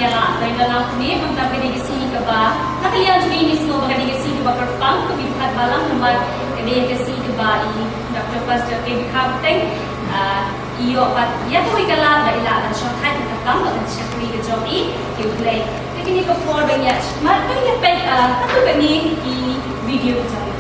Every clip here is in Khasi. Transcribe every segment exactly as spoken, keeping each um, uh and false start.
Ïa la, dei na lang kumne, mynta ka dei ka sngi kaba na ka liang jong ngi ngi sngew ba ka dei ka sngi kaba kyrpang, kaba phat balang namar ka dei ka sngi kaba i Doctor Pastor K B Kharpateng, ah, i ïoh pat ïa kawei ka lad ba i lah ban shongthait ïa ka kam bad ka jingshakri ka jong i ïa U Blei. Te kine ki por ba ngi ïa, ma, ba ngi ïa peit, ah, katto katne ki video ka jong i.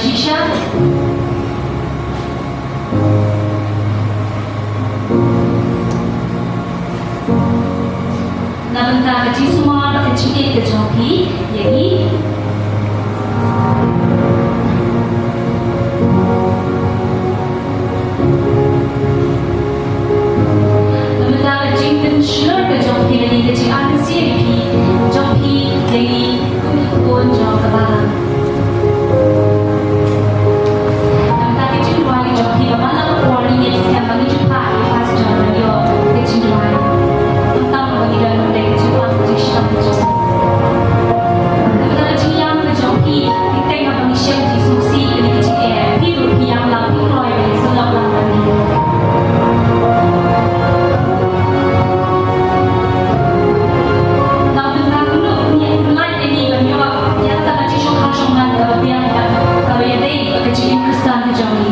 Shisha. Na bynta ka jingsumar bad ka jingïeit ka jong phi ïa ngi. Na bynta ka jingpynshlur ka jong phi lane ka jingartatien phi jong phi ïa ngi kum ki khun jong ka balang. Na bynta ka jingduwai ka jong phi ba man la ka por ngi ngeit skhem ba ngi ju phah ïa i pastor ban ïoh ka jingduwai. Khamtam ba ngi don mynta ka jingpang ka jingshitom ka jong phi. Na bynta ka jingïam ka jong phi, ngi teng haba ngi shem jingsngewsih lane ka jingeh, phi ruh phi ïam lang, phi kloi ban ïasyllok lang bad ngi. Na bynta kumno phi ïa pynlait ïa ngi ban ïoh ïa kata ka jingshongkha shongman kaba biang bad kaba ïadei bad ka jingim Khristan ka jong ngi.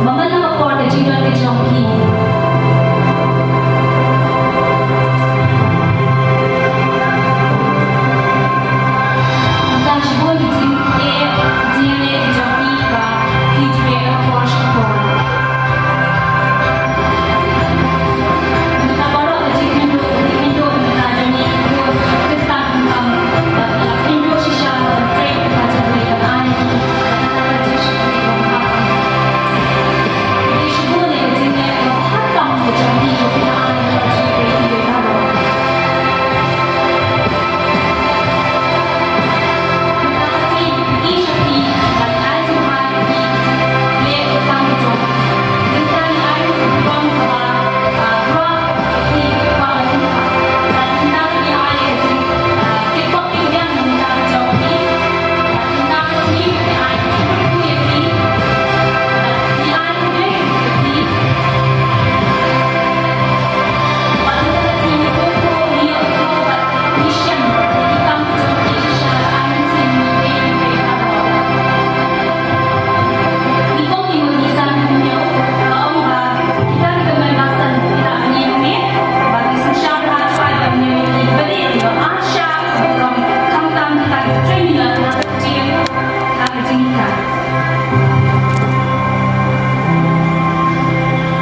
Ba man la ka por ka jingdon ka jong phi. Tang shibun ki jingeh, jingeh ka jong phi ba phi ju ïa ka por sha ka por.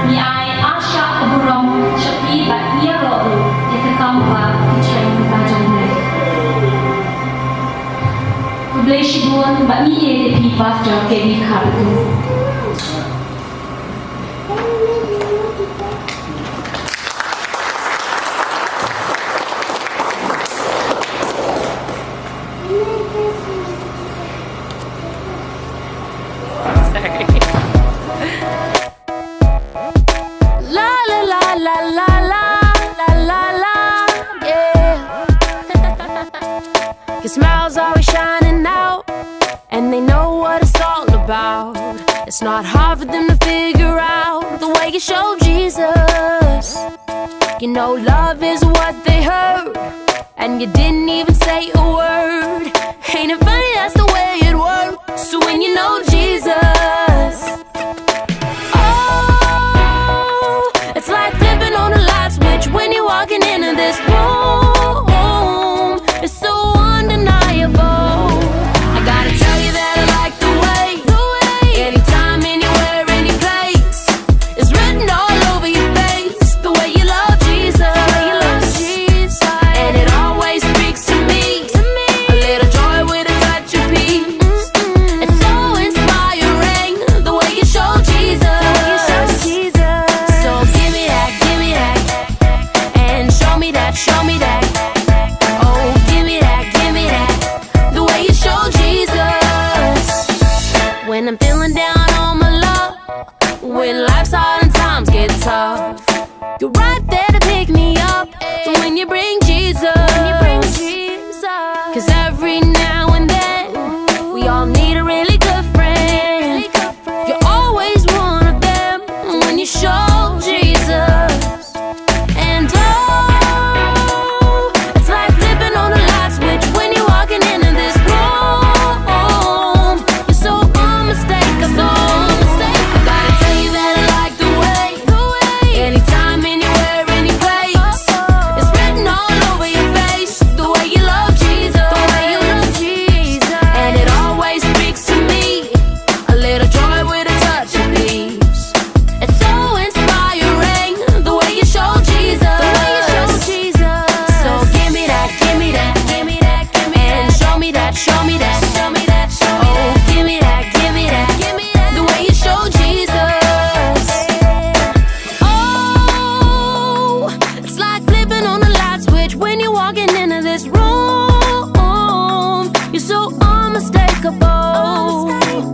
Ngi ai arshah ka burom sha phi bad ngi ïaroh ruh ïa ka kam ba phi trei na ka jong U Blei. Khublei shibun bad ngi ïeit ïa phi Pastor K B Kharpateng. La la la la la la la la la, yeah. 'Cause smiles always shining out, and they know what it's all about. It's not hard for them to figure out the way you show Jesus. You know love is what they heard, and you didn't even say a word. Ain't it funny, that's the way it works. So when you know Jesus, oh, it's like flipping on a light switch when you're walking into this room. It's so undeniable. I gotta tell you that I like the way, the way. Anytime, anywhere, any place, it's written all over your face. The way you love Jesus, the way you love Jesus, and it always speaks to me. To me, a little joy with a touch of peace. Mm-mm. It's so inspiring, the way you show Jesus, the way you show Jesus. So give me that, give me that, and show me that, show me that. Oh, give me that, give me that, the way you show Jesus. When I'm feeling down on my luck, when life's hard and times get tough, you're right there to pick me up. When you bring Jesus, when you bring Jesus, 'cause every now and then we all need a really good friend. You're always one of them when you show Jesus. And oh, it's like flipping on a light switch when you're walking into this room. You're so unmistakable. Gotta tell you that I like the way, the way. Anytime, anywhere, any place, it's written all over your face. The way you love Jesus, the way you love Jesus, and it always speaks to me. A little joy with a touch of peace. It's so inspiring, the way you show Jesus, the way you show Jesus. So give me that, give me that, give me that, give me that, and show me that, show me that, show me that, show me that. Oh, give me that, give me that, give me that, the way you show Jesus. Oh, it's like flipping on a light switch when you're walking into this room. You're so unmistakable.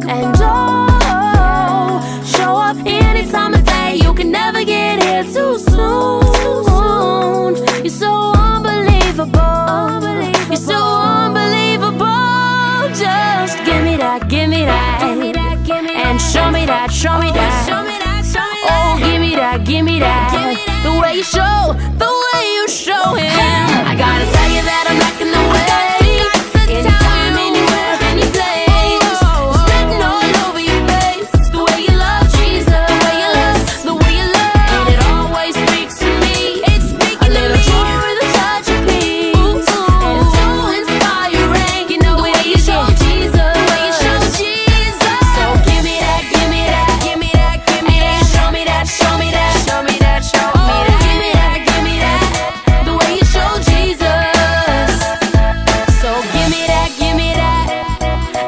And oh, show up any time of day. You can never get here too soon. You're so unbelievable. You're so unbelievable. Just give me that, give me that, give me that, give me that, and show me that, show me that, show me that, show me that. Oh, give me that, give me that, give me that, the way you show, the way you show him. I gotta tell you that I'm liking the way. Anytime, anywhere, any place, it's written all over your face. The way you love Jesus, the way you love, the way you love, and it always speaks to me. It's speaking to me. A little joy with a touch of peace. Ooh, ooh. It's so inspiring. You know the way you show Jesus, the way you show Jesus. So give me that, give me that, give me that, give me that. Show me that, show me that, show me that, show me that. Oh, give me that, give me that, the way you show Jesus. So give me that, give me that.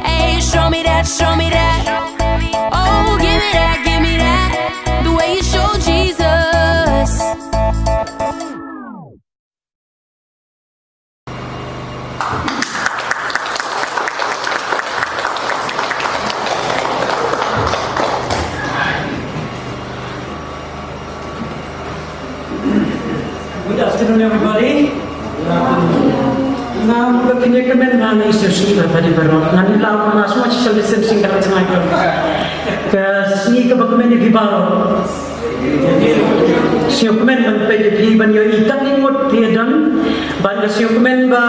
Hey, show me that, show me that. Oh, give me that, give me that, the way you show Jesus. Good afternoon, everybody. Nga mut ba kine kmen nga na isem sing ba di baroh. Nga ni la ma sma social distancing ka tnga ko. Ka sngi kaba kmen ïa phi baroh. Sngewkmen ban peit ïa phi ban ïohi katne ngut phi don. Bad nga sngewkmen ba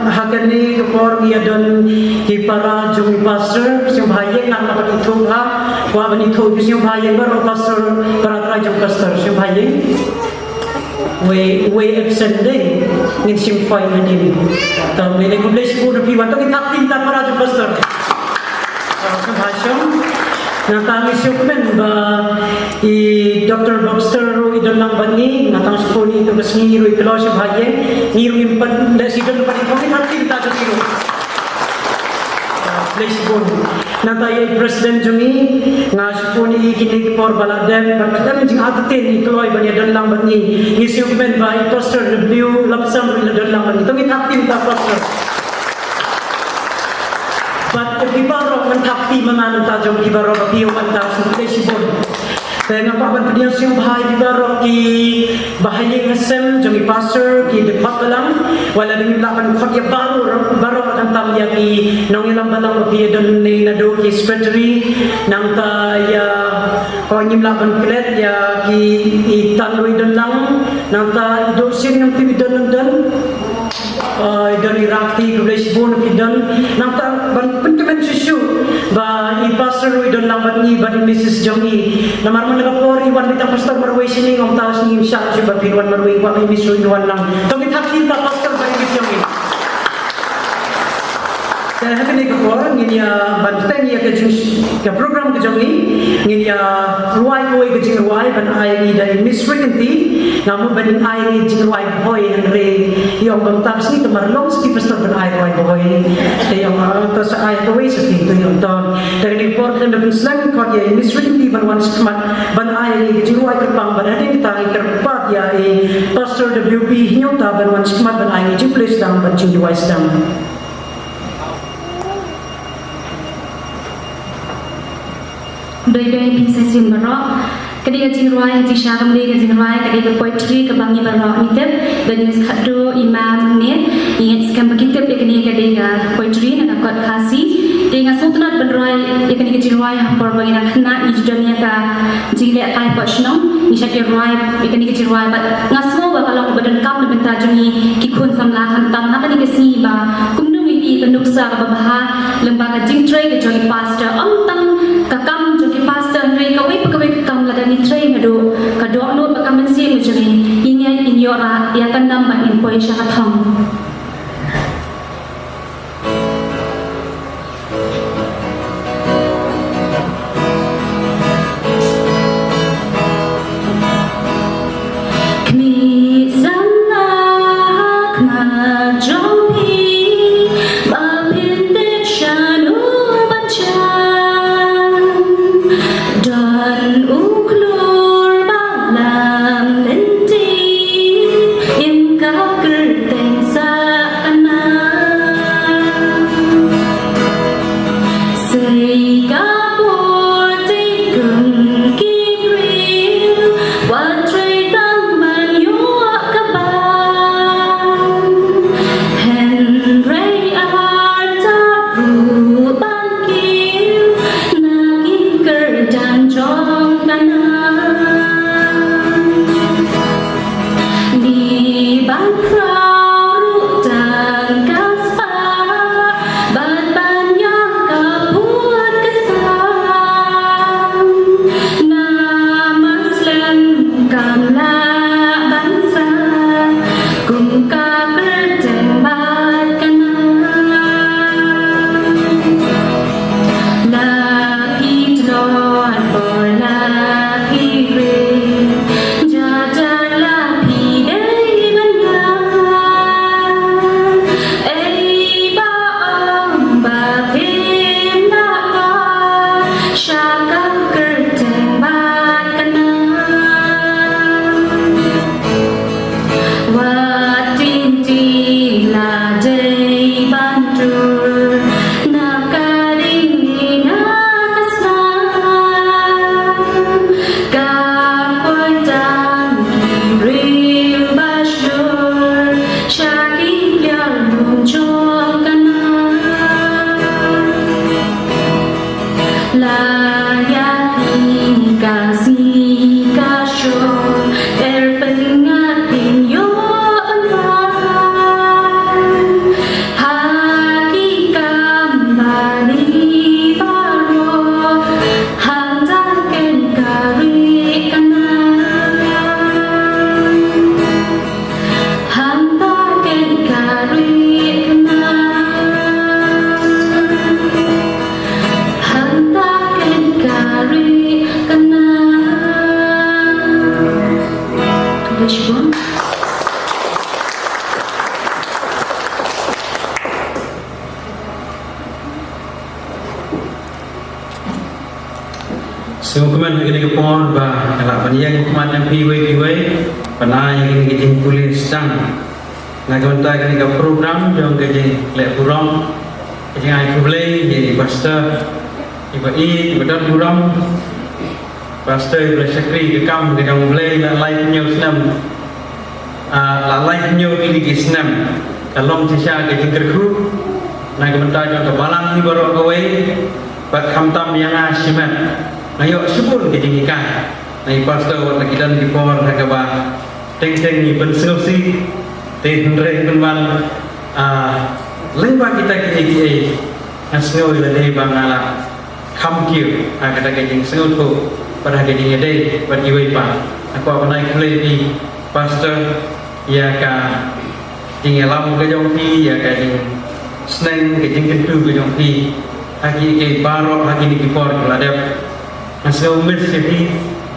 ha kane ka por ngi ïa don ki para jong i pastor, sngewbha ïeng, nga la ban ithuh ha. Kwah ban ithuh ki sngewbha ïeng baroh pastor, para trai jong pastor, sngewbha ïeng. Wei, wei absent dei, ngin shim fine hangne. Te mynta khublei shibun ïa phi, wat to ngin thap kti mynta para jong pastor. Sngewbha shong. Nga tang sngewkmen ba i Doctor Baxter ruh i don lang bad ngi, nga tang shibun ïa ito ka sngi ruh i kloi sngewbha ïeng, ngi ruh ngim pat leh shuh don bad i, to ngin thap kti mynta ïa i ruh. Khublei shibun. Nangta ïa i president jong ngi, nga shibun ïa i kine ki por ba la dep, bad ka dang jingïaid i kloi ban ïa don lang bad ngi. Ngi sngewkmen ba i pastor W Lapsang ruh i la don lang bad ngi. To ngin thap kti mynta pastor. Bad ïa phi baroh Ban thap kti mynta jong phi baroh ba phi wan da shu khublei shibun. Te nga kwah ban pdiang sngewbha ïa phi baroh ki bahaïing hasem jong i pastor, ki dkhot balang. Wat la ngim lah ban khot ïa baroh, baroh khamtam ïa ki nongïalam balang ba phi ïa don ne naduh ki secretary, nangta ïa, oh, ngim lah ban klet ïa ki, i Tan Rui Don Lang, nangta i Doh Sing, nangta i Don Don Don. Ai, don i Rakti, khublei shibun phi don. Nangta ban pynkmen shisha ba i Pastor Rui Don Lang bad ngi bad i Missus jong ngi. Namar mynta ka por i wan beit tang Pastor marwei shane, ong ta shisha shisha ba phin wan marwei, ba i Miss Rui wan lang. To ngin thap kti ïa Pastor bad i Miss jong ngi. Te ha kane ka por ngin ïa ban teng ïa ka jing, ka program ka jong ngi, ngin ïa rwai kawei ka jingrwai ban ai ïa i da i Miss Rui Kynti. Nga mut ban ai ïa i jingrwai Bhoi, hynrei i ong bym tap shisha, te mar long shisha Pastor ban ai rwai Bhoi. Te i ong, ah, to sa ai kawei shisha, te i ong to. Te kane ka por khlem da pynslem, khot ïa i Miss Rui Kynti ban wan shakhmat ban ai ïa i jingrwai kyrpang, bad hadien kata ngi kyrpad ïa i Pastor W P Hynñiewta ban wan shakhmat ban ai ïa i jingpule sdang bad jingduwai sdang. Dei dei phi sa shisien baroh. Kane ka jingrwai, jingshisha kam dei ka jingrwai, ka dei ka poetry kaba ngi baroh ngi tip. Bad ngi sa khadduh i ma ne, ngi ngeit skhem ba ki tip ïa kane ka dei ka poetry na ka kot Khasi. Te nga sngewtynnat ban rwai ïa kane ka jingrwai ha por ba ngi dang khynnah ngi ju don ïa ka jingleh kai poh shnong, ngi shait ïa rwai ïa kane ka jingrwai, bad nga sngew ba ka long kaba donkam na bynta jong ngi ki khun samla, khamtam ha kane ka sngi ba kumno ngin ïoh ïa ka nuksa kaba bha lyngba ka jingtrei ka jong i Pastor. Ym tang ka kam jong i Pastor, hynrei kawei pa kawei ka kam lada ngi trei naduh ka dohnud bad ka mynsiem ka jong ngi, ngi ngeit ngin ïoh rah ïa ka nam bad ngin poi sha ka thong. Kmie samla ha khmat jong phi, ba phin tip shano ban jan. Don u khlur ba lam lynti, im ka kyrteng Sahkynang. Sei ka por te kum ki briew, wat trei tang ban ïoh ka bam. Hynrei artat ruh ban kiew na ki kyrdan jong ka nam. Ngi ban khraw ruh tang ka spah, bad ban ïa ka pud ka sam. Namar slem kam lah ban sah kum ka kyrteng bad ka nam. La phi tlot bor la phi rit, jajal la phi dei ban ïam. Ei ba ong ba phim lah kwah sha ka kyrteng bad ka nam. Wat tin tin la dei ban tur na ka ding ne na ka snam. Ka poi tang ki briew ba shlur sha ki pliar lum jong ka nam. La ïa phi ka sngi ka shong, er pynngad phin ïoh ban wan. Ha ki kam bani baroh, hangta ken ka ri ka nam. Hangta ken ka ri ka nam. Hangta ken ka ri ka nam. Khublei shibun. Sngewkmen ha kane ka por ba nga lah ban ïeng khmat ïa phi iwei pa iwei, ban ai ïa kane ka jingpule sdang na ka bynta kane ka program jong ka jingleh burom, ka jingai khublei ïa i Pastor Iba i, iba don burom, pastor iba la shakri ka kam ka jong U Blei la lai hynñiew snem. Ah, la lai hynñiew tylli ki snem. Ka long shisha ka jingkyrkhu na ka bynta jong ka balang hi baroh kawei, bad khamtam ïa nga shimet. Nga ïoh shibun ka jinghikai na i pastor wat la ki don ki por ha kaba teng teng i pynsngewsih. Te hynrei pynban, ah, lyngba kita kiei kiei nga sngew ïa lade ba nga la kham kiew ha kata ka jingsngewthuh bad ha ka jingïadei bad kiwei pat. Nga kwah ban ai khublei ïa phi pastor ïa ka jingïalam ka jong phi, ïa ka jingsneng ka jingkyntu ka jong phi ha kiei kiei baroh ha kine ki por ki la dep. Nga sngew miss ïa phi,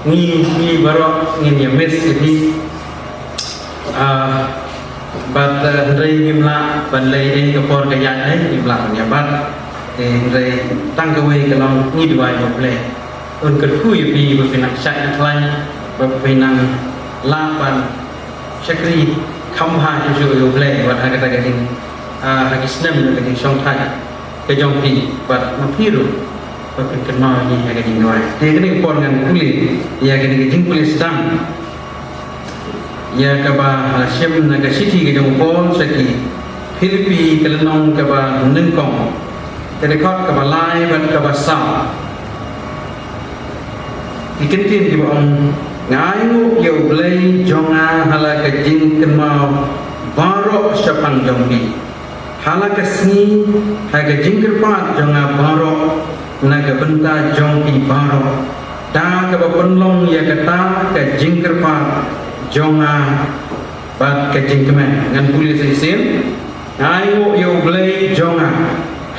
ngi, ngi baroh ngin ïa miss ïa phi. Ah, bad, eh, hynrei ngim lah ban leh ei ka por ka ïaid ei, ngim lah ban ïa bat. Eh, hynrei tang kawei ka long ngi duwai ïa U Blei un kyrkhu ïa phi ba phin nang shait nang khlaiñ, ba phin nang lah ban shakri kham bha shuh shuh ïa U Blei, wat ha kata ka jing, ah, ha ki snem ka jingshongthait ka jong phi, bad ma phi ruh ba phin kynmaw ïa ngi ha ka jingduwai. Te kane ka por ngan pule ïa kane ka jingpule sdang ïa kaba la shim na ka shithi ka jong u Paul sha ki Philippi, ka lynnong kaba nyngkong, ka dkhot kaba lai bad kaba saw. Ki kyntien kiba ong, nga ainguh ïa U Blei jong nga ha la ka jingkynmaw baroh shaphang jong phi ha la ka sngi, ha ka jingkyrpad jong nga baroh na ka bynta jong phi baroh, da kaba pynlong ïa kata ka jingkyrpad jong nga bad ka jingkmen. Ngan pule sa shisien. Nga ainguh ïa U Blei jong nga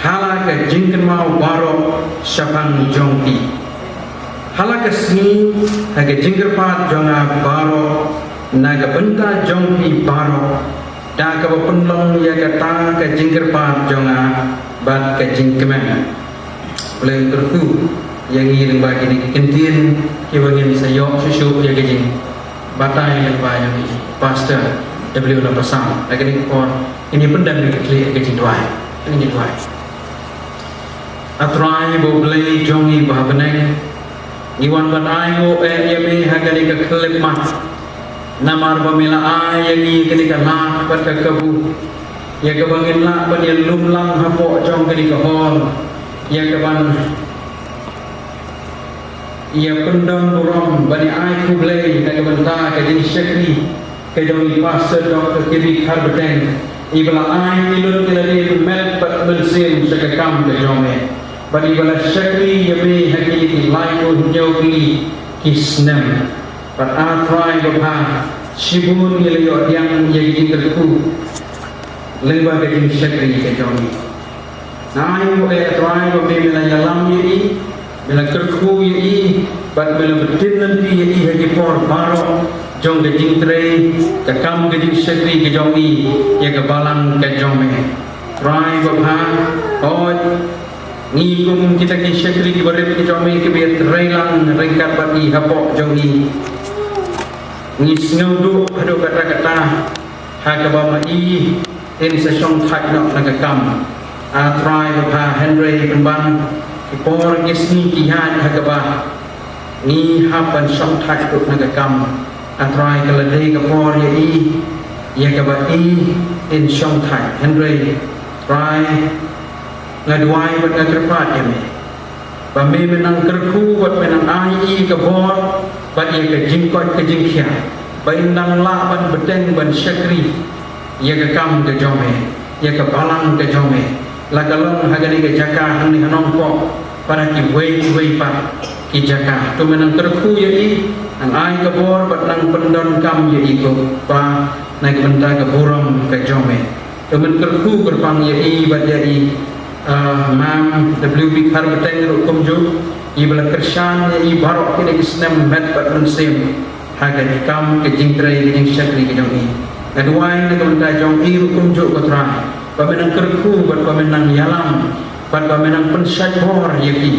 ha la ka jingkynmaw baroh shaphang jong phi ha la ka sngi, ha ka jingkyrpad jong nga baroh na ka bynta jong phi baroh, da kaba pynlong ïa kata ka jingkyrpad jong nga bad ka jingkmen. U Blei un kyrkhu ïa ngi lyngba kine ki kyntien kiba ngin sa ïoh shuh shuh ïa ka jingbatai lyngba ïa ngi. Pastor W. Lapasam, ha kane ka por ngin ïa pyndem ïa ka khlieh ha ka jingduwai. Ngin ïa duwai. A Trai ba U Blei jong ngi ba ha bneng, ngi wan ban ainguh eh ïa me ha kane ka khyllipmat. Namar ba me la ai ïa ngi kane ka lad bad ka kabu ïa kaba ngin lah ban ïalum lang hapoh jong kane ka hall, ïa kaban ïa pyndon burom ban ïa ai khublei na ka bynta ka jingshakri ka jong i Pastor Doktor Kirby Kharbeteng, iba la ai ki lut ki lade met bad mynsiem sha ka kam ka jong me. Bad iba la shakri ïa me ha kine ki laiphew hynñiew tylli ki snem. Bad A Trai babha, shibun ngi la ïoh pdiang ïa ki jingkyrkhu lyngba ka jingshakri ka jong ngi. Nga ainguh eh A Trai ba me, me la ïalam ïa i, me la kyrkhu ïa i, bad me la btin lynti ïa i ha ki por baroh jong ka jingtrei ka kam ka jingshakri ka jong i ïa ka balang ka jong me. Trai babha, hooid, ngi kum kita ki shakri kiba rit ki jong me kiba ïatrei lang ryngkat bad i hapoh jong i, ngi sngewduh haduh katta katta ha kaba ma i in sa shongthait noh na ka kam. A Trai babha, hynrei pynban ki por ki sngi ki ïaid ha kaba ngi hap ban shongthait ruh na ka kam. A Trai, ka la dei ka por ïa i ïa kaba i in shongthait. Hynrei Trai, nga duwai bad nga kyrpad ïa me ba me, me nang kyrkhu bad me nang ai i ka bor bad ïa ka jingkoit ka jingkhiah ba in nang lah ban bteng ban shakri ïa ka kam ka jong me, ïa ka balang ka jong me, la ka long ha kane ka jaka hangne ha Nongpoh bad ha kiwei kiwei pat ki jaka. To me nang kyrkhu ïa i, nang ai ka bor bad nang pyndonkam ïa i, ko Pa, na ka bynta ka burom ka jong me. To men kyrkhu kyrpang ïa i bad ïa i, ah, Mam W. B. Kharbeteng ruh kumjuh, iba la kyrshan ïa i baroh kine ki snem met bad mynsiem ha ka kam ka jingtrei ka jingshakri ka jong i. Nga duwai na ka bynta jong i ruh kumjuh, ko Trai, ba me nang kyrkhu bad ba me nang ïalam bad ba me nang pynshait bor ïa ki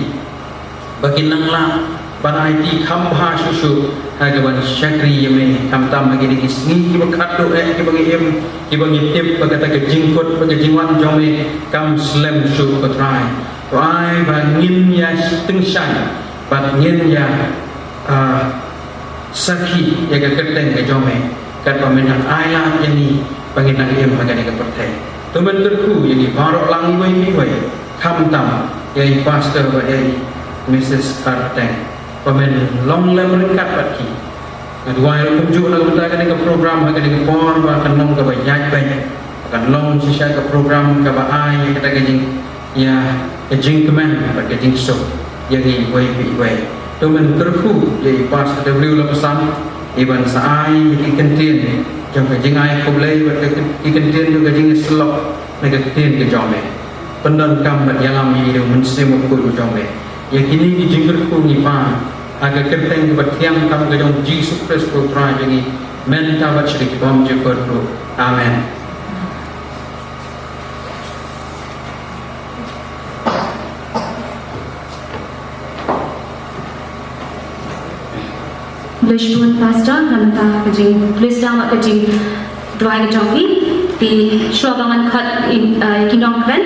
ba kin nang lah ban aiti kham bha shuh shuh ha kaban shakri ïa me, khamtam ha kine ki sngi kiba khatduh eh kiba ngi im, kiba ngi tip ba kata ka jingkut bad ka jingwan jong me kam slem shuh, ko Trai. Ai ba ngin ïa tyngshaiñ, ba ngin ïa, ah, sakhi ïa ka kyrteng ka jong me, katba men dang ai lad ïa ngi ba ngin nang im ha kane ka pyrthei. To men kyrkhu ïa ngi baroh lang iwei pa iwei, khamtam ïa i Pastor bad ïa i Missus Kharpeteng, ba men long lem ryngkat bad ki. Nga duwai ruh kumjuh na ka bynta kane ka program ha kane ka por ba kan long kaba ïaid beit, ba kan long shisha ka program kaba ai ïa kata ka jing, ïa ka jingkmen bad ka jingsuk ïa ngi iwei pa iwei. To men kyrkhu ïa i Pastor W Lapasam, i ban sa ai ïa ki kyntien jong ka jingai khublei bad ka, ki kyntien jong ka jingïasyllok na ka ktien ka jong me. Pyndonkam bad ïalam ïa i da u Mynsiem Bakhuid u jong me. Ïa kine ki jingkyrkhu ngi pan ha ka kyrteng kaba thiang tam ka jong Jisu Khrist U Trai jong ngi, mynta bad sha ki bymjukut ruh. Amen. Khublei shibun Pastor, na ka bynta ka jingkhublei sdang bad ka jingduwai ka jong phi. Te shuwa ba ngan khot ïa, eh, ki nongkren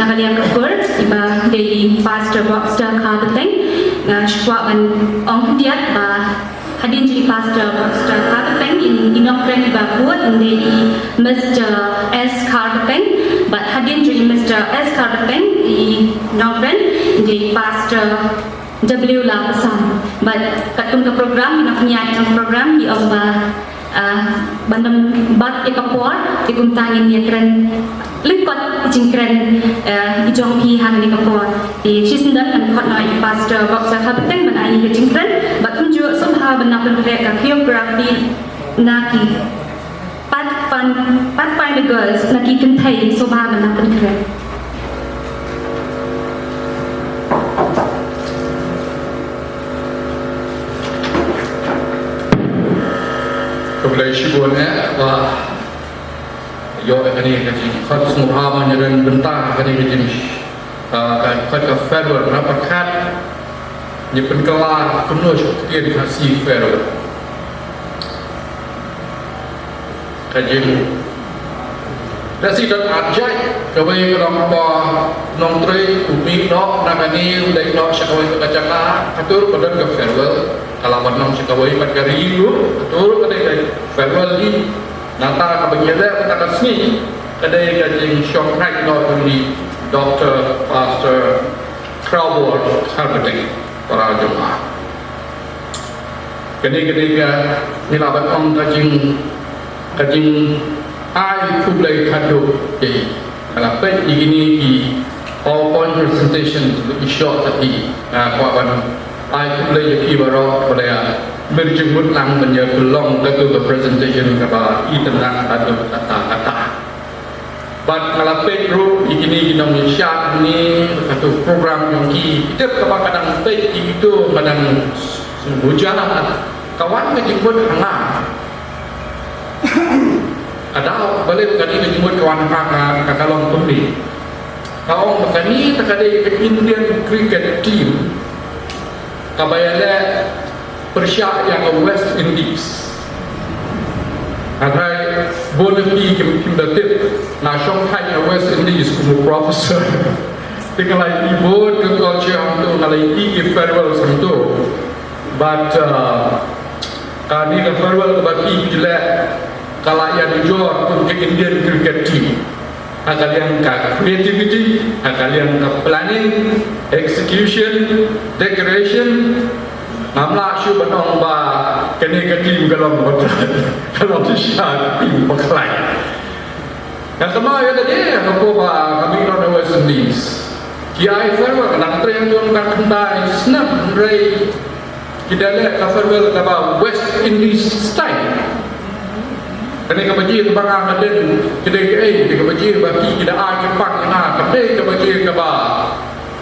na ka liang ka kur, iba dei i Pastor Baxter Kharpeteng, nga shu kwah ban ong khyndiat ba hadien jong i Pastor Baxter Kharpeteng, i nongkren iba bud dei i Mister S Kharpeteng, bad hadien jong i Mister S Kharpeteng, i nongkren dei i Pastor W Lapasam. Bad katkum ka program, ki nongpynïaid jong ka program ki ong ba, ah, ban ym bat ïa ka por, te kumta ngin ïa kren lyngkot ka jingkren, eh, i jong phi ha kane ka por. Te shisyndon ngan khot noh ïa i Pastor Baxter Kharpeteng ban ai ïa ka jingkren, bad kumjuh sngewbha ban nang pynkhreh ka choreography na ki Pathfind-, Pathfinder Girls na ki kynthei sngewbha ban nang pynkhreh. Khublei shibun eh, ba ïoh ïa kane ka jingkhot sngewbha ban ïadon bynta kane ka jing, ah, ka, ka, ka farewell, na pyrkhat ngi pynkylla kumno sha ka ktien Khasi farewell. Ka jing, lehse don ar jait, kawei ka long ba u nongtrei u mih noh na kane u dei noh sha kawei ka jaka, kato ruh ka don ka farewell, ka la wan noh sha kawei pat ka ri ruh, kato ruh ka dei ka farewell hi. Nangta kaba ngi leh mynta ka sngi ka dei ka jingshongkha noh jong i Doctor Pastor Crowborough Kharpeteng, para jong nga. Kane ka dei ka, ngi lah ban ong ka jing, ka jingai khublei khadduh ïa i. Nga la peit ïa kine ki PowerPoint presentation ba i shoh ta ki. Nga kwah ban ai khublei ïa phi baroh ba la ïa mir jingmut lang ban ïa pynlong kato ka presentation kaba itynnad haduh katta katta. Bad nga la peit ruh ïa kine ki nongïashad ne kato program jong ki, ki tip kaba ka dang peit ïa kito ka dang sngewbha. Ka wan ka jingmut ha nga. Ka dei balei kane ka jingmut ka wan ha nga, ka, ka long kumne. Ka ong ba kane te ka dei ka Indian cricket team kaba ïaleh pyrshah ïa ka West Indies. Hynrei bun na phi kim, kim da tip, nga shongthait ïa West Indies kum u professor. Te nga la ïohi bun ka culture hangto, nga la ïohi ki farewell hangto. But, uh, kane ka farewell kaba phi phi leh ka la ïadujor kum ka Indian cricket team. Ha ka liang ka creativity, ha ka liang ka planning, execution, decoration. Ngam lah shuh ban ong ba kane ka team ka long ba, ka long shisha ka team ba khlaiñ. Nga kynmaw ïa lade, nga kynmaw ba ka mih noh na West Indies. Ki ai farewell, ka dang trei hangto ka khyndai snem, hynrei ki da leh ka farewell kaba West Indies style. Kane ka baje kaba nga nga dei, ka dei kaei, ka dei ka baje ba ki, ki da ai ki pang ïa nga, ka dei ka baje kaba,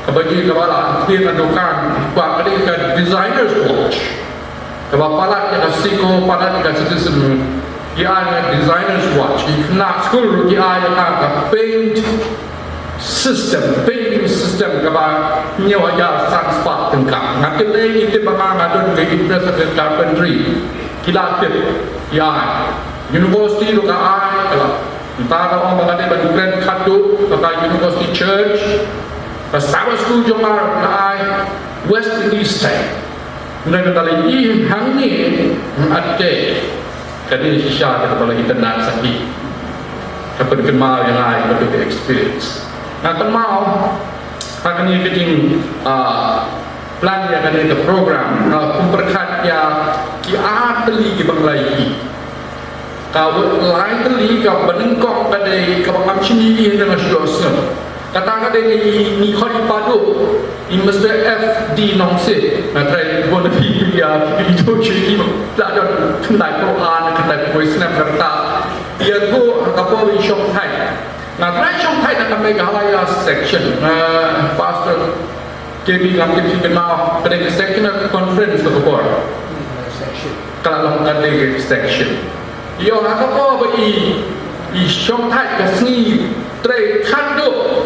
ka baje kaba la khie na dukan, ba ka dei ka designer's watch. Kaba palat ïa ka Seiko, palat ïa ka Citizen, ki ai nga designer's watch, ki khynnah skul ruh ki ai ïa nga ka paint system, painting system kaba hynñiew hajar san spah tyngka. Nga tip lei, ngi tip ba nga nga don ka interest ha ka carpentry. Ki la tip, ki ai. University ruh ka ai, ka la. Mynta ka ong ba ka dei ban kren khadduh, ka University Church. Ka Sabbath School jong nga la ai West Indies State. Nang ka la i hangne, ate, kane shisha kaba la itynnad sha ki. Ka pynkynmaw ïa nga ïa katu ka experience. Nga kynmaw ha kane ka jing, ah, plan ïa kane ka program, ah, kum pyrkhat ïa ki ar tylli kiba nga la i. Ka wei lai tylli kaba nyngkong ka dei kaba ngam shym i hynrei nga shu sngewthuh. Kata ka dei ngi khot i Padu, i Mister F D Nongse. Nga trai bun na phi ïa phi to chi i la don khyndai phew ar, khyndai phew wei snem kata. Ïa ko ha ka por i shong thait. Nga trai shong thait na ka Meghalaya section. Nga Pastor K B ngam tip phi kynmaw, ka dei ka sectional conference ka por. Ka la long ka dei ka section. Ïoh ha ka por ba i, i shong thait ka sngi trei khatduh.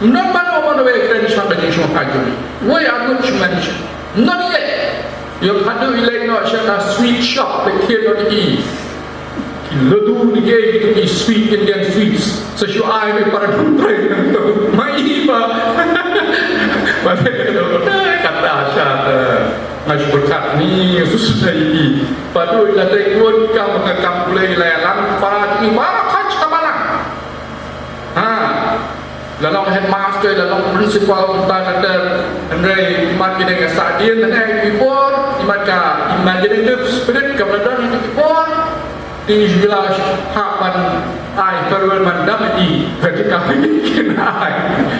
Ym don mano mano ba kren shaphang ka jingshong thait jong i. Wei ar ngut shu mention. Ym don ïa. Ïoh khatduh i leit noh sha ka sweet shop, leit khie noh ïa ki. Ki laddu, ki ei, ki sweet, Indian sweets. Sa shu ai ïa ki para nongtrei. Ma i ba. Ba te ka dei kata sha te. Nga shu pyrkhat ni, sus dei i. Padu i la dei kuon kam ka kam pule i la ïalam para i ba khot ka balang. Ha. La long headmaster, la long principal, mynta ka ter, hynrei imat ki dei ka sahdien, hynrei ki por, imat ka imaginative spirit, ka la don ki por, ki ju la hap ban ai farewell man dang i, ka ji ka hi kin ai.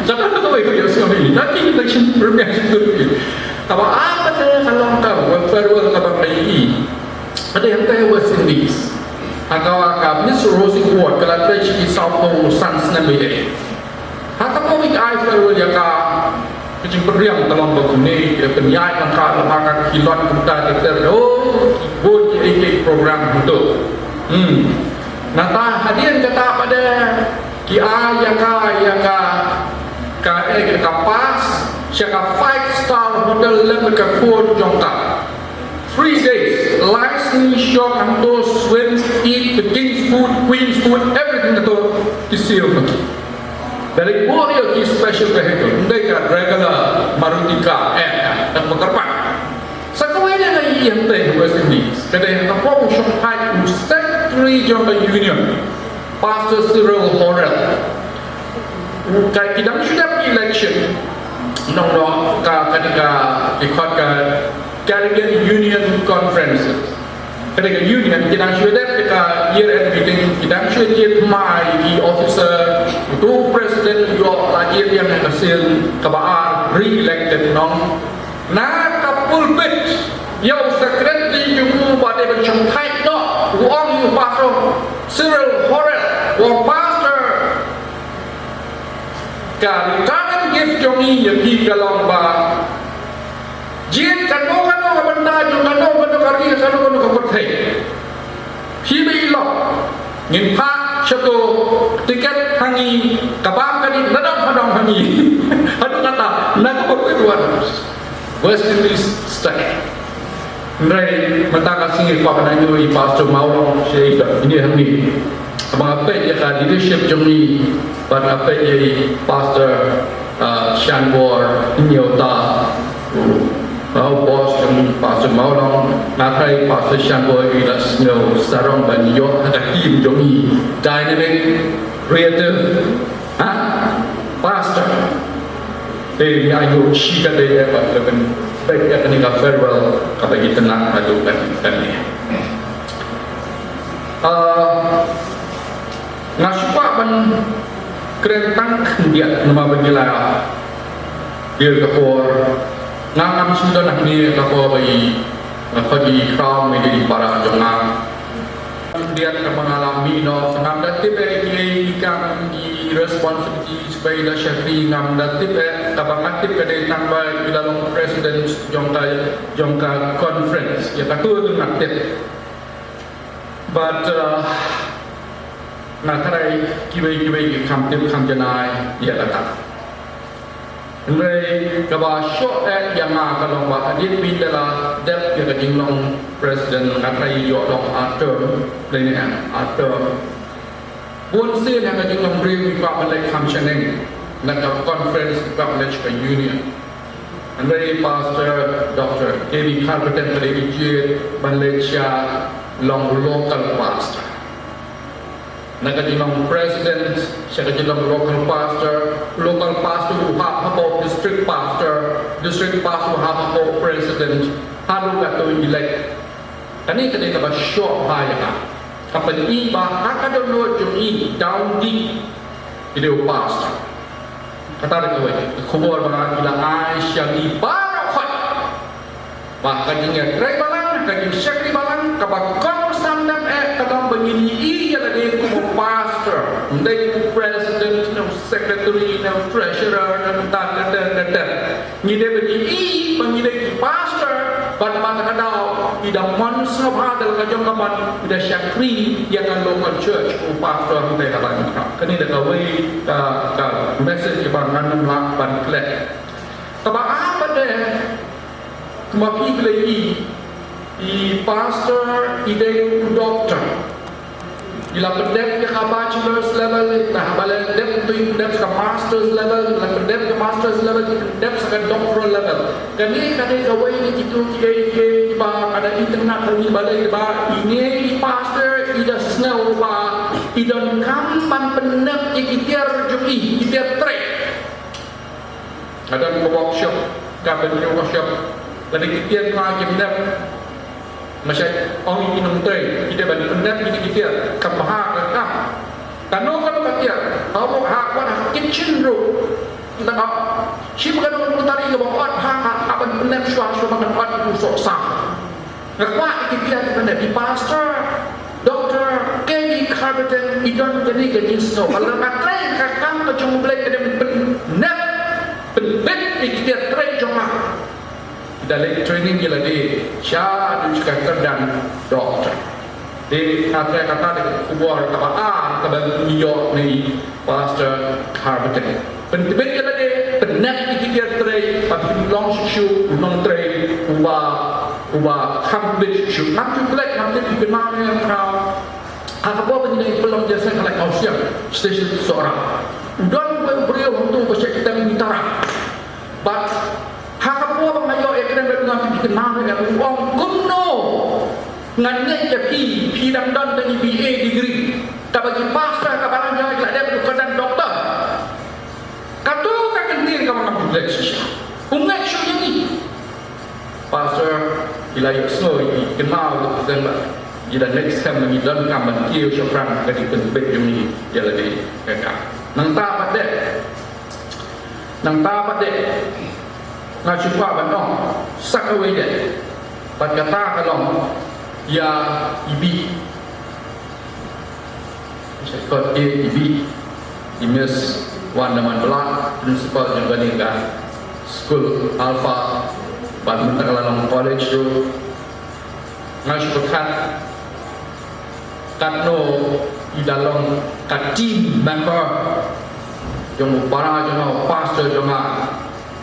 Sa ka ka wei ka ïoh sngewbha, na ki ka shin rymmiang shin tur ki. Kaba ap ka te ka long ka farewell kaba ka i. Ka dei hangta ha West Indies. Ha ka, ka Miss Rosie Ward, ka la trei sha ki saw phew san snem ba ïaid. Ha ka por ba i ai farewell ïa ka, ka jingpynriam ka long ba kumne, ki la pynïaid lang ka, la ba ka khilot kumta ter ter, oh, ki bun ki ei ei program hangto. Hmm. Nangta hadien kata pat de, ki ai ïa ka, ïa ka, ka, eh, ka pass sha ka five star hotel lem ka court jong ka. Three days, lai sngi shong hangto, swim, eat the king's food, queen's food, everything hangto, ki siew hangto. Balei buh ïa ki special vehicle, ym dei ka regular Maruti car, eh, eh, dang ba kyrpang. Sa kawei de nga ïohi hangtei ha West Indies, ka dei ha ka por u shong thait u secretary jong ka union, Pastor Cyril Horrell. Ka ki dang shu dep election, nong nong ka, ka dei ka, ki khot ka Caribbean Union Conference. Ka dei ka union, ki dang shu dep ka year end meeting, ki dang shu jied mai ki officer, uto u president ïoh la jied ïa ka sien kaba ar, re-elected nong. Na ka pulpit, ïa u secretary jong u ba dei ban shong thait noh, u ong ïa u Pastor Cyril Horrell, u ong, Pastor, ka retirement gift jong ngi ïa phi ka long ba jied kano kano ka bynta jong kano kano ka ri, kano kano ka pyrthei. Phi ba i lok, ngin phah shato tiket ha ngi, ka bam ka dih nadong hadong ha ngi. Haduh kata, na ka por pynwan. West Indies style. Hynrei mynta ka sngi kwah ban ïohi Pastor Mawlong sha i, ini hangne. Haba nga peit ïa ka leadership jong ngi, bad nga peit ïa i Pastor, ah, Shanbor, ini uta. Ah, u boss jong Pastor Mawlong, nga trai Pastor Shanbor i la sngew sarong ban ïoh ha ka team jong i. Dynamic, creative, ha? Pastor. Te ngi ïoh shi katei eh, bad ka ban bad ïa kane ka farewell kaba itynnad haduh katne. Ah, nga shu kwah ban kren tang khyndiat namar ba ngi la dei ka por. Nga ngam shu don hangne ka por ba i, nga khot i khraw, i dei i para jong nga. Khyndiat kaba nga la mih noh, ngam da tip eh kiei ki kam, ki responsibilities ba i la shakri, ngam da tip eh, kaba nga tip ka dei tang ba i la long president jong ka, jong ka conference. Ïa katu nga tip. But, uh, nga tharai kiwei kiwei ki kham tip kham janai ïa kata. Hynrei kaba shoh eh ïa nga ka long ba hadien ba i la dep ïa ka jinglong president, nga tharai i ïoh long ar term, lane ar term. Bun sien ha ka jinglong briew i kwah ban leit kham shaneng. na ka conference ka pynleit ka union. Hynrei Pastor Doctor K B Carpenter ka dei i jied ban leit sha long local pastor. Na ka jinglong president sha ka jinglong local pastor, local pastor u hap hapoh district pastor, district pastor u hap hapoh president, haduh katto i leit. Kane ka dei kaba shoh bha ïa nga. Ka pyni ba ha ka dohnud jong i, down deep, i dei u pastor. Kata dei kawei ka khubor ba nga la ai sha ngi baroh khoit. Ba ka jingïatrei balang, ka jingshakri balang, kaba kongsan dang eh ka long ba ngin ïohi ïa lade kum u pastor, ym dei u president, ne u secretary, ne u treasurer, ne u ta, ta, ta, ta, ta. Ngi dei ba ngi ïohi ba ngi dei ki pastor, bad man ka daw i da mon sngewbha da la ka jong ka mon, i da shakri ïa ka local church, u pastor hangtei ha Laitumkhrah. Kane da kawei ka, ka message ba ngan ym lah ban klet. Kaba ar pat de, kumba phi la ïohi, i pastor i dei u doctor. I la pyndep ïa ka bachelor's level, na haba la dep tu i pyndep ka master's level, i la pyndep ka master's level, i pyndep sa ka doctoral level. Kane ka dei kawei na kitu ki dei kiba ka da internet, kawei ba dei ba ine i pastor i da sngew ba i donkam ban pyndep ïa ki tiar jong i, ki tiar trei. Ka don ka workshop, ka pynïoh workshop. Lada ki tiar ma ki pyndep, ma shait ong ki nongtrei, ki dei ban pyndep ki tiar, kam bha ka kam. Kano kano ka tiar, ha wok ha kwah ha kitchen ruh. Tang ka shim kano kano tari kaba ot ha, ha, ha ban pyndep shuwa shuwa ban ot u soh sam. Nga kwah ïa ki tiar ki pyndep, i Pastor Doctor K B Carpenter i don kane ka jingsngew ba lada ka trei ka kam ka jong U Blei ka dei ban pyndep, pynbeit ïa ki tiar trei jong nga. Da leit training ïa lade shaduh sha ka kyrdan doctor. Te kata, kata dei ka khubor kaba ar kaba ngi ïoh na i Pastor Carpenter. Pyntbit ïa lade, pynneh ïa ki tiar trei, ba phin long shisha u nongtrei uba, uba kham bit shisha. Ngam ju klet, ngam tip phi kynmaw ne em, kynmaw. Ha ka por ba ngi dang pynlong jingïaseng ha Laitkawsiang Station Sohra, u don uwei u briew hangto ba shait tem gitara. Bad ha ka por ba nga ïoh ïa kane, ngam tip phi kynmaw ne em, u ong kumno ngan ngeit ïa phi, phi dang don tang i B A degree. Kaba ki pastor kaba la ïoh ïa ki la dep u kyrdan doctor. Kato ka kyntien kaba ngam ju klet shisha. U ngeit shuh ïa ngi. Pastor, i la ïohsngew, i kynmaw, i kynmaw. Ïa da next time ngi donkam ban kiew shaphrang, ka dei pynbeit jong ngi ïa lade ka kam. Nangta pat de, nangta pat de, nga shu kwah ban ong sa kawei de. Bad kata ka long ïa i Bih. Kot ïa i Bih, i Miss Wanda Manblah, principal jong kane ka skul Alpha, bad mynta ka la long college ruh. Nga shu pyrkhat katno i da long ka team member jong u para jong nga, u pastor jong nga.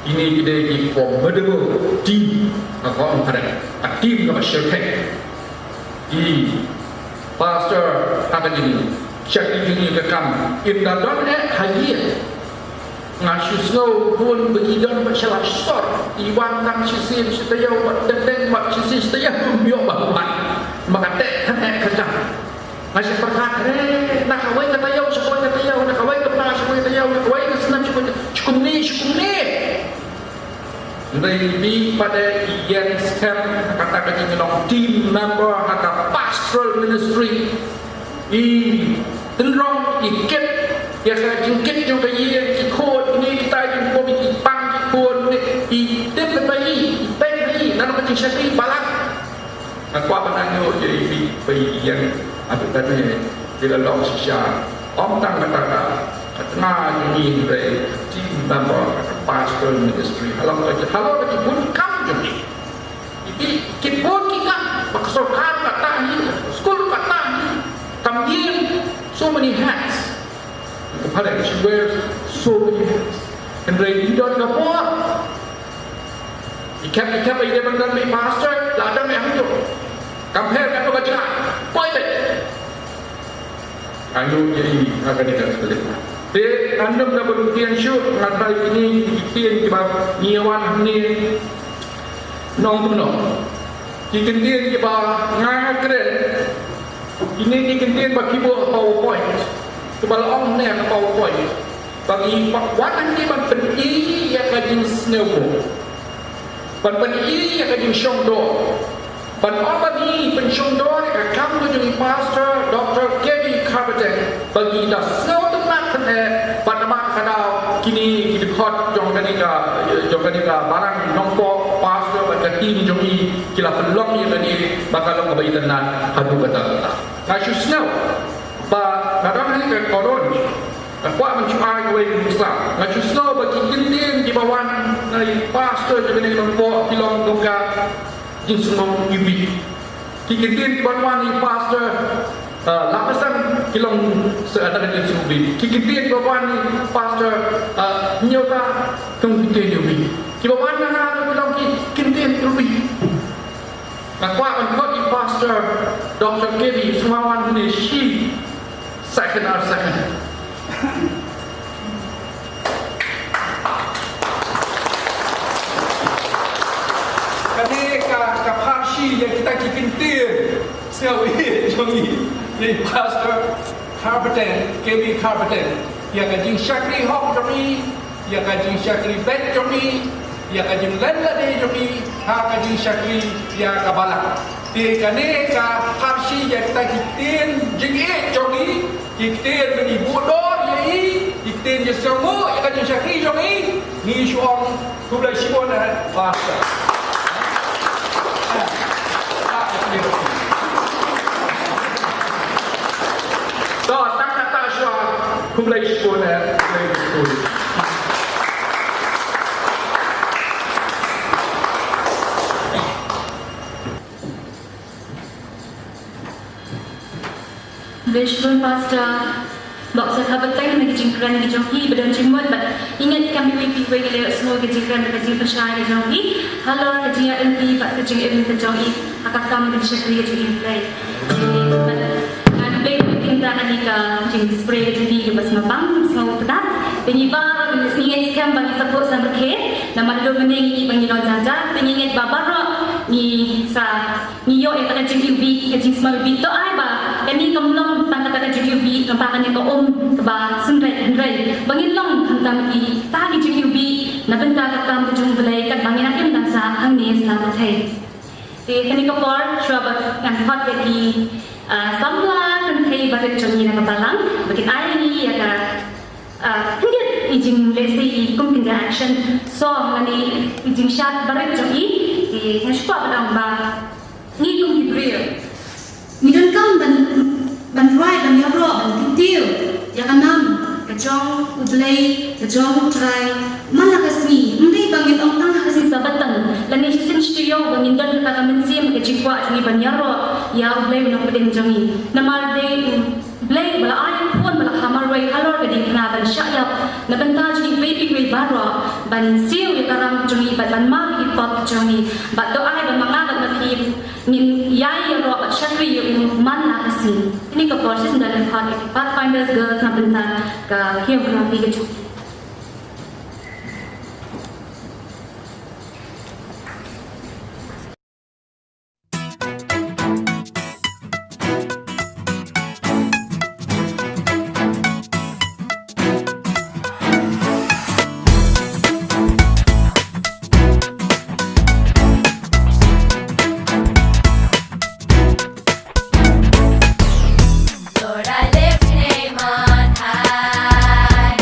Kine ki dei ki formidable team, nga kwah ong phareng, ka team kaba shyrkhei. I pastor ha ka jingshakri jong ngi ka kam, im da don eh ha ïing. Nga shu sngew bun ba i don bad sha la sor, i wan tang shisien shi taïew bad teng teng bad shisien shi taïew, ym ïoh ba wan. Ma ka teh tang eh ka kam. Nga shu pyrkhat, eh, na kawei ka taïew sha kawei ka taïew, na kawei ka bnai sha kawei ka taïew, na kawei ka snem sha kawei ka, sha kumne, sha kumne. Hynrei i Bih pat de i ïeng skhem ha kata ka jinglong team member ha ka pastoral ministry. I tynrong, i kit ïa ka jingkit jong ka ïing, ki khun, kine kita, ki khun, ki pang, ki khun, i tip ba i, i peit ba i, na ka jingshakri balang. Nga kwah ban ïoh ïa i Bih ba i ïeng haduh katne, ki la long shisha. Ym tang kata, ka tnga jong ngi hynrei ka team member ka pastoral ministry. Halor ka, halor ka jingpyndonkam jong ngi. I Bih, ki bun ki kam ba ka sorkar ka tah hi, ka skul ka tah hi, kam ïeng, so many hats. Ka phareng, she wears so many hats. Hynrei i don ka bor. I khep, i khep, i dei ban don i pastor, la don i hangto. Kam pher katno ka jaka. Poi beit. Ayu, jadi, ha kane ka skul. Te ngan nym da ban ktien shuh, ngan phai kine ki ktien kiba ngi wan hangne. Nongpynïaid. Ki ktien kiba nga kren. Kine ki ktien ba ki buh ha PowerPoint. Kiba la ong ne ha PowerPoint. Ba ngi wan hangne ban pyni ïa ka jingsngewbha. Ban pyni ïa ka jingshongdor. Ban ong ba ngi pynshongdor ïa ka kam ka jong i Pastor Doctor K B Carpenter. Ba ngi da sngewtynnat kane, bad namar kata kine ki dkhot jong kane ka, jong kane ka balang Nongpoh, Pastor bad ka team jong i ki la pynlong ïa kane ba ka long kaba itynnat haduh katta katta. Nga shu sngew ba nga dang ha ka Koron. Nga kwah ban shu ai kawei ka nuksa. Nga shu sngew ba ki ktien kiba wan na i Pastor jong kane ka Nongpoh ki long kum ka jingsngewbha. Ki ktien kiba wan na i Pastor, uh, Lapasang ki long sa kata ka jingsngewbha. Ki ktien kiba wan na i Pastor, uh, Nyota ki long ki ktien kiba, kiba wan na nga ki long ki ktien kiba. Nga kwah ban khot i Pastor Doctor K B, sngewbha wan hangne shi second ar second. Kane ka, ka pharshi ïa kita ki ktien sngewbha jong i, ïa i Pastor Carpenter, K B Carpenter, ïa ka jingshakri hok jong i, ïa ka jingshakri beit jong i, ïa ka jinglen lade jong i ha ka jingshakri ïa ka balang. Te kane ka pharshi ïa kita ki ktien jingïeit jong i, ki ktien ba ngi buh dor ïa i, ki ktien jingsngewnguh ïa ka jingshakri jong i, ngi shu ong khublei shibun eh Pastor. To, tang kata shuwa, khublei shibun eh, khublei shibun. Khublei shibun Pastor. Bok sa kaba teng na ki jingkren ki jong ki ba don jingmut bad ngi ngeit skhem ba iwei pa iwei ki la ïohsngew ki jingkren bad ka jingpynshai ki jong ki halor ka jingïaid lynti bad ka jingim ka jong i ha ka kam ka jingshakri ka jong i Blei. Bad ngan Blei ba kin da kane ka jingspray ka jong ki kaba sngewbang sngewbha. Te ngi ba ngi ngeit skhem ba ngi sa phuh sa rkhie namar ba ngi ngeit ba ngi long janja. Te ngi ngeit ba baroh ngi sa Ngi ïoh ïa ka jingiwbih, ka jingsma iwbih. To ai ba kane kam long tang kata ka jingiwbih, kata kane ka um kaba synreit hynrei ba ngin long khamtam kita ki jingiwbih na bynta ka kam ka jong U Blei, katba ngin ïa im dang sah hangne sla pyrthei. Te kane ka por shuwa ba ngan khot ïa ki, ah, samla kynthei barit jong ngi na ka balang ba kin ai ïa ngi ïa ka, ah, khyndiat i jinglehse i kum kynja action song lane i jingshad barit jong i. Te nga shu kwah ban ong ba Ngi kum ki briew ngi donkam ban, ban rwai, ban ïaroh, ban kyntiew ïa ka nam ka jong U Blei, ka jong U Trai man la ka sngi. Ym dei ba ngin ong tang ha ka sngi Sabbaton lane shisien shi taïew ba ngin don kata ka mynsiem, ka jingkwah jong ngi ban ïaroh ïa U Blei U Nongpynim jong ngi. Namar dei U Blei ba la ai U Khun ba la kha marwei halor ka diengphna ban shah ïap na bynta jong ngi kiwei kiwei baroh, ban siew ïa ka ram jong ngi bad ban map ïa ki pop jong ngi. Bad to ai ba ma nga bad ma phi ngin ïai ïaroh bad shakri ïa U man la ka sngi. Kine ki por shisien da ngi khot ïa ki Pathfinders Girls na bynta ka choreography ka jong ki. Lord, I lift your name on high.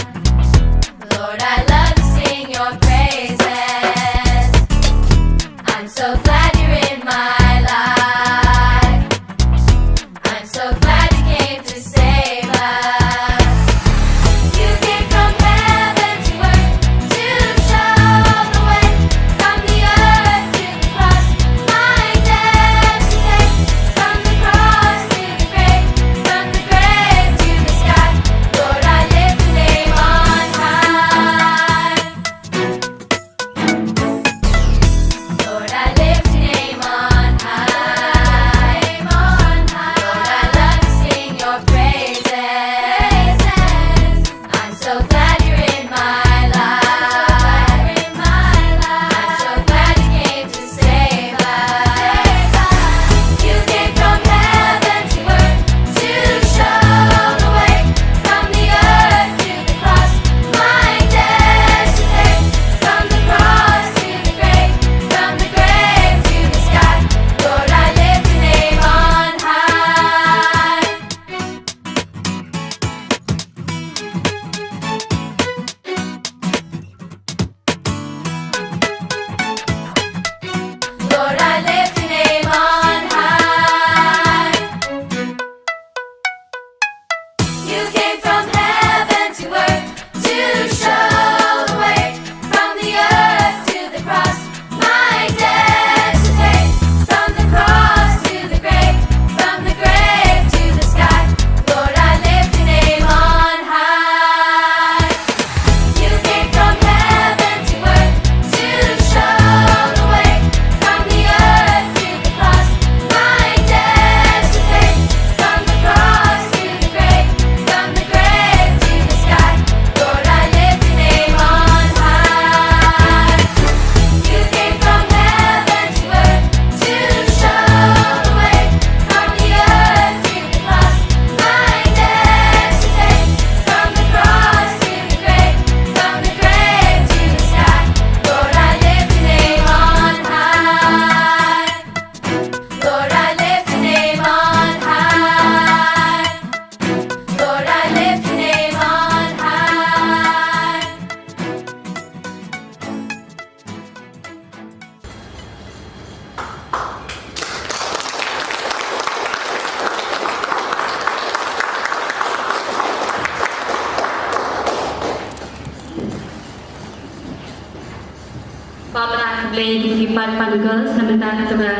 Barbara Blei ki Pat Pan Girls na bynta ka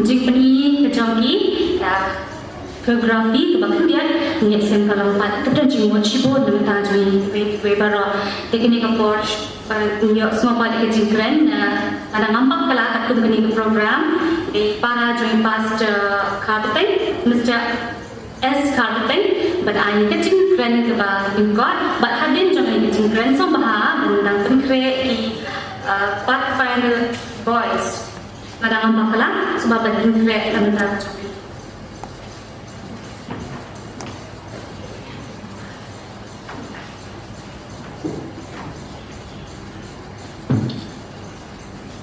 jingpyni ka jong ki ïa choreography kaba khyndiat. Ngi ïa sngewbha pat ka don jingmut shibun na bynta jong ngi wei baroh. Te kane ka por ngi ïa sngewbha ka jingkren na nga dang ngam bakla katkum kane ka program. Te para jong ngi Pastor Kharteng, Mister S Kharteng, bad ai ka jingkren kaba lyngkot, bad hadien jong ai ka jingkren sngewbha ban dang pynkhreh ki uh, Pathfinder Boys. Nga dang ngam bakla, sngewbha ban pynkhreh na bynta jong ki.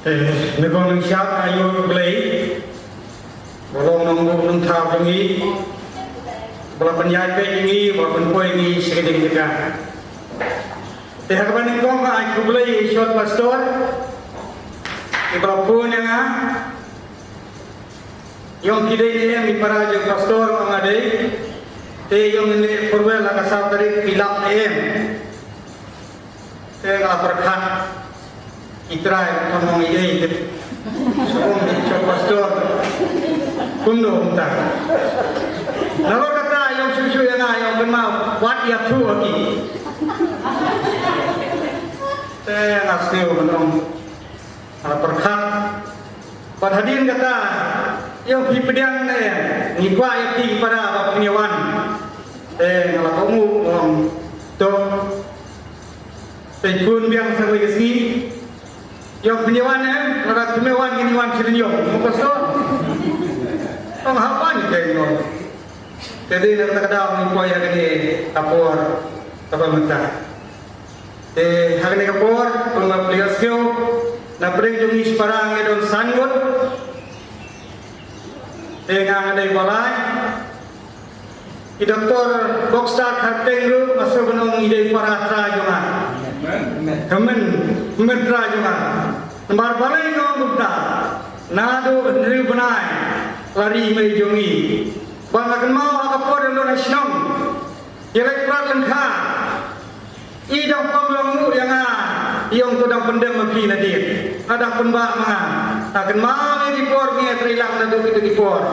Eh, ngi kong ngi shah ayu Blei. Ba long nongbuh nongthaw jong ngi, ba la pynïaid beit ïa ngi, ba la pynpoi ïa ngi sha ka jingkyrkhu. Te ha kaba nyngkong ai khublei ïa i Short Pastor iba la phone ïa nga. Ïong phi dei ne em i para jong Pastor, ong nga dei. Te ïong ne farewell ha ka saw tarik, phi lap ne em. Te nga pyrkhat, i Trai, ka mong i ei te. Shu ong i Short Pastor. Kumno kumta. Nalor kata ïong shu shu ïa nga, ïong kynmaw wat ïathuh ha ki. Te nga sngew ban ong, nga pyrkhat. Bad hadien kata, ïong phi pdiang ne em, ngi kwah ïa phi para ba phin ïa wan. Te nga la kohnguh, ong to. Te phone biang sa kawei ka sngi. Ïong phin ïa wan em, lada phim ïa wan ngin ïa wan sha lynñiong. Mo Pastor? Ong hap wan ïa ka ïong. Te dei na kata ka daw ngi poi ha kane ka por kaba mynta. Te ha kane ka por, kumba phi la ïohsngew, na pdeng jong ngi shipara ngi don san ngut. Te nga nga dei uba lai. I Doktor Bokstar Kharteng ruh nga sngewbha ban ong i dei para trai jong nga. Amen. Amen. Hynmen trai jong nga. Namar balei nga ong kumta? Naduh hynriew bnai la ri mei jong ngi. Ba nga kynmaw ha ka por ïalon ha shnong, ïa leit prat lyngkha. I dang pom long nguh ïa nga, i ong to dang pyndem ma phi nadien. Nga dang pynbah ma nga. Nga kynmaw ïa ki por ngi ïa trei lang naduh kito ki por.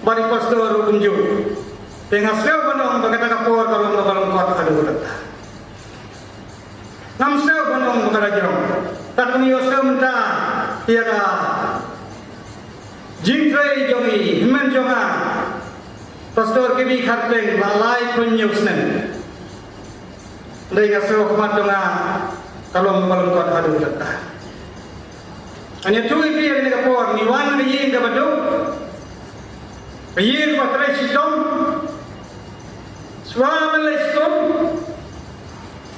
Bad i Pastor ruh kumjuh. Te nga sngew ban ong ba kata ka por ka long kaba lyngkot haduh katta. Ngam sngew ban ong ba ka la jrong. Kat ba ngi ïohsngew mynta ïa ka jingtrei jong i hynmen jong nga Pastor K B Kharteng la laiphew hynñiew snem. Dei nga sngew khmat jong nga ka long kaba lyngkot haduh katta. Ngan ïathuh ïa phi ha kane ka por, ngi wan na ka ïing kaba duk, ka ïing ba trei shitom. Shuwa ban leit skul,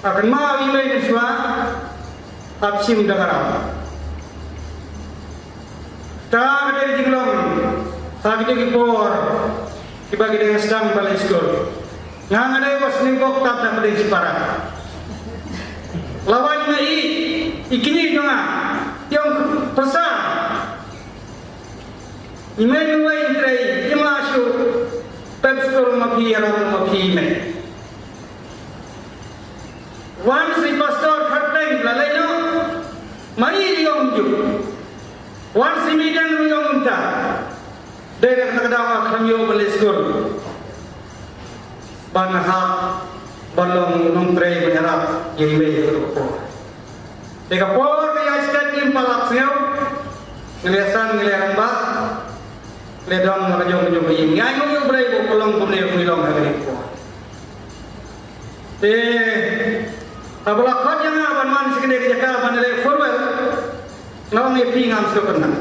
nga kynmaw i mei mynshuwa hap shim da ka ram. Ta ka dei ka jinglong ha kito ki por kiba ki dang sdang ban leit skul. Nga nga dei ba sniewbok tap na pdeng shipara. La wan nga ïeit, i kñi jong nga, i ong pyrsa. I mei, i mei, i trei, i ma shu pep skul ma phi, ïalam ma phi i mei. Wan sa i Pastor Kharteng la leit noh, ma i ruh i ong kumjuh. Wan sa i Meideng ruh i ong kumta. Dei na kata ka daw nga khlem ïoh ban leit skul. Ban hap ban long nongtrei ban ïarap ïa i mei ha kato ka por. Te ka por ka ïaid stet ngim pat lap sngew. Ngi la ïasan, ngi la ïarangbah. Ngi la don ha ka jong ka jong ka ïing. Ngi ainguh ïa U Blei ba u pynlong kumne u pynlong ha kane ka por. Te haba la khot ïa nga ban wan sha kane ka jaka ban leh farewell, nga ong ïa phi ngam sngewkynmaw.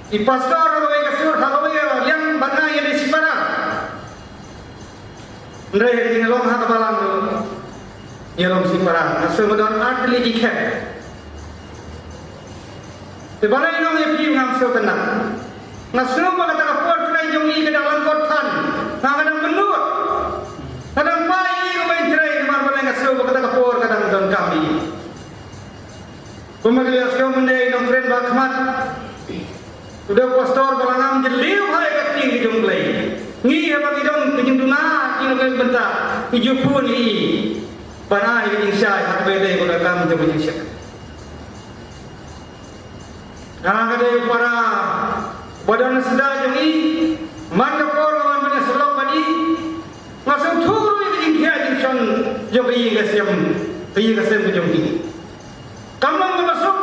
I pastor ha kawei ka sur, ha kawei ka liang, bad nga ïa dei shipara. Hynrei ha ka jinglong ha ka balang ruh ngi ïalong shipara, nga sngewbha don ar tylli ki khep. Te balei nga ong ïa phi ngam sngewtynnat? Nga sngew ba kata ka por trei jong ngi ka dang lyngkot than. Nga ka dang bynnud. Nga dang pai ïa ka ban trei namar balei nga sngew ba kata ka por ka dang donkam ïa ngi. Kumba ki la ïohsngew mynne i nongkren ba khmat, u dei u pastor ba la ngam jylliew ha ka ktien ka jong U Blei. Ngi haba ngi don ka jingduna ki nongkren bynta, ki ju phone ïa i. Ban ai ka jingshai ha kaba ïadei bad ka kam jong ka jingshakri. Nga ka dei u para ba don sdang jong i, man ka por nga wan ban ïasyllok bad i, nga sngewthuh ruh ïa ka jingkhiah jingshon jong ka ïing ka sem, ka ïing ka sem ka jong i. Kam long kaba suk.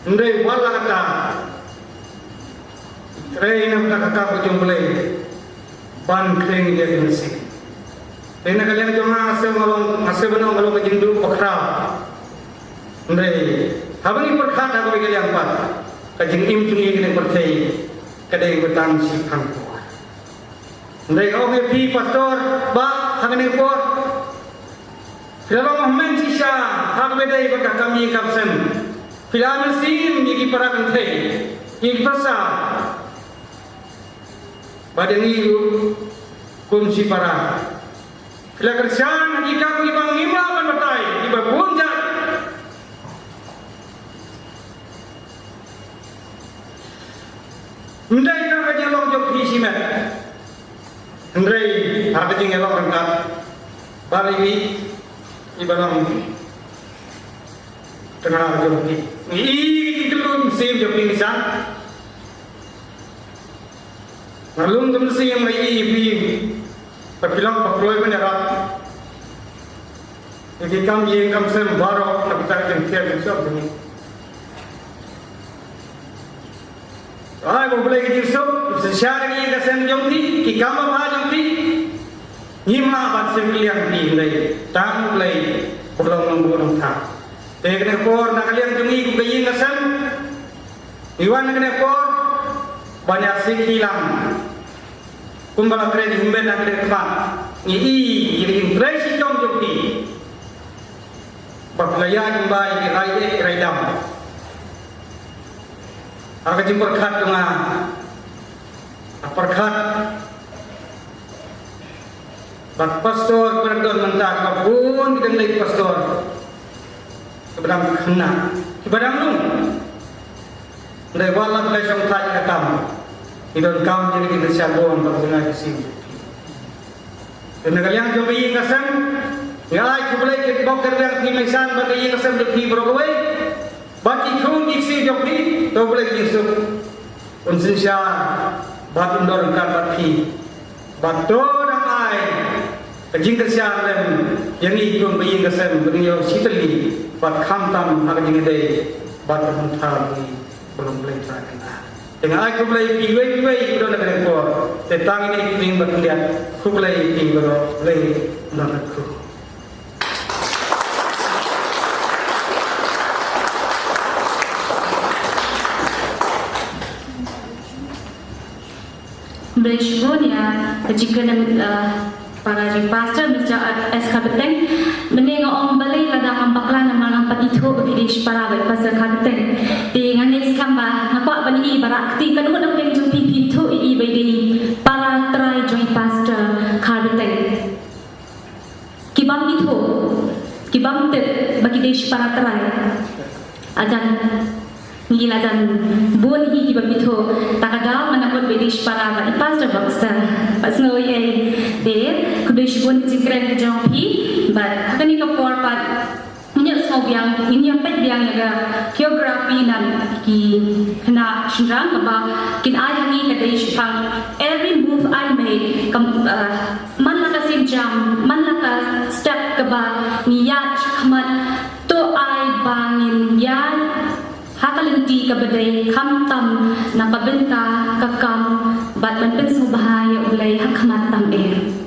Hynrei wat la katta, trei na ka kam ka jong U Blei ban khring ïa ki mynsiem. Te na ka liang jong nga, nga sngew nga long, nga sngew ban ong ka long ka jingduh bakhraw. Hynrei haba ngi pyrkhat ha kawei ka liang pat, ka jingim jong ngi ha kane ka pyrthei ka dei kaba tang shiphang por. Hynrei nga ong ïa phi pastor, bah, ha kane ka por phi la long hynmen shisha ha kaba ïadei bad ka kam ïing kam sem. Phi la ai mynsiem ïa ki para kynthei, ïa ki pastor. Bad ïa ngi ruh kum shipara, phi la kyrshan ha ki kam kiba ngim lah ban batai, kiba bun jait. Ym dei tang ka jinglong jong phi shimet, hynrei ha ka jingïalong ryngkat bad iwei iba long tnga jong phi. Ngi i ki kyllum mynsiem jong phi ngi san. Nga lum ka mynsiem, nga i ïa phi ba phi long ba kloi ban ïarap ïa ki kam ïing kam sem baroh na ka bynta ka jingthiah jingsuk jong ngi. Ai ba U Blei ka jingsuk, synshar ïa ka ïing ka sem jong phi, ki kam babha jong phi. Ngim lah ban shim kylliang phi, hynrei tang U Blei ba long nongbuh nongthaw. Te kane ka por na ka liang jong ngi kum ka ïing ka sem, ngi wan ha kane ka por ban ïa sakhi lang. Kumba la kren hynmen ha kane ka khmat, ngi i ïa ka jingtrei shitom jong phi ba phi la ïaid lyngba ïa ki rai eh ki rai dam. Ha ka jingpyrkhat jong nga, nga pyrkhat ba ki pastor kiba dang don mynta, kiba bun ki dang leit pastor, kiba dang khynnah, kiba dang lung. Hynrei wat la phi la shongthait ka kam, ngi donkam ïa ki kyrshan bun bad ka jingïasyrdoh. Te na ka liang jong ka ïing ka sem, nga ai khublei ïa ki bok ki riang phi meisan bad ka ïing ka sem jong phi baroh kawei, bad ki khun ki ksiew jong phi. To U Blei ka jingsuk un synshar bad un don ryngkat bad phi. Bad to dang ai ka jingkyrshan lem ïa ngi kum ka ïing ka sem, ba ngin ïoh shi tylli bad khamtam ha ka jingïadei bad ka bynta jong ngi ba long Blei Trai Kynrad. Te nga ai khublei ïa phi iwei pa iwei kiba don ha kane ka por. Te tang ine i kyrteng ba khyndiat, khublei ïa phi baroh, Blei un don bad phi. Blei shibun ïa ka jingkren, eh, para jong i Pastor Mister S Kharpeteng. Mynne nga ong balei lada ngam bakla namar ngam pat ithuh ba phi dei shipara bad i Pastor Kharpeteng. Te nga ngeit skhem ba nga kwah ban ïohi ba rah kti katno na pdeng jong phi phi ithuh ïa i ba i dei para trai jong i Pastor Kharpeteng. Ki bym ithuh, ki bym tip ba ki dei shipara trai. Hajan, ngi la jan bun hi ki bym ithuh. Ta ka daw ngan ong ba i dei shipara bad i Pastor Baxter. Bad sngew ei ei. Te khublei shibun ka jingkren ka jong phi. Bad ha kane ka por pat ngin ïa sngew biang, ngin ïa peit biang ïa ka choreography na ki khynnah shynrang kaba kin ai ha ngi ka dei shaphang every move I make, kam, eh, man la ka sienjam, man la ka step kaba ngi ïaid shakhmat, to ai ba ngin ïaid ha ka lynti kaba dei khamtam na ka bynta ka kam bad ban pynsngewbha ïa U Blei ha khmat tam eh.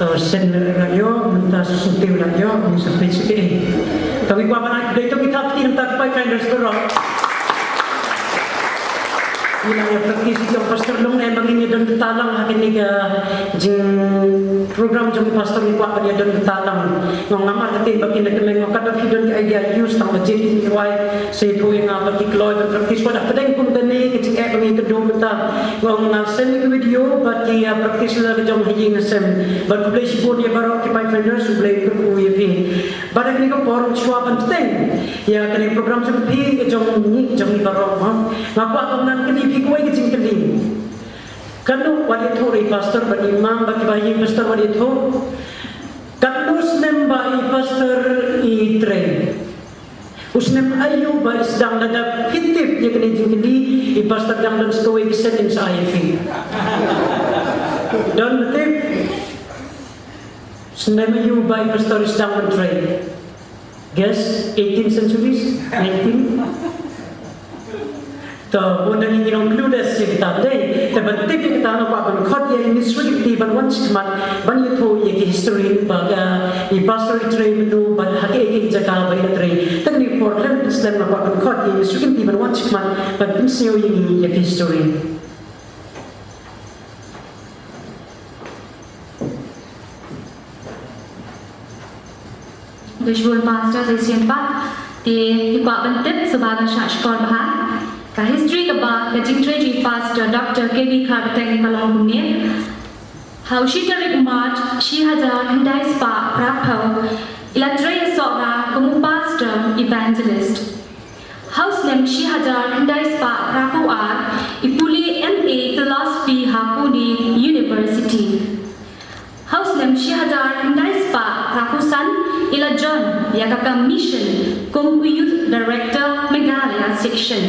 Sen la ïoh, mynta Sutei la ïoh, mynta Sutei. Kawei kwah ban ai khublei to ki thap kti na ki Pathfinders baroh. Ngi la ïa practice ïa u Pastor Long ne ba ngin ïa don bynta lang ha kane ka jing program jong u Pastor, ngi kwah ban ïa don bynta lang. Nga ong namar kata ba kin da kmen, nga ong katba phi don ki idea, use tang ba jin ki wai. Sa ïathuh ïa nga bad ki kloi ban practice, bad hapdeng kum kane ka jingeh ba ngi kynduh mynta, nga ong nga send ïa ki video bad ki, ah, practice la ka jong ha ïing ha sem. Bad khublei shibun ïa baroh ki Pathfinders, U Blei un kyrkhu ïa phi. Bad ha kane ka por shuwa ban bteng ïa kane ka program jong phi, ka jong ngi, jong ngi baroh, ha, nga kwah ban nang kylli phi kawei ka jingkylli. Katno wat ïathuh ïa i Pastor bad i Imam bad kiba ha ïing Pastor wat ïathuh? Katno snem ba i Pastor i trei? U snem aïu ba i sdang? Lada phi tip ïa kane ka jingkylli, i Pastor dang don sa kawei ka sentence ai ïa phi. Don tip? Snem aïu ba i Pastor i sdang ban trei? Guess, eighteenth centuries? Nineteen? To, bun na ngi ngi long clueless ïa kita, dei. Te ban tip ïa kita nga kwah ban khot ïa i Miss Ricky ban wan shakhmat ban ïathuh ïa ki history ba ka, i Pastor i trei mynno bad ha kaei kaei ka jaka ba i la trei. Te kane ka por khlem pynslem nga kwah ban khot ïa i Miss Ricky ban wan shakhmat ban pynsngew ïa ngi ïa ki history. Khublei shibun Pastor, sa shisien pat te ngi kwah ban tip, sa ba ngin shah shkor bha. Ka history kaba ka jingtrei jong i Pastor Doctor K B Kharteng ka long kumne. Ha u shi tarik March shi hajar khyndai spah phra phew, i la trei ïa Sohra kum u Pastor Evangelist. Ha u snem shi hajar khyndai spah phra phew ar, i pule M A Philosophy ha Pune University. Ha u snem shi hajar khyndai spah phra phew san, i la join ïa ka kam mission kum u Youth Director Meghalaya Section.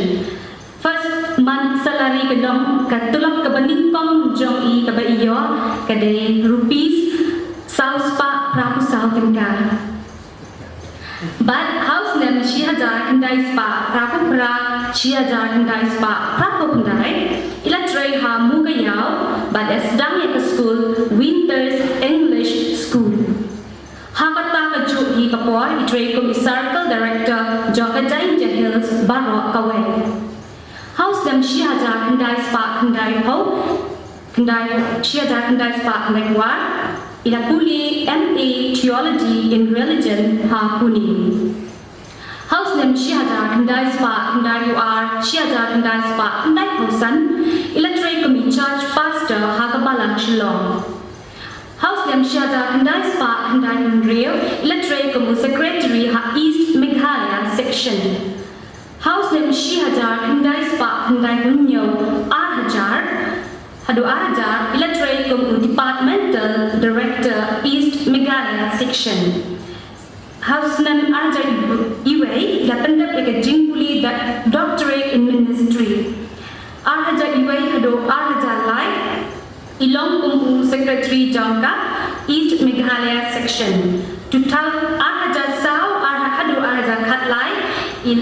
First month salary ka long, ka tulop kaba nyngkong jong i kaba i ïoh ka dei rupees saw spah phra phew saw tyngka. Bad ha u snem shi hajar khyndai spah phra phew phra, shi hajar khyndai spah phra phew khyndai, i la trei ha Mugayaw bad i sdang ïa ka skul Winters English School. Ha kata ka juh hi ka por i trei kum i Circle Director jong ka Jaintia Hills baroh kawei. Ha u snem shi hajar khyndai spah khyndai phew, khyndai, shi hajar khyndai spah khyndai phew ar, i la pule M A Theology in Religion ha Pune. Ha u snem shi hajar khyndai spah khyndai phew ar, shi hajar khyndai spah khyndai phew san, i la trei kum i Church Pastor ha ka Balang Shillong. Ha u snem shi hajar khyndai spah khyndai phew hynriew, i la trei kum u Secretary ha East Meghalaya Section. Ha u snem shi hajar khyndai spah khyndai phew hynñiew, ar hajar, haduh ar hajar, i la trei kum u Departmental Director East Meghalaya Section. Ha u snem ar hajar iwei, i la pyndep ïa ka jingpule da-, Doctorate in Ministry. Ar hajar iwei haduh ar hajar lai, i long kum u Secretary jong ka East Meghalaya Section. To thaw ar hajar saw, ar ha-, haduh ar hajar khatlai, i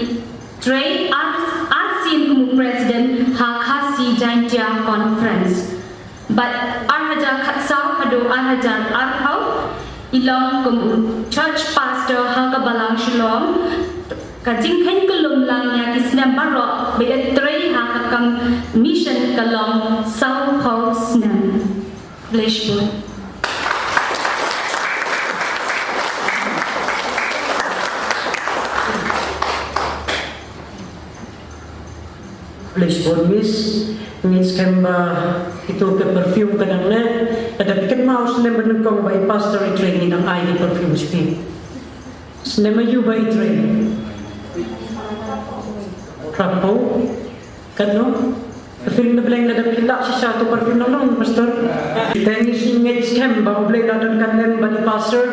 trei ar, ar sien kum u President ha Khasi Jaintia Conference. Bad ar hajar khatsaw haduh ar hajar arphew, i long kum u Church Pastor ha ka Balang Shillong. Ka jingkheiñ kyllum lang ïa ki snem baroh ba i trei ha ka kam mission ka long sawphew snem. Khublei shibun. Khublei shibun Miss, ngeit skhem ba kito ki perfume ka dang leh, lada phi kynmaw snem ba nyngkong ba i Pastor i trei ngi dang ai ki perfume sha phi. Snem aïu ba i trei? Phra phew? Katno? Ka feeling na Blei lada phi lah shisha to perfume nang nang, Pastor. Te ngi ngeit skhem ba U Blei la don kan lem bad i Pastor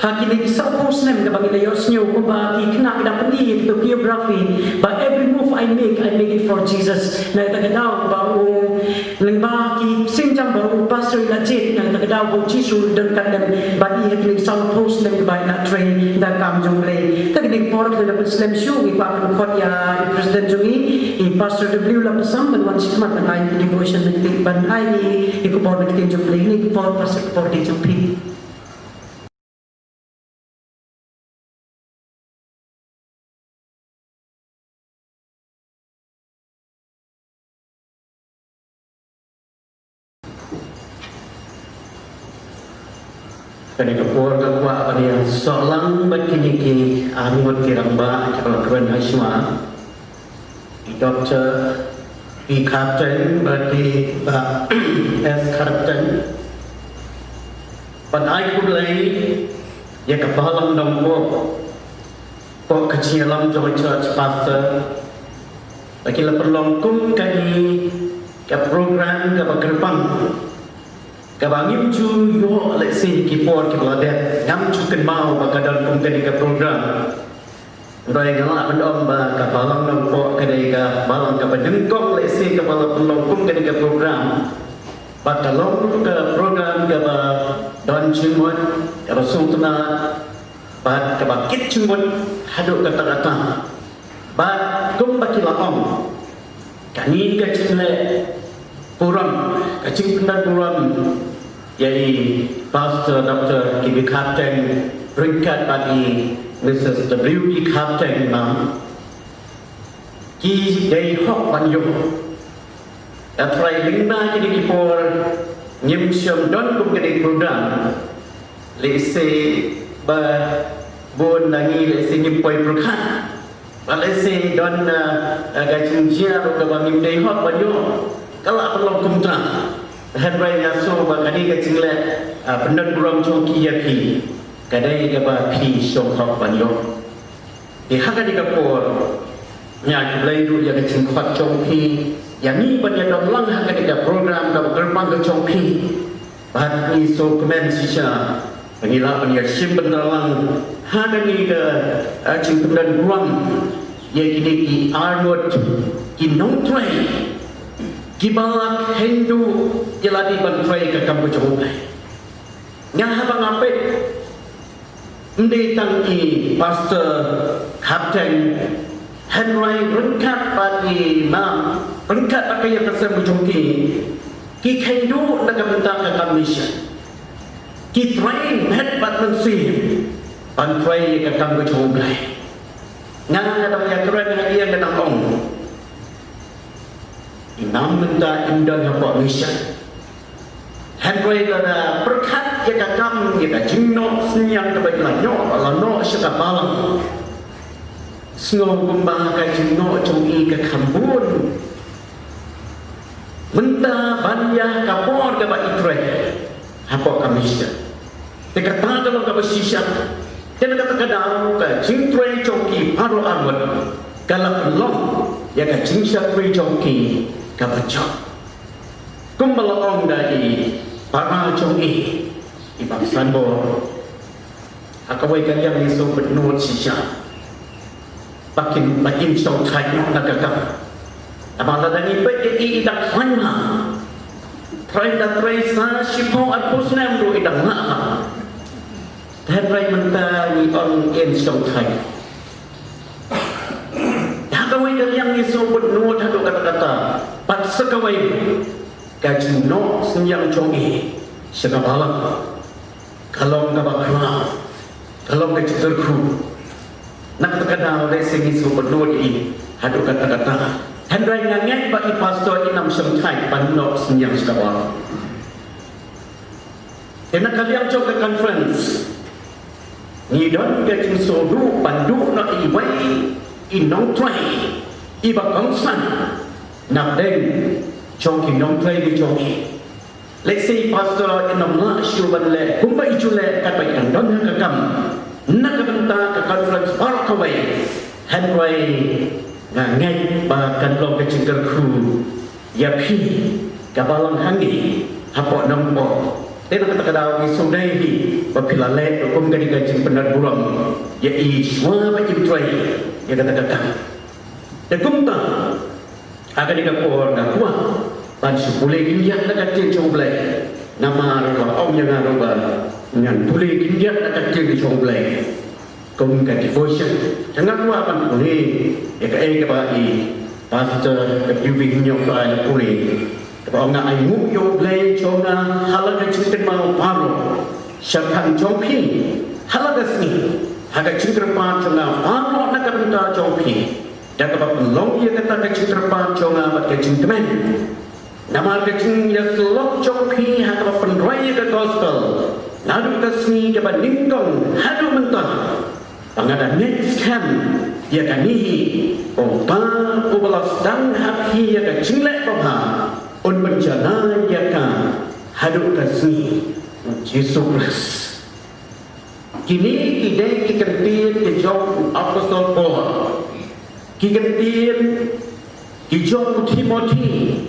ha kine ki sawphew snem kaba ngi la ïohsngew kumba ki khynnah ki dang pyni ïa ki biography ba every move I make, I make it for Jesus. Na kata ka daw ba u, lyngba ki sienjam ba u Pastor i la jied, na kata ka daw ba u Jisu u don kan lem bad i ha kine ki sawphew snem kaba i la trei da ka kam jong U Blei. Te kane ka por ngi la pynslem shuh, ngi kwah ban khot ïa i President jong ngi, i Pastor W Lapasam, ban wan shakhmat ban ai ki devotion na ka ktien, ban ai ki, ki khubor na ka ktien jong U Blei. Kane ka por, Pastor, ka por ka dei jong phi. Kane ka por nga kwah ban ïa sngewlang bad kine ki arngut ki rangbah kiba la kren ha shuwa. I Doktor P Kharpteng bad i Bah S Kharpteng. Ban ai khublei ïa ka Balang Nongpoh, poh ka jingïalam jong i Church Pastor. Ba ki la pynlong kum kane ka program kaba kyrpang, kaba ngim ju ïoh lehse ki por kiba la dep, ngam ju kynmaw ba ka don kum kane ka program. Hynrei nga lah ban ong ba ka Balang Nongpoh ka dei ka balang kaba nyngkong lehse kaba la pynlong kum kane ka program. Bad ka long ka program kaba don jingmut, kaba sngewtynnat, bad kaba kit jingmut haduh katta katta. Bad kumba ki la ong, kane ka jingleh burom, ka jingpyndonkam burom ïa i Pastor Doktor K B Kharpteng ryngkat bad i Missus W B Kharpteng, Mam, ki dei hok ban ïoh. Hynrei lyngba kine ki por ngim shym don kum kine ki program. Lehse ba bun na ngi lehse ngim poi pyrkhat. Ba lehse don, ah, ah, ka jingjia ruh kaba ngim dei hok ban ïoh. Ka la pynlong kumta. Hynrei nga sngew ba kane ka jingleh, ah, pyndonkam burom jong ki ïa phi, ka dei kaba phi shong hok ban ïoh. Te ha kane ka por nga khublei ruh ïa ka jingkhot jong phi ïa ngi ban ïa don lang ha kane ka program kaba kyrpang ka jong phi. Bad ngi sngewkmen shisha ba ngi lah ban ïa shim bynta lang ha kane ka, ah, jingpyndonkam burom ïa kine ki arngut ki nongtrei kiba la kynduh ïa lade ban trei ka kam ka jong U Blei. Nga haba nga peit, ym dei tang i Pastor Kharpteng, hynrei ryngkat bad i Mam, ryngkat bad ka ïing ka sem ka jong ki, ki kynduh na ka bynta ka kam mission. Ki trei met bad mynsiem ban trei ka kam ka jong U Blei. Nga nga dang ïa kren ha ïing nga dang ong, i Mam mynta im don hapoh mission. Hynrei lada pyrkhat ïa ka kam, ïa ka jingnoh synñiang kaba i la ïoh, la noh sha ka balang, sngew kumba ka jingnoh jong i ka kham bun mynta ban ïa ka por kaba i trei hapoh ka mission. Te kata ka long kaba shisha. Te na kata ka daw ka jingtrei jong ki baroh arngut ka la pynlong ïa ka jingshakri jong ki kaba jop. Kumba la ong da i para jong i, i Bah Sanbor, ha kawei ka liang ngi sngewbha nud shisha ba kin, ba kin shong thait noh na ka kam. Namar lada ngi peit ïa i, i dang khlaiñ bha. Trei da trei sa shiphew arphew snem ruh i dang lah bha. Hynrei mynta ngi ong in shong thait. Ha kawei ka liang ngi sngewbha nud haduh katta katta. Bad sa kawei, ka jingnoh synñiang jong i sha ka balang ka long kaba khraw, ka long ka jingkyrkhu. Na kata ka daw lehse ngi sngewbha nud ïa i haduh katta katta. Hynrei nga ngeit ba i Pastor im shong thait ban noh synñiang sha ka balang. Te na ka liang jong ka conference ngi don ka jingsngewduh ban duh noh iwei i nongtrei iba kongsan na pdeng jong ki nongtrei ki jong i. Lehse i Pastor im lah shuh ban leh kumba i ju leh katba i dang don ha ka kam na ka bynta ka conference baroh kawei. Hynrei nga ngeit ba kan long ka jingkyrkhu ïa phi ka balang ha ngi hapoh Nongpoh. Te na kata ka daw ngi sngewdei hi ba phi la leh kum kane ka jingpyndonkam burom ïa i shuwa ba im trei ïa kata ka kam. Te kumta ha kane ka por nga kwah ban shu pule khyndiat na ka ktien jong U Blei. Namar ka ong ïa nga ruh ba ngan pule khyndiat na ka ktien jong U Blei. Kum ka devotion, te nga kwah ban pule ïa kaei kaba i Pastor W B Hynñiewtrep ba la pule. Kaba ong, nga ainguh ïa U Blei jong nga ha la ka jingkynmaw baroh shaphang jong phi ha la ka sngi, ha ka jingkyrpad jong nga baroh na ka bynta jong phi. Da kaba pynlong ïa kata ka jingkyrpad jong nga bad ka jingkmen. Namar ka jingïasyllok jong phi ha kaba pynroi ïa ka gospel Naduh ka sngi kaba nyngkong haduh mynta, ba nga da ngeit skhem ïa kane hi, U Kpa uba la sdang ha phi ïa ka jingleh babha, un pynjanai ïa ka haduh ka sngi U Jisu Khrist. Kine ki dei ki kyntien ki jong u Apostol Paul, ki kyntien ki jong u Timothi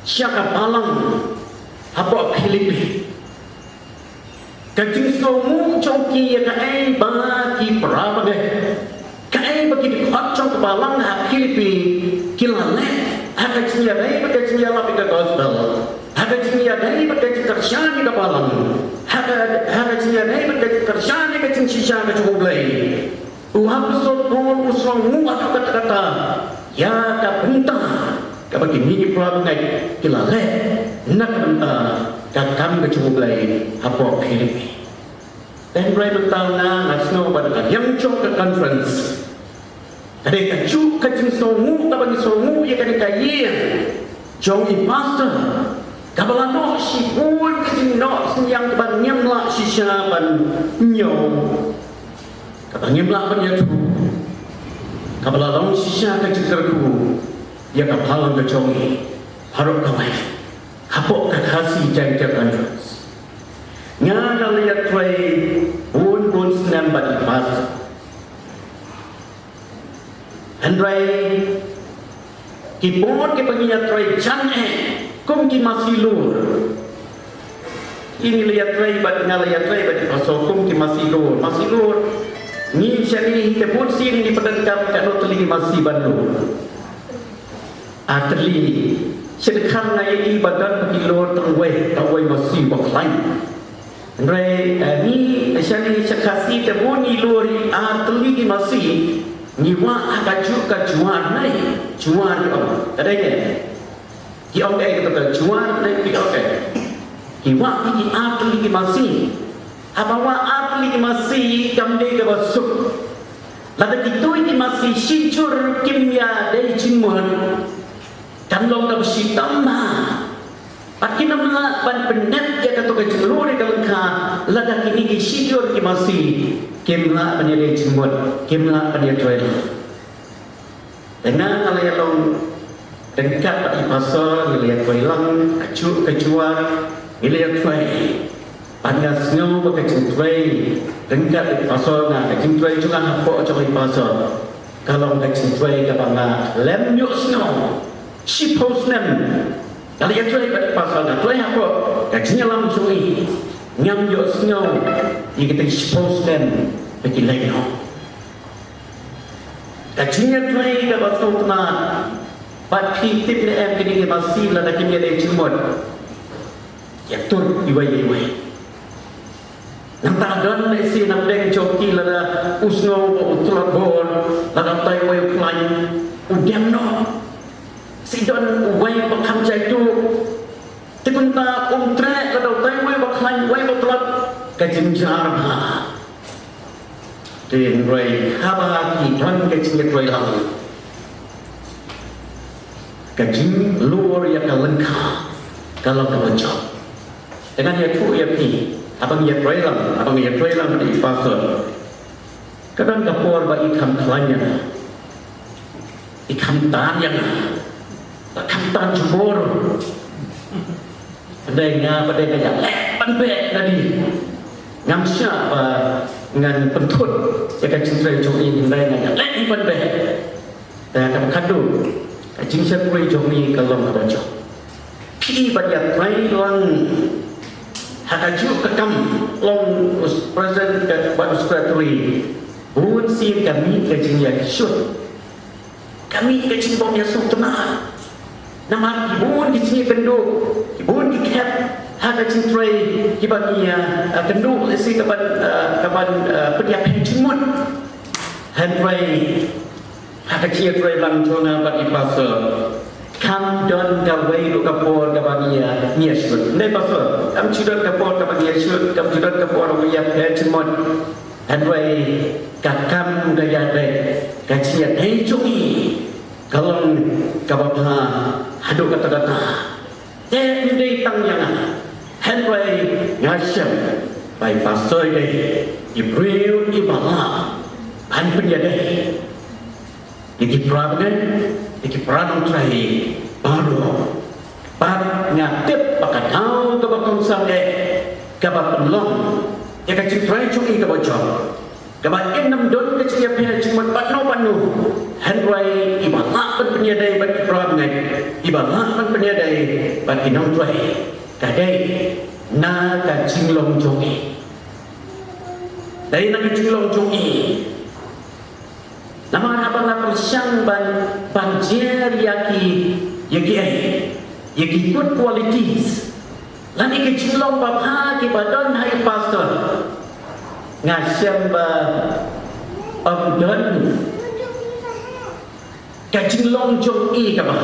sha ka balang hapoh Philippi. Ka jingsngewnguh jong ki ïa kaei ba ki para bangeit, kaei ba ki dkhot jong ka balang ha Philippi ki la leh ha ka jingïadei bad ka jingïalap ïa ka gospel, ha ka jingïadei bad ka jingkyrshan ïa ka balang, ha ka, ha ka jingïadei bad ka jingkyrshan ïa ka jingshisha ka jong U Blei. U Apostol Paul u sngewnguh ha kata kata ïa ka bynta kaba kine ki para bangeit ki la leh na ka bynta ka kam ka jong U Blei hapoh Philippi. Te hynrei mynta nga, nga sngew ba na ka liang jong ka conference, ka dei kajuh ka jingsngewnguh kaba ngi sngewnguh ïa kane ka ïing jong i pastor, kaba la noh shibun ka jingnoh synñiang kaba ngim lah shisha ban ñiew, kaba ngim lah ban ïathuh, kaba la long shisha ka jingkyrkhu ïa ka balang ka jong ngi baroh kawei hapoh ka Khasi Jaintia Conference. Nga, nga la ïatrei bun bun snem bad i pastor. Hynrei ki bun kiba ngi ïatrei jan eh kum ki masi lur. Ngi la ïatrei bad, nga la ïatrei bad i pastor kum ki masi lur. Masi lur, ngi shane hi te bun sien ngi pyndonkam katno tylli ki masi ban lur. Ar tylli. Sha dkhar nga ïohi ba don ki lur tang wei, tang wei masi ba khlaiñ. Hynrei, eh, ngi shane sha Khasi te bun ngi lur hi ar tylli ki masi, ngi wah ha kajuh ka Jowar ne, Jowar ki ong. Ka dei ne? Ki ong kaei kato ka Jowar ne, ki ong kaei? Ki wah hi ki ar tylli ki masi. Haba wah ar tylli ki masi kam dei kaba suk. Lada kito ki masi shijur kim ïadei jingmut, kan long kaba shitom bha. Bad kin ym lah ban pyndep ïa kato ka jinglur ïa ka lyngkha lada kine ki shijur ki masi kim lah ban ïadei jingmut, kim lah ban ïatrei. Te nga, nga la ïalong ryngkat bad i pastor, ngi la ïatrei lang kajuh ka Jowar, ngi la ïatrei. Bad nga sngew ba ka jingtrei ryngkat bad i pastor, nga, ka jingtrei jong nga hapoh jong i pastor, ka long ka jingtrei kaba nga khlem ïohsngew. Shiphew snem nga la ïatrei bad i pastor, nga trei hapoh ka jingïalam jong i, ngam ïohsngew ïa kita ki shiphew snem ba ki leit noh. Ka jingïatrei kaba sngewtynnat. Bad phi tip ne em, kine ki masi lada kim ïadei jingmut, ïa tur iwei ïa iwei. Nangta don lehse na pdeng jong ki lada u sngew ba u tlot bor, lada utai uwei u khlaiñ, u dem noh. Lehse don uwei ba kham jaituh. Te kumta um treh lada utai uwei ba khlaiñ, uwei ba tlot, ka jynjar bha. Te hynrei haba ki don ka jingïatrei lang, ka jinglur ïa ka lyngkha ka long kaba jop. Te ngan ïathuh ïa phi, haba ngi ïatrei lang, haba ngi ïatrei lang bad i pastor, ka don ka por ba i kham khlaiñ ïa nga, i kham tan ïa nga, ba kham tan jubor. Ba dei nga, ba dei nga ïaleh ban beh na di. Ngam shah ba ngan pynthut ïa ka jingtrei jong i, hynrei nga ïaleh ban beh. Te kaba khadduh, ka jingshakri jong i ka long kaba jop. Phi ban ïatrei lang ha kajuh ka kam, long u president ka, bad u secretary, bun sien ka mih ka jingïashut. Ka mih ka jingbym ïasngewtynnat. Namar ki bun ki jingïakynduh, ki bun ki khep ha ka jingtrei kiba ngi ïa, ah, kynduh lehse kaban, ah, kaban, ah, pynïapher jingmut. Hynrei ha ka jingïatrei lang jong nga bad i pastor, kam don kawei ruh ka por kaba ngi ïa, ngi ïashut. Hynrei pastor, kam ju don ka por kaba ngi ïashut, kam ju don ka por ba ngi ïapher jingmut. Hynrei ka kam ka ïadei, ka jingïadei jong i ka long kaba bha haduh katta katta. Te ym dei tang ïa nga, hynrei nga shem Ba i pastor i dei i briew iba lah ban pynïadei ïa ki para bangeit, ïa ki para nongtrei baroh. Bad nga tip ba ka daw kaba kongsan eh kaba pynlong ïa ka jingtrei jong i kaba jop, kaba in ym don ka jingïapher jingmut bad no bad no. Hynrei iba lah ban pynïadei bad ki para bangeit, iba lah ban pynïadei bad ki nongtrei, ka dei na ka jinglong jong i. Dei na ka jinglong jong i. Namar haba nga pyrshang ban, ban jer ïa ki, ïa ki ei, ïa ki good qualities lane ki jinglong babha kiba don ha i pastor, nga shem ba ym don ka jinglong jong i kaba,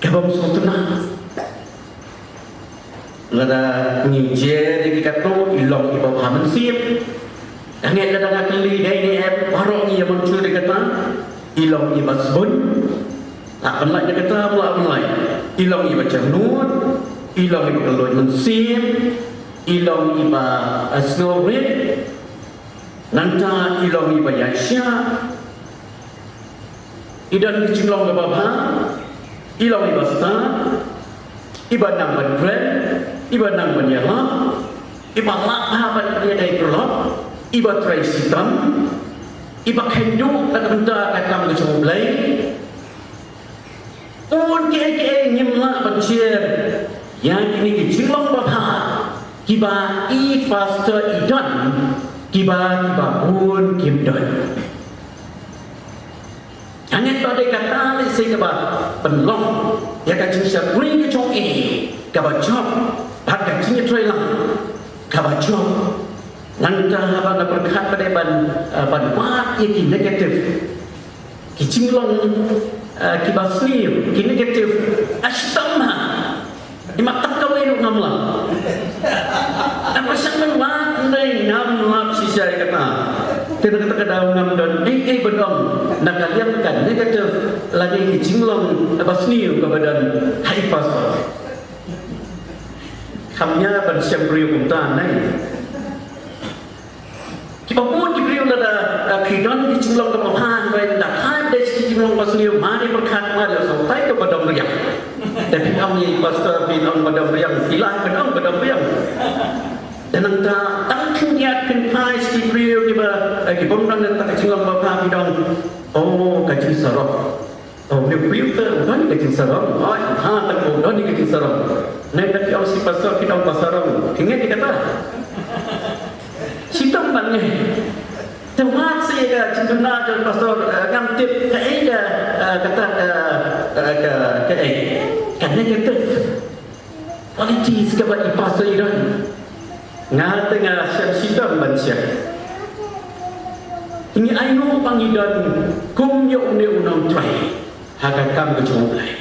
kaba ym sngewtynnat. Lada ngi jer ïa ki katto, i long iba bha mynsiem. Tangba lada nga kylli dei ne em, baroh ngi ïa mynjur ïa kata, i long iba sbun. Lah ban lait ïa kata, lah ban lait. I long iba jemnud, i long iba kylluid mynsiem, i long iba, eh, sngewrit. Nangta i long iba ïaishah. I don ki jinglong kaba bha, i long iba stad, iba nang ban kren, iba nang ban ïalap, iba lah bha ban ïadei paralok, iba trei shitom, iba kynduh na ka bynta ka kam ka jong U Blei. Bun kiei kiei ngim lah ban jer ïa kine ki jinglong babha kiba i pastor i don, kiba kiba bun kim don. Hangne ba dei kata lehse kaba pynlong ïa ka jingshakri ka jong i kaba jop bad ka jingïatreilang kaba jop. Nangta haba nga pyrkhat ba dei ban, eh, ban wad ïa ki negative, ki jinglong, eh, kiba sniew, ki negative, a shitom ha. Ïa ma tang kawei ruh ngam lap. Nga pyrshang ban wad hynrei ngam lap shisha ïa kata. Te na kata ka daw ngam don ei ei ban ong na ka liang ka negative lane ki jinglong ba sniew kaba don ha i pastor. Kham ïa ban shem briew kumta nai. Kiba bun ki briew lada, eh, ki don ki jinglong kaba bha, hynrei lada kha dei ki jinglong ba sniew, ma dei pyrkhat, ma dei sngewtai ka ba dom riang. Te phi ong ïa i pastor, phi ong ba dom riang, phi lah ban ong ba dom riang. Te nangta tang khyndiat khynphai ki briew kiba, eh, ki bym don ka jinglong ba bha, ki don, oh, ka jingsarong. Oh, briew briew te u don ka jingsarong. Oh, ha, te u don ka jingsarong. Nangta ki ong shi pastor, ki ong ba sarong. Ki ngeit ïa kata. Shitom ban ngeit. Te wat sa ïa ka jingduna jong pastor, eh, ngam tip kaei ka, eh, kata ka, eh, ka, kaei ka negative qualities kaba i pastor i don. Nga te nga shem shitom ban shem. Ngi ainguh ba ngi don kum ïa une u nongtrei ha ka kam ka jong U Blei.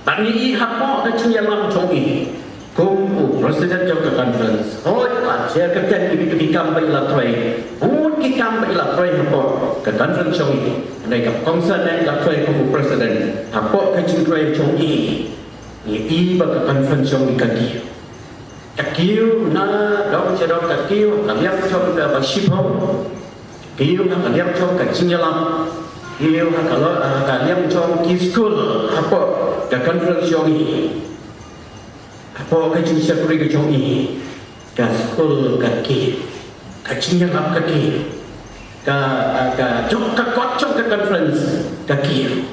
Ba ngi i hapoh ka jingïalam jong i kum u president jong ka conference. Hooid, la jer kyrteng ïa ki kam ba i la trei, bun ki kam ba i la trei hapoh ka conference jong i. Hynrei ka kongsan ne la trei kum u president hapoh ka jingtrei jong i. Ngi i ba ka conference jong i ka kiew. Ka kiew na dong sha dong, ka kiew ha ka liang jong ka ba shiphew, kiew ha ka liang jong ka jingïalam, kiew ha ka lo-, ha ka liang jong ki skul hapoh ka conference jong i. Hapoh ka jingshakri ka jong i, ka skul ka kiew, ka jingïalam ka kiew, ka, ka, ka jong ka kot jong ka conference ka kiew.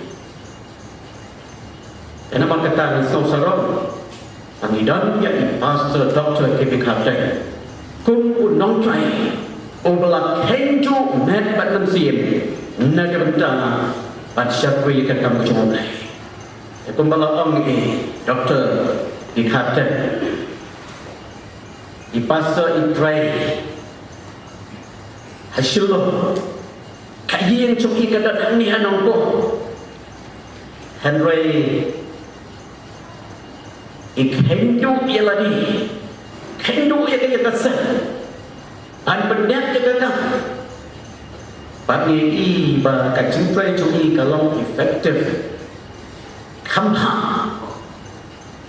Te namar kata ngi sngew sarong ba ngi don ïa i Pastor Doctor K B Kharteng kum u nongtrei uba la kheiñ juh met bad mynsiem na ka bynta ban shakri ïa ka kam ka jong U Blei. Te kumba la ong i Doctor K B Kharteng, i pastor i trei ha Shillong. Ka ïing jong i ka don hangne ha Nongpoh. Hynrei i kheiñ duh ïa lade, kheiñ duh ïa ka, ïa ka seng ban pyndep ïa ka kam. Bad ngi i ba ka jingtrei jong i ka long effective. Kham bha.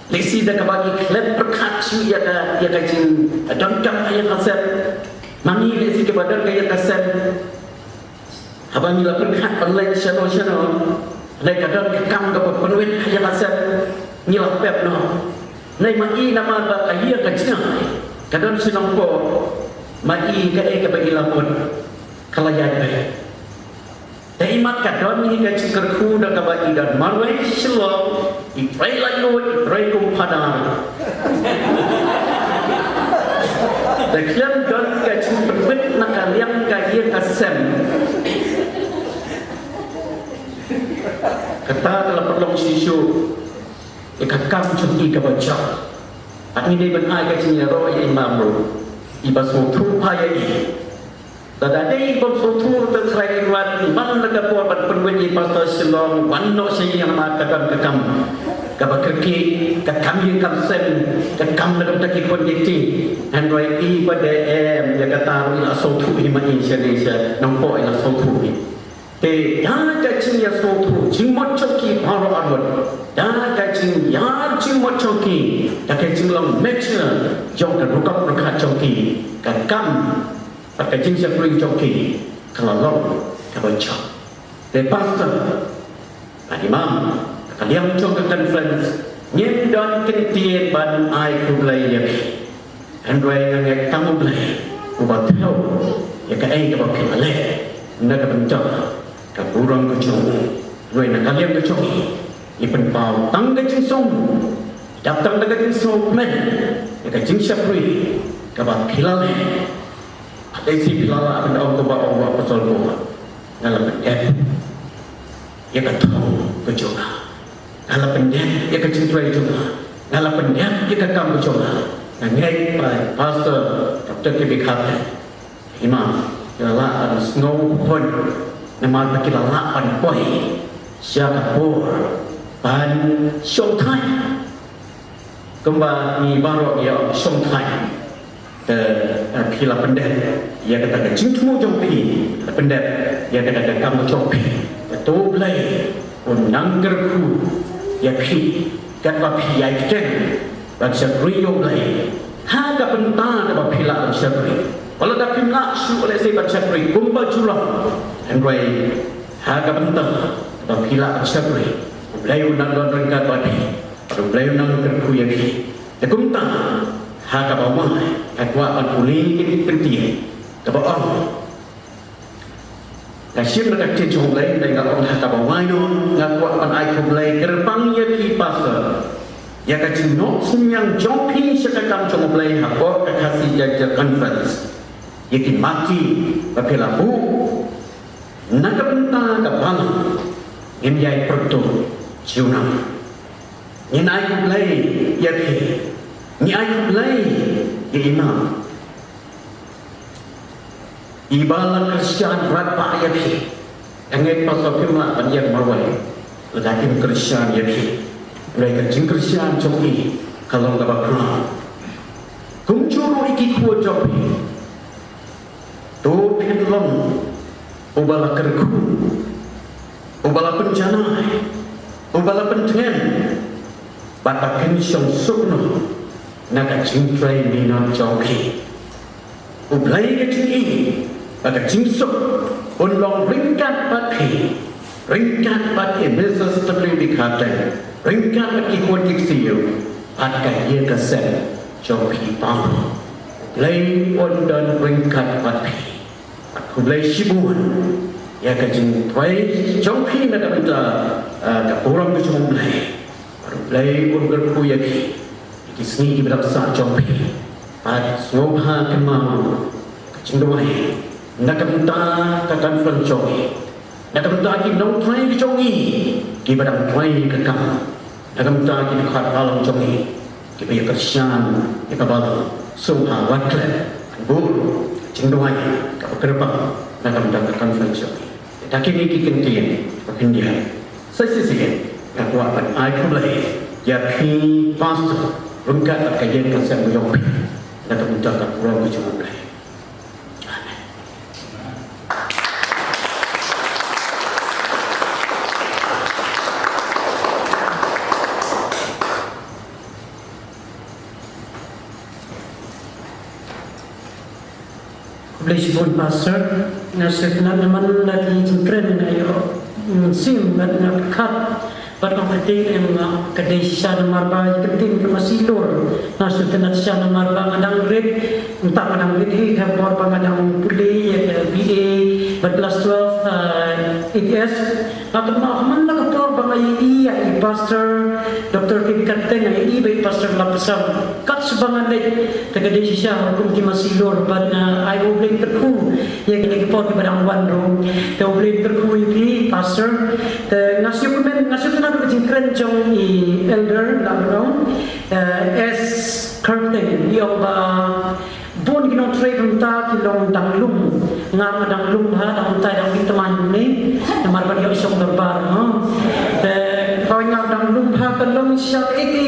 Lehse da kaba ngi klet pyrkhat shuh ïa ka, ïa ka jingdonkam ha ïing ha sem. Ma ngi lehse kaba don ka ïing ka sem, haba ngi la pyrkhat ban leit shano shano, lei ka don ka kam kaba pynwit ha ïing ha sem, ngi la pep noh. Lei ma i namar ba ka ïing ka jngai ka don sha Nongpoh, ma i kaei kaba i la mut ka la ïaid beit. Te i mat ka don hi ka jingkyrkhu da kaba i don marwei Shillong, i trei laitluid, i trei kum phadar. Te khlem don ka jingpynwit na ka liang ka ïing ka sem, kata ka la pynlong shisha ïa ka kam jong i kaba jop. Bad ngi dei ban ai ka jingïaroh ïa i Ma'am ruh, iba sngewthuh bha ïa i. Lada dei bym sngewthuh te Trai Kynrad, man la ka por ban pynwit ïa i Pastor Shillong wan noh sha ïing, namar ka don ka kam kaba kyrkieh, ka kam ïing kam sem, ka kam na ka bynta ki khun ki kti. Hynrei i pat de em, ïa kata ruh i la sngewthuh hi ma i, sha dei sha Nongpoh i la sngewthuh hi. Te da ka jingïasngewthuh jingmut jong ki baroh arngut, da ka jingïa jingmut jong ki, da ka jinglong mature jong ka rukom rukom jong ki, ka kam bad ka jingshakri jong ki ka la long kaba jop. Te Pastor, bad i Ma'am, ha ka liang jong ka conference ngim don kyntien ban ai khublei ïa phi. Hynrei nga ngeit tang U Blei uba thaw ïa kaei kaba phi la leh na ka bynta ka burom ka jong u. Hynrei na ka liang ka jong i, i pynpaw tang ka jingsngew, dap tang da ka jingsngewkmen ïa ka jingshakri kaba phi la leh. Hynrei shi phi la lah ban ong kumba ong u Apostol Paul, nga la pyndep ïa ka thong ka jong nga. Nga la pyndep ïa ka jingtrei jong nga. Nga la pyndep ïa ka kam ka jong nga. Nga ngeit ba Pastor Doctor K B Kharteng, i Ma'am, ki la lah ban sngew hun namar ba ki la lah ban poi sha ka por ban shongthait. Kumba ngi baroh ngi ïa ong shongthait. Te, eh, phi la pyndep ïa kata ka jingthmu jong phi, la pyndep ïa kata ka kam jong phi. Te to U Blei un nang kyrkhu ïa phi katba phi ïai kren ban shakri ïa U Blei ha ka bynta kaba phi lah ban shakri. Wat la da phim lah shuh lehse ban shakri kumba ju long, hynrei ha ka bynta kaba phi lah ban shakri, U Blei un nang don ryngkat bad phi. Bad U Blei un nang kyrkhu ïa phi. Te kumta, ha kaba wai, nga kwah ban pule ïa kine ki kyntien. Kaba ong, nga shim na ka ktien jong U Blei, te nga ong ha kaba wai noh, nga kwah ban ai khublei kyrpang ïa phi Pastor ïa ka jingnoh synñiang jong phi sha ka kam jong U Blei hapoh ka Khasi Jaintia Conference. Ïa ki mati ba phi la buh na ka bynta ka balang, ngin ïai pyrtuh junom. Ngin ai khublei ïa phi. Ngi ai khublei ïa i Ma'am, iba la kyrshan bad ba ïa phi. Nga ngeit Pastor phim lah ban ïeng marwei lada im kyrshan ïa phi. Hynrei ka jingkyrshan jong i ka long kaba khraw. Kumjuh ruh ïa ki khun jong phi. To phin long uba la kyrkhu, uba la pynjanai, uba la pyntngen, bad ba kin shong suk noh na ka jingtrei minot jong phi. U Blei ka jingïeit bad ka jingsuk un long ryngkat bad phi, ryngkat bad i Mrs W B Kharteng, ryngkat bad ki khun ki ksiew, bad ka ïing ka sem jong phi baroh. U Blei un don ryngkat bad phi. Bad khublei shibun ïa ka jingtrei jong phi na ka bynta, eh, ka burom ka jong U Blei. Bad U Blei un kyrkhu ïa phi ïa ki sngi kiba dang sah jong phi. Bad sngewbha kynmaw ka jingduwai na ka bynta ka conference jong ngi, na ka bynta ki nongtrei ka jong ngi kiba dang trei ka kam, na ka bynta ki dkhot balang jong ngi kiba ïa kyrshan ïa ka balang. Sngewbha wat klet, buh jingduwai kaba kyrpang na ka bynta ka conference jong ngi. Da kine ki kyntien ba khyndiat, sa shisien nga kwah ban ai khublei ïa phi Pastor ryngkat bad ka ïing ka sem jong phi na ka bynta ka burom ka jong U Blei. Amen. Khublei shibun Pastor. Nga sngewtynnat namar la ki jingkren nga ïoh, mm, sim bad nga pyrkhat bad ong, ka dei em, ka dei shisha namar ba ïa ka ktien ka Masi Lur. Nga sngewtynnat shisha namar ba nga dang rit, mynta nga dang rit hi ha por ba nga dang pule ïa ka B A bad class twelve, ah, H S. Nga kynmaw ha man la ka por ba nga ïohi ïa i Pastor Doctor Kim Kharpteng, nga ïohi ba i Pastor la pyrshang. Kat shaba nga leit, te ka dei shisha ha kum ki Masi Lur bad, ah, ai U Blei un kyrkhu ïa kine ki por kiba dang wan ruh. Te U Blei un kyrkhu ïa phi Pastor. Te nga sngewkmen, nga sngewtynnat ka jingkren jong i Elder Lamrong, eh, S Kharpteng, i ong ba bun ki nongtrei mynta ki long dang lum. Nga ma dang lum ha, dang mynta dang bit tymmen ne. Namar ban ïoh shong dorbar, ha. Te hoi nga dang lum ha, ka long shisha iti.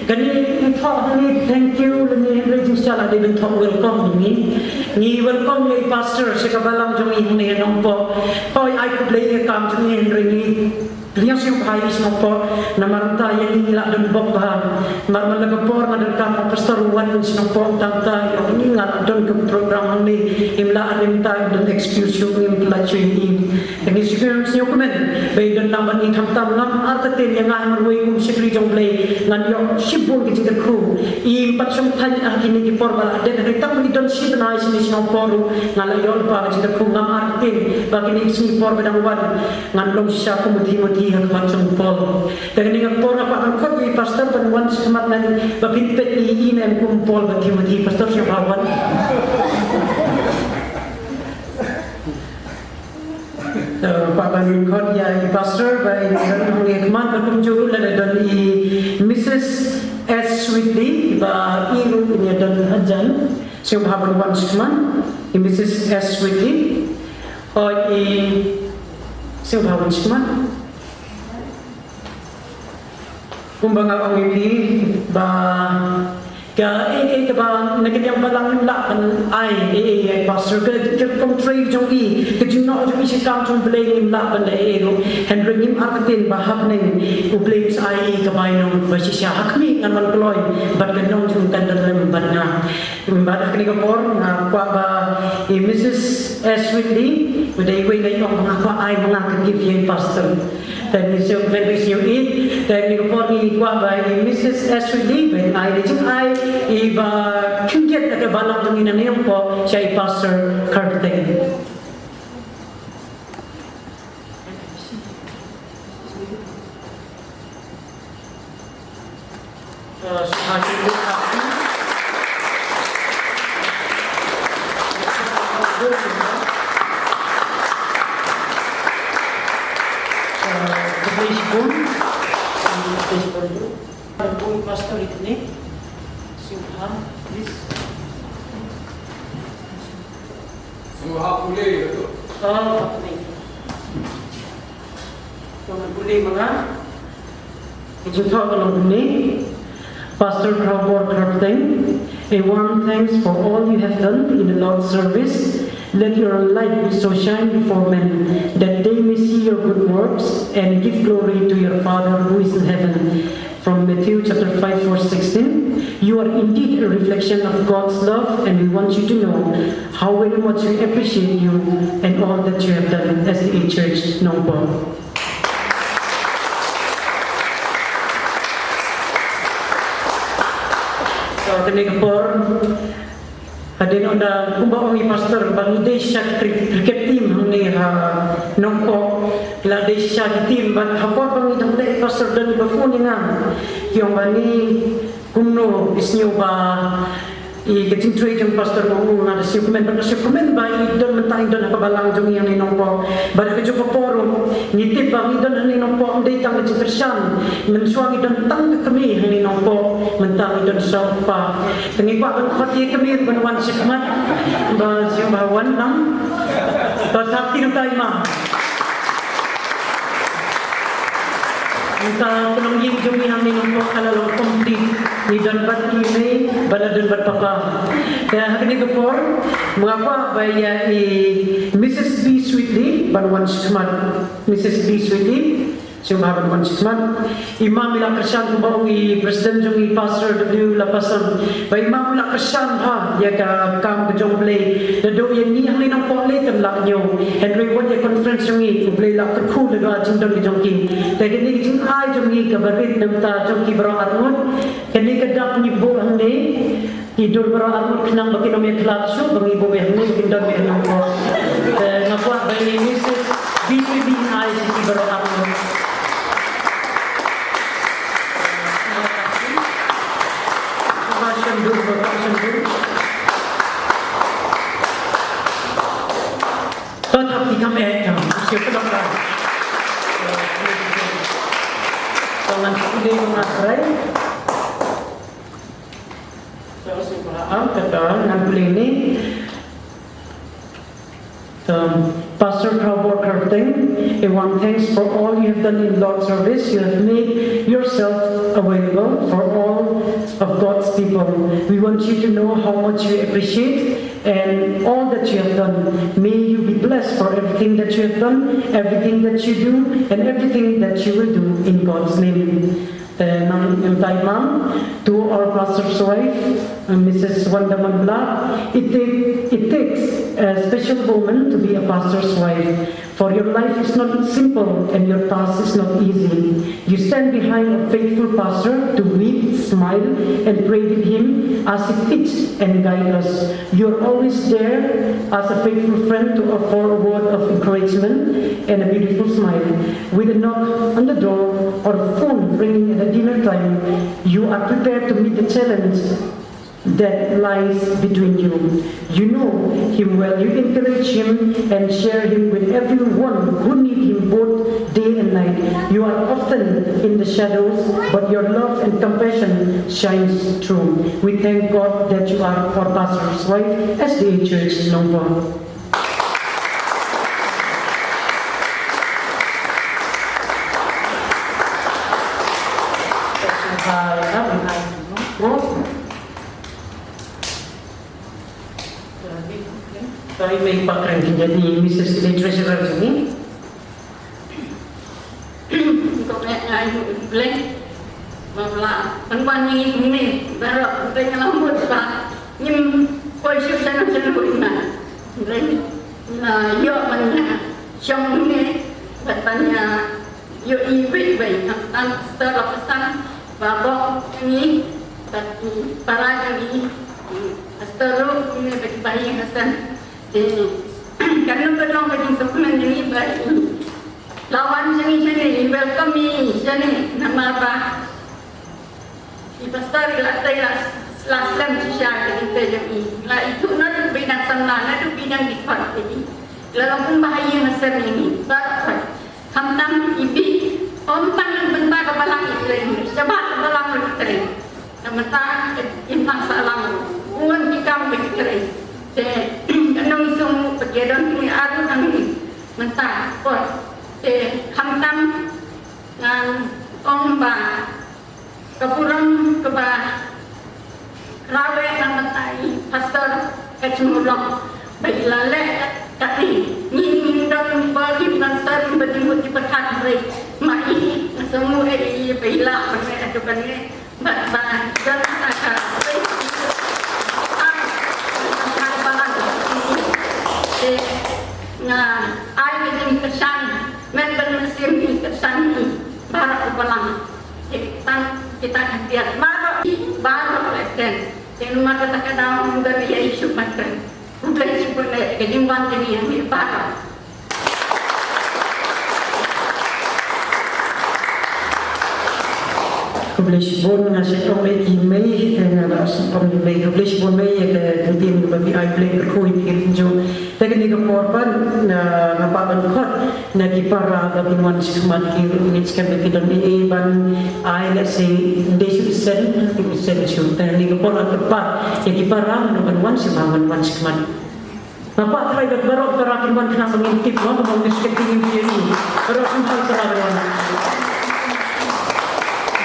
Kane i thoh ni thank you, lane hynrei jingshisha la dei ban thoh welcome ni. Ngi welcome ïa i Pastor sha ka balang jong ngi hangne ha Nongpoh. Hoi ai khublei ïa ka kam jong ngi hynrei ngi Liang sngewbha ïa i sngewpoh, namar mynta ïa ngi ngi la don bok bha. Namar man la ka por nga donkam u pastor u wan sngewpoh, tang ta ïa ngi nga la don ka program hangne, im lah rim ta don excuse shuh, ngim lah shuh ïa i. Ngi sngewkmen ba i don lang bad ngi, khamtam ngam artatien ïa nga marwei kum shakri jong Blei, ngan ïoh shibun ka jingkyrkhu. Im pat shong thait ha kine ki por ba la dep, hynrei tang ba ngi don shi bnai shane sngewpoh ruh nga la ïoh lypa ka jingkyrkhu, ngam artatien ba kine ki sngi por ba dang wan ngan long shisha kum u Timothy ha khmat jong u Paul. Te kane ka por nga kwah ban khot ïa i pastor ban wan sha khmat ngan ba phin peit ïa i ne em kum u Paul bad Timothy. Pastor sngewbha wan. Te kwah ban khot ïa i pastor ba in don hangne ha khmat, bad kumjuh ruh lada don i Missus S Sweetley ba i ruh in ïa don hajan. Sngewbha ban wan sha khmat i Missus S Sweetley. Hooid, i sngewbha wan sha khmat. Kumba nga ong ïa phi ba ka ei ei kaba na ka liang balang ngim lah ban ai ei ei ïa i pastor, ka, ka jingtrei jong i, ka jingnoh jong i sha ka kam jong Blei ngim lah ban ai ei ei ruh. Hynrei ngim artatien ba hapdeng U Blei un sa ai i ka bainong ba shisha. Ha khmih ngan wan kloi bad ka nong jong ka kan don lem bad nga. Bad ha kane ka por nga kwah ba i Missus S Sweetley, ba dei iwei na i ong ba nga kwah ai ma nga ka gift ïa i pastor. Te ngi sngewbha ba i sngewbha, te ha kane ka por ngi kwah ba i Missus S Sweetley ba in ai da jingai iba khyndiat na ka balang jong ngi na Nongpoh sha i Pastor Kharpteng. Pastor Itni. Singha, please. Singha Pule, ya, tu. Oh, Pule. Singha Pule, manga. Jingthoh ka long kumne. Pastor Khrobor Kharpteng, a warm thanks for all you have done in the Lord's service. Let your light be so shine before men that they may see your good works and give glory to your Father who is in heaven. From Matthew chapter five, verse sixteen, you are indeed a reflection of God's love, and we want you to know how very much we appreciate you and all that you have done as the A Church Nongpoh. So, kane ka por, hadien ynda kumba ong i pastor ba ngi dei shisha ki cricket team hangne ha Nongpoh, la dei shisha ki team, bad ha por ba ngi dang leh i pastor don ba phone ïa nga. Ki ong ba ngi kumno i sngewbha ïa ka jingtrei jong Pastor Mawlong, nga da sngewkmen, bad nga sngewkmen ba i don mynta, i don ha ka balang jong ngi hangne Nongpoh. Bad ha kajuh ka por ruh ngi tip ba ngi don hangne Nongpoh ym dei tang ka jingkyrshan. Mynshuwa ngi don tang ka kmie hangne Nongpoh, mynta ngi don sa u kpa. Te ngi kwah ban khot ïa i kmie ban wan sha khmat. Ba sngewbha wan lang. Ba thap kti nangta i ma. Mynta ka longïing jong ngi hangne Nongpoh ka la long complete. Ngi don bad i mei bad la don bad papa. Te ha kane ka por nga kwah ba ïa i Missus B Sweetley ban wan sha khmat. Missus B Sweetley. Sngewbha ban wan shakhmat. I Mam i la kyrshan kumba ong i President jong ngi Pastor W. Lapasan. Ba i Mam i la kyrshan bha ïa ka kam ka jong U Blei. Naduh ïa ngi hangne Nongpoh lei tang la ñiew. Hynrei wat ïa conference jong ngi U Blei la kyrkhu da ka jingdon ka jong ki. Te kane ka jingai jong ngi kaba rit na bynta jong ki baroh arngut. Kane ka dap ngi buh hangne. Ki dur baroh arngut khnang ba kin ym ïakhlad shuh ba ngi buh ïa hangne ba kin don ïa hangne. Eh, nga kwah ba i Missus B C B ai sha ki baroh arngut. Ba shan dur, ba shan dur. Ba thap ki kam eh kam. Shu ka dok ka. Ba ngan thap ki dei ba ngan trai. Am kata ngan pule ni. Um, Pastor Khrabo Kharteng, a warm thanks for all you have done in Lord's service. You have made yourself available for all of God's people. We want you to know how much we appreciate and all that you have done. May you be blessed for everything that you have done, everything that you do, and everything that you will do in God's name. Te nang em tai mam, to our pastor's wife, uh, Missus Wanda Manbla, it, take, it takes a special woman to be a pastor's wife. For your life is not simple and your past is not easy. You stand behind a faithful pastor to weep, smile, and pray with him as he teaches and guides us. You're always there as a faithful friend to offer a word of encouragement and a beautiful smile. With a knock on the door or a phone ringing at a dinner time, you are prepared to meet the challenge that lies between you. You know him well. You encourage him and share him with everyone who need him both day and night. You are often in the shadows, but your love and compassion shines through. We thank God that you are our pastor's wife, S D A Church, Nongpoh. Sorry, mei pakren ki jadi Missus Treasurer jong ngi. Kong eh ngai hu bleng. Mamla pynban ngi ni baroh bleng lamut ba ngim poi shu sana sana hu iman. Bleng na yo ban nya shong ni ban ban nya yo i wei wei. Tang tang star la pesan ba bok ngi bad i para ngi. Star ru ngi bad i bahi hasan. Kan nang ka long ka jingsukmen jong i ba i lawan jong i jong i welcome i jong i namar ba i pastor i la tai la la slem shisha ka jingtei jong i. La i tu na tu bidang samla na tu bidang di pat i. La long kumba ha i na sem i ni. Ba Khamtam i bih, ym tang na bynta ka balang i trei, shabar ka balang i trei. Namar ta im lang sah lang, u wan ki kam ki trei. Te ka nong sung pat ïa don ki aru tang ni. Mynta pot. Te khamtam ngan ong ba ka burom kaba rawek na mynta i Pastor H. Mulong ba i la leh katne. Ngi ngim don bor ngim don sor ngim don jingmut jingpyrkhat hynrei ma i nga sngew eh i ba i lah ban leh haduh ban leh bad ba don aka te nga ai ka jingkyrshan met ban mynsiem i kyrshan i baroh u balang. Kita, kita khyndiat baroh, baroh leh ten. Te namar kata ka daw ngam don ïa i shuh ban kren. Khublei shibun eh ka jingwan jong ngi ïa baroh. Khublei shibun nga shet ong leh i mei, eh, nga la shet ong leh i mei. Khublei shibun mei ïa ka ktien kaba phi ai, Blei kyrkhu ïa phi ki jong. Te kane ka por pat nga, nga kwah ban khot na ki para ba kin wan shakhmat, ki ngeit skhem ba ki don ei ei ban ai, lehse ym dei shu sen, ki shu sen shu. Te kane ka por nga kyrpad ïa ki para ban wan shakhmat, ban wan shakhmat. Nga kwah trai ba baroh para kin wan khnang ba ngin tip, no, ba ngin skhem, kin ïa baroh shakhmat para ban wan.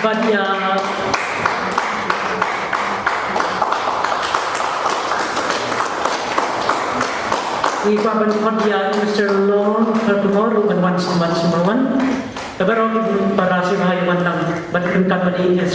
Bad ïa Ngi kwah ban khot ïa Mister Lord Kharkongor ruh ban wan shakhmat, shakhmat wan. Te baroh ki para sngewbha ïa wan lang bad ryngkat bad ïa ngi.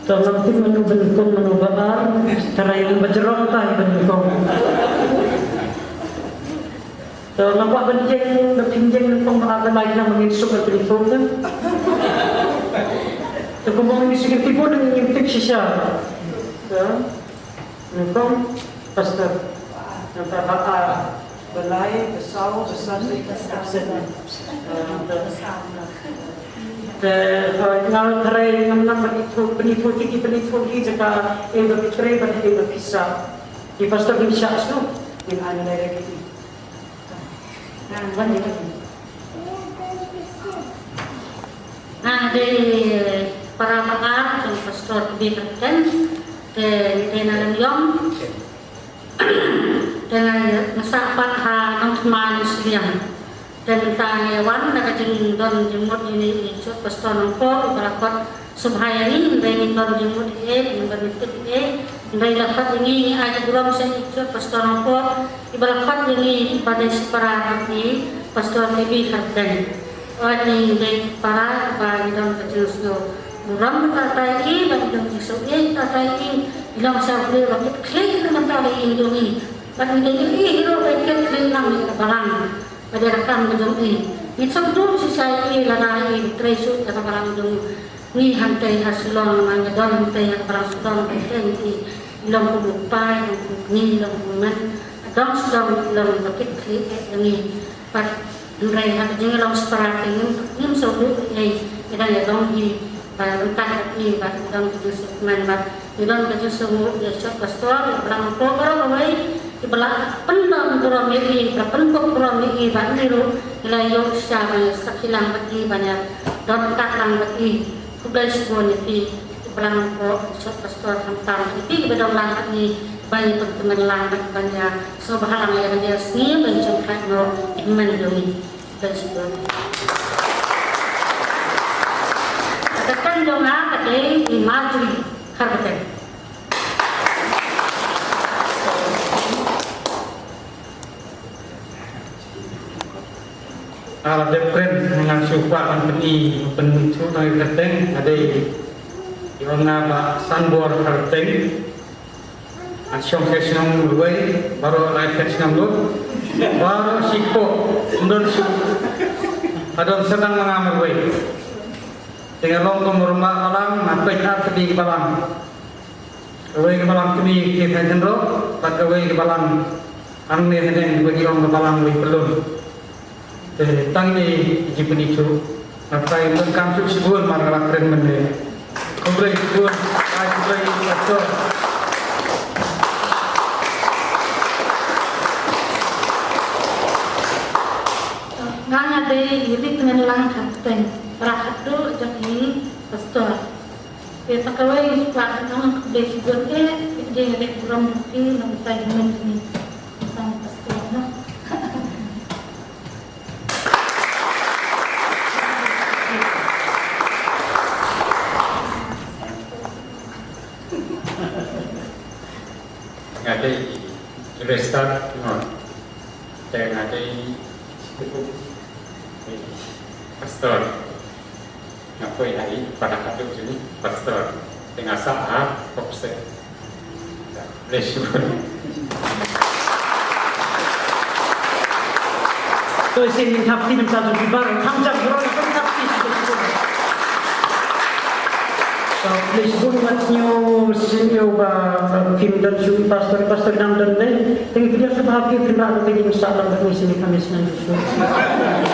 To ngam tip mano ba nyngkong mano ba ar, tharai ba jrong tai ba nyngkong. To ngam kwah ban jeng, ba phin jeng nyngkong ba ar ba lai, khnang ba ngin suk ban pynithuh ka. To kumno ngin suk ban pynithuh, ngin tip shisha. To. Nyngkong, pastor. Nangta ba ar, ba lai, ba saw, ba san, absent. Eh, te, eh, nga tharai ngam nang ban ithuh, ban ithuh kiti, ban ithuh ki jaka, eh, ba phi trei, ba, eh, ba phi sah. Ki pastor, ngin shah shuh, ngin ai na direct kiti. Nga dei para ba ar jong pastor Kbi Kyrteng, te ngi dei na Lyngïong, te nga sah pat ha Nongthymmai Nongshiliang. Te mynta ngi wan da ka jingdon jingmut ïa ine i jong pastor Nongpoh, i ba la khot sngewbha ïa ngi, hynrei ngim don jingmut ei ei, ngim don jingtip ei ei, hynrei la khot ïa ngi, ngi ai ka burom sha i jong pastor Nongpoh, i ba la khot ïa ngi, i ba dei shipara bad i pastor Kbi Kyrteng. Wat ngi dei para ba ngi don ka jingsngew burom kata ïa i, ba ngi don jingsngew ïeit kata ïa i, i long sha u briew ba kit khlieh na ka bynta ka ïing jong i. Bad ngi dei ïa i hi ruh ba kit khlieh lang ïa ka balang. Ka dei ka kam ka jong i. Ngi sngewthuh shisha ïa i lada i trei shuh ïa ka balang jong ngi hangtei ha Shillong, namar ngi don hangtei ha ka balang Shillong, hangtei ngi i long kum u kpa, i long kum u kñi, i long kum u mei. Dong Shillong i long ba kit khlieh ïa ngi. Bad hynrei ha ka jinglong shipara te ngim, ngim sngewthuh ei ei, i dang ïa long hi. Ba ryngkat bad i, ba i don ka jingsngewkmen, ba i don ka jingsngewnguh ïa u pastor, ïa u Balang Nongpoh baroh kawei, kiba la pyndon burom ïa i, ba pynkup burom ïa i, ba ngi ruh ngi la ïoh shisha ban ïa sakhi lang bad i, ban ïa don ryngkat lang bad i. Khublei shibun ïa phi u Balang Nongpoh, ïa u pastor, khamtam ïa phi kiba don lang bad ngi, ban ïa pynkmen lang bad ban ïa sngewbha lang ïa ka jingisnei ban ïa jong khlaiñ noh ïa ka hynmen jong ngi. Khublei shibun. Ka kyrteng jong nga ka dei i Marjorie Kharkateng. Nga la dep kren, nga shu kwah ban pyni, pynithuh tang ïa ka kyrteng, nga dei, ïa nga Bah Sanbor Kharkateng. Nga shong sha shnong Marwei, baroh lai phet shnong lut. Baroh shipor, ym don shuh. Nga don sdang ma nga Marwei. Te nga long kum u rangbah balang, nga peit ar tylli ki balang. Kawei ka balang kmie ki thaiñ hynriew, bad kawei ka balang hangne haneng, kaba ki ong ka balang wei pyllun. Te tang ine i jingpynithuh. Nga tharai ym donkam shuh shibun mar nga la kren mynne. Khublei shibun, ai khublei ïa u pastor. Nga, nga dei i Ritngenlang Kharkateng, para khadduh jong i pastor. Te sa kawei ngi kwah ban ong khublei shibun eh, ïa ka jingïaleh burom jong phi na u tai hynmen jong ngi. Tang pastor noh. Nga dei i Restad Ngon. Te nga dei i pastor. Nga poi ha i para khadduh jong i pastor. Te nga sah ha Hopseh. Bless you. To sien ngin thap kti namar jong ki baroh, kham jam baroh, ngin thap kti. To bless you, wat ñiew sien ñiew ba, ba kim don shuh pastor, pastor dang don ne. Te ngi pdiang sngewbha phi pynrah ïa ka jingsah lang bad ngi sien, ngi kham ïasneng shuh.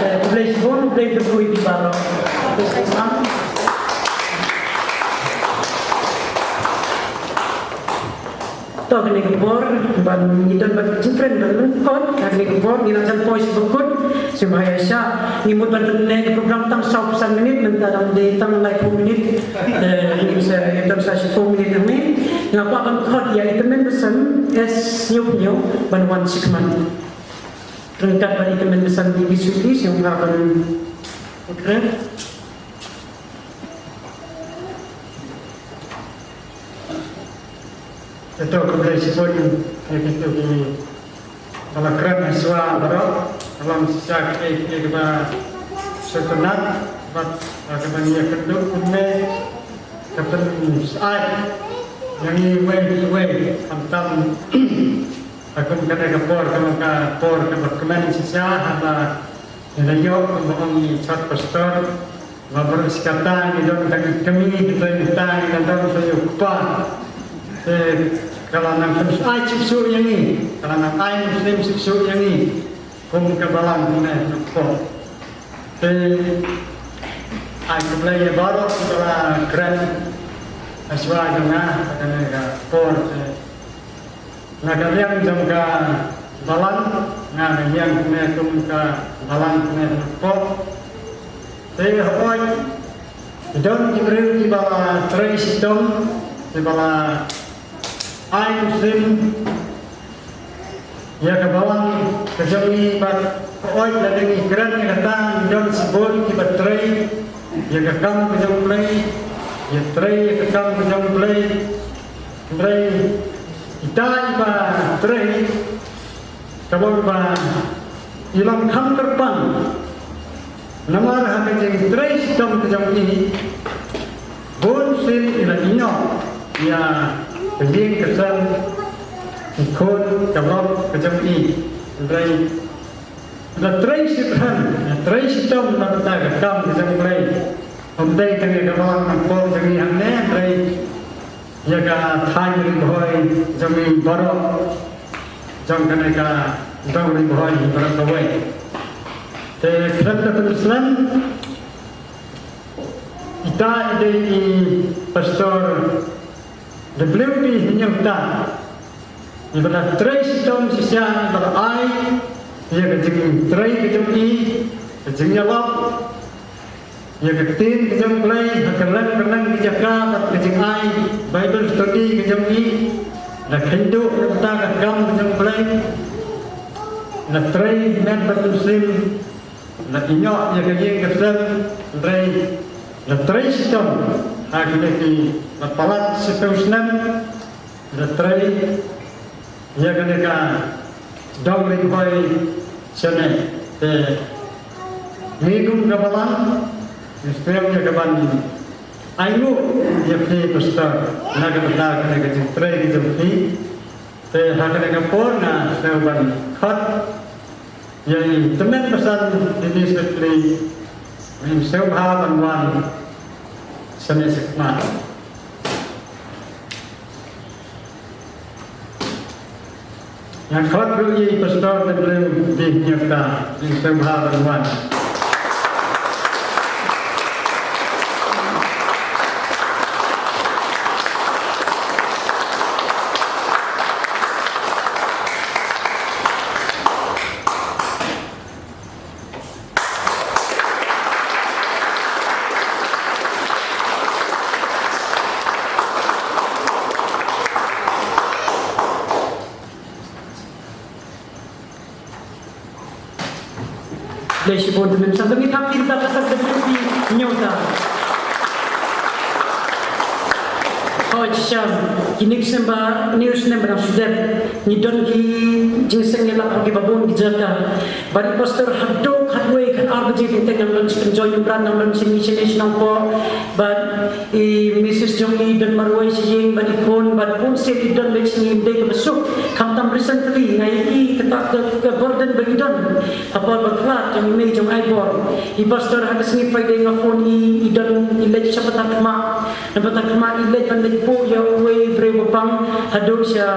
Te bless you, bless you ki baroh. Bless you. To kane ka por, ban ngi don bad jingkren ban lyngkot, kane ka por ngi la jan poi sha ba kut, Sngewbha ïa sha, ngi mut ban pynneh ka program tang saw phew san minit, mynta dang dei tang laiphew minit. Eh, ngin sa ïa tang sa shiphew minit hangne. Nga kwah ban khot ïa i tymmen basan S Hynñiewhynñiew ban wan sha khmat. Ryngkat bad i tymmen basan D B Sweeties, sngewbha ban kren. Ïa to khublei shibun ïa kito kiba la kren ha shuwa baroh, khlem shisha kiei kiei kiba sngewtynnat bad, ah, kiba ngi ïakynduh kumne ka pynsyaid ïa ngi iwei pa iwei, khamtam ha kum kane ka por, kane ka por kaba kmen shisha haba ngi la ïoh kumba ong i Chad Pastor. Ba baroh shi katta ngi don tang i kmie, hynrei mynta ngi la don tang i u kpa. Te ka la nang pynsyaid shuh shuh ïa ngi, ka la nang ai mynsiem shuh shuh ïa ngi kum ka balang kumne hapoh. Te ai khublei ïa baroh kiba la kren ha shuwa jong nga ha kane ka por te. Na ka liang jong ka balang, nga nga ïeng kumne kum ka balang kumne hapoh. Te hooid, don ki briew kiba la trei shitom, kiba la ai mynsiem ïa ka balang ka jong ngi bad hooid, lada ngi kren ïa kata ngi don shibun kiba trei ïa ka kam ka jong U Blei, ïa trei ïa ka kam ka jong U Blei. Hynrei ita iba trei, ka long ba i long kham kyrpang. Namar ha ka jingtrei shitom ka jong i, bun sien i la ïehnoh ïa ka ïing ka sem, ki khun ka lok ka jong i. Hynrei la trei shitom, la trei shitom na ka bynta ka kam ka jong U Blei. Ym dei tang ïa ka balang hapoh jong i hangne, hynrei ïa ka thaiñ Ri Bhoi jong ngi baroh, jong kane ka dong Ri Bhoi baroh kawei. Te khlem da pynslem, ita i dei i Pastor W B Hynñiewta, iba la trei shitom shisha, iba la ai ïa ka jingtrei ka jong i, ka jingïalap ïa ka ktien ka jong U Blei ha kylleng kylleng ki jaka bad ka jingai Bible study ka jong i, la kheiñduh ïa kata ka kam ka jong U Blei, la trei met bad mynsiem, la ïehnoh ïa ka ïing ka sem, hynrei la trei shitom ha kine ki la palat shiphew snem, la trei ïa kane ka dong Ri Bhoi shane. Te ngi kum ka balang ngi sngewthuh ïa ka ban ainguh ïa phi Pastor na ka bynta kane ka jingtrei ka jong phi. Te ha kane ka por nga sngew ban khot ïa i tymmen basan D B Sweeties, ngi sngewbha ban wan shane shakhmat. Nga khot ruh ïa i Pastor W B Hynñiewta, ngi sngewbha ban wan. Khublei shibun, te mynta sa ngi thap kyrpad ïa ka Pastor W B Hynñiewta. Hooid, shisha kine ki snem ba, kine ki snem ba dang shu dep, ngi don ki jingseng ïalap ha kiba bun ki jaka. Bad i Pastor haduh khatwei khatar baje teng teng nang don sha Kynjoh Iewmran, nang don sha ngi shane sha Nongpoh. Bad i Missus jong i don marwei sha ïing bad i khun, bad bun sien i don beit sha ngi, ym dei kaba suk. Khamtam recently nga ïohi kata ka, ka burden ba i don ha por ba khlad jong i mei jong Aibor. I Pastor ha ka sngi Friday nga phone i, i don i leit sha Patharkhmah. Na Patharkhmah i leit ban leit buh ïa uwei u briew ba pang haduh sha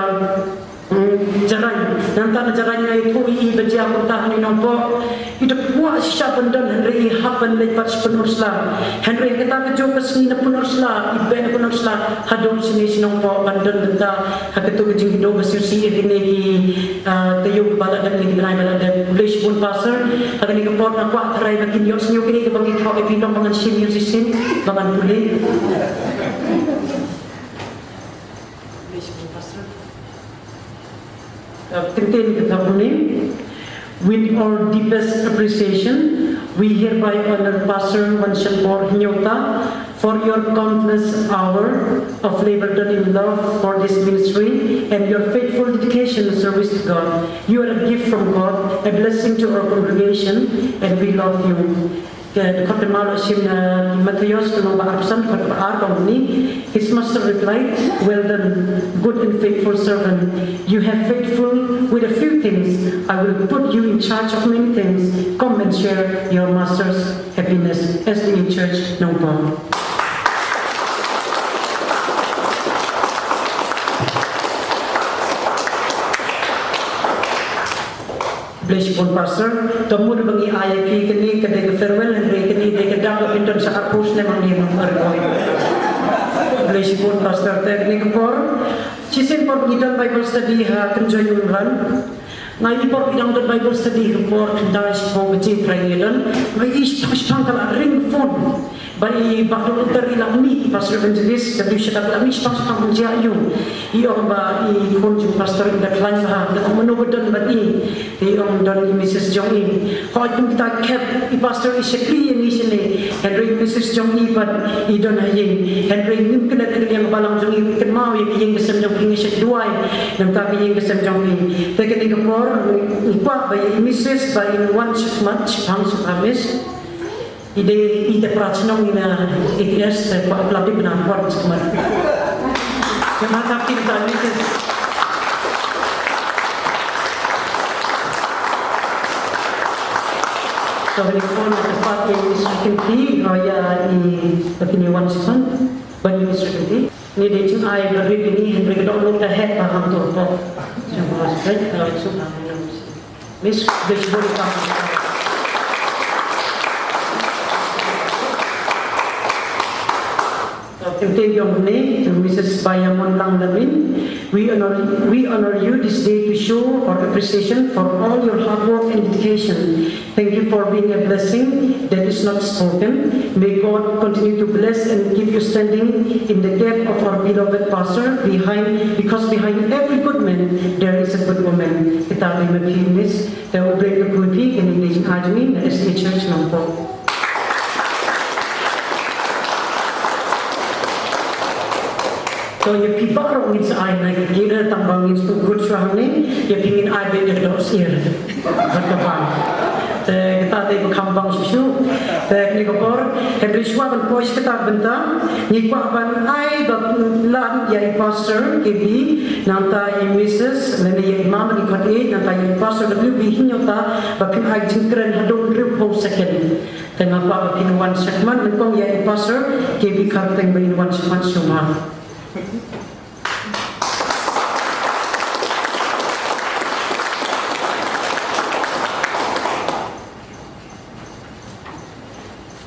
Hmm, Jarain, nangta na Jarain nga ïathuh ïa i ba jia kumta hangne Nongpoh. I da kwah shisha ban don hynrei i hap ban leit pat sha Pynursla. Hynrei kata ka jong ka sngi na Pynursla, i beh na Pynursla, hadooh shane sha Nongpoh ban don bynta ha kato ka jingkynduh ba shisha ïa kine ki, ah, taïew ba la dep, ïa ki bnai ba la dep. Khublei shibun Pastor, ha kane ka por nga kwah tharai ba kin ïohsngew kine kiba ngi thoh ïa phi, long ba ngan shim ïa u shisien, ba ngan pule. Khublei shibun Pastor. Kyntien ka kaba nyngkong. With our deepest appreciation, we hereby honor Pastor Wanshakbor Hynñiewta for your countless hour of labor done in love for this ministry and your faithful dedication and service to God. You are a gift from God, a blessing to our congregation, and we love you. Ka dkhot kaba ar shim na Mathaios ka lynnong ba arphew san, dkhot ba ar, ka ong kumne. His master replied, "Well done, good and faithful servant. You have faithful with a few things. I will put you in charge of many things. Come and share your master's happiness." S D A Church, Nongpoh. Bless you, Pastor. Ka mut ba ngi ai ïa phi kane ka dei ka farewell, hynrei kane dei ka dang ba phin don sha arphew snem hangne, nang ar koi. Bless you, Pastor. Te kane ka por, shisien por ngi don Bible study ha Kynjoiñwynrang. Nga i por ngi dang don Bible study ka por khyndai shiphew baje trai ngi don. Nga i shipang shipang ka la ring phone. Ba i Bah Doctor i la mih, Pastor Evangelist W Shadap i la mih shipang shipang ban jia ïa u. I ong ba i khun jong Pastor i da khlaiñ bha, da ong mano ba don bad i. I ong don i Missus jong i. Hooid, kum kita khep i Pastor i shakri ïa ngi shane. Hynrei i Missus jong i pat i don ha ïing. Hynrei ngim klet ïa ka liang balang jong i, kynmaw ïa ka ïing ka sem jong phi, ngi shait duwai. Nangta ka ïing ka sem jong phi. Te kane ka por ngi kwah ba ïa i Missus ba in wan shakhmat shaphang sha Miss. I dei i te pra chnong i na A T S te kwah pla bit na kwah chnong. Te ma ta ki ta ni te. So ni ko na te pa te ni second ti, oh ya, i, tapi ni one second. Ban ni second ti. Ni dei jingai ba ri ni, hynrei ka dok lok ta het ba hang tur pok. Jong ba sbek, kalau itu hang. Miss Bishbori Kang. Kynthei jong ngi, to Missus Bayamon Langlamin, we honor, we honor you this day to show our appreciation for all your hard work and dedication. Thank you for being a blessing that is not spoken. May God continue to bless and keep you standing in the gap of our beloved pastor behind, because behind every good man there is a good woman. Kita dei ma phi, Miss. Te U Blei un kyrkhu ïa phi, kane ka dei ka jingaiñ jong ngi na S D A Church Nongpoh. To ïa phi baroh ngin sa ai na ki kira tang ba ngin sngewkut shuwa hangne, ïa phi ngin ai beit ïa ka dohsyier bad ka bang. Te kata te ba kham bang shuh shuh. Te kane ka por, hynrei shuwa ban poi sha kata ka bynta, ngi kwah ban ai ba lam ïa i Pastor K B, nangta i Missus lane ïa i mom, i khot ïeit, nangta ïa i Pastor W B Hynñiewta ba phin ai jingkren hadien hynriewphew second. Te nga kwah ba phin wan shakhmat, nyngkong ïa i Pastor K B Kharpeng ba in wan shakhmat shuwa.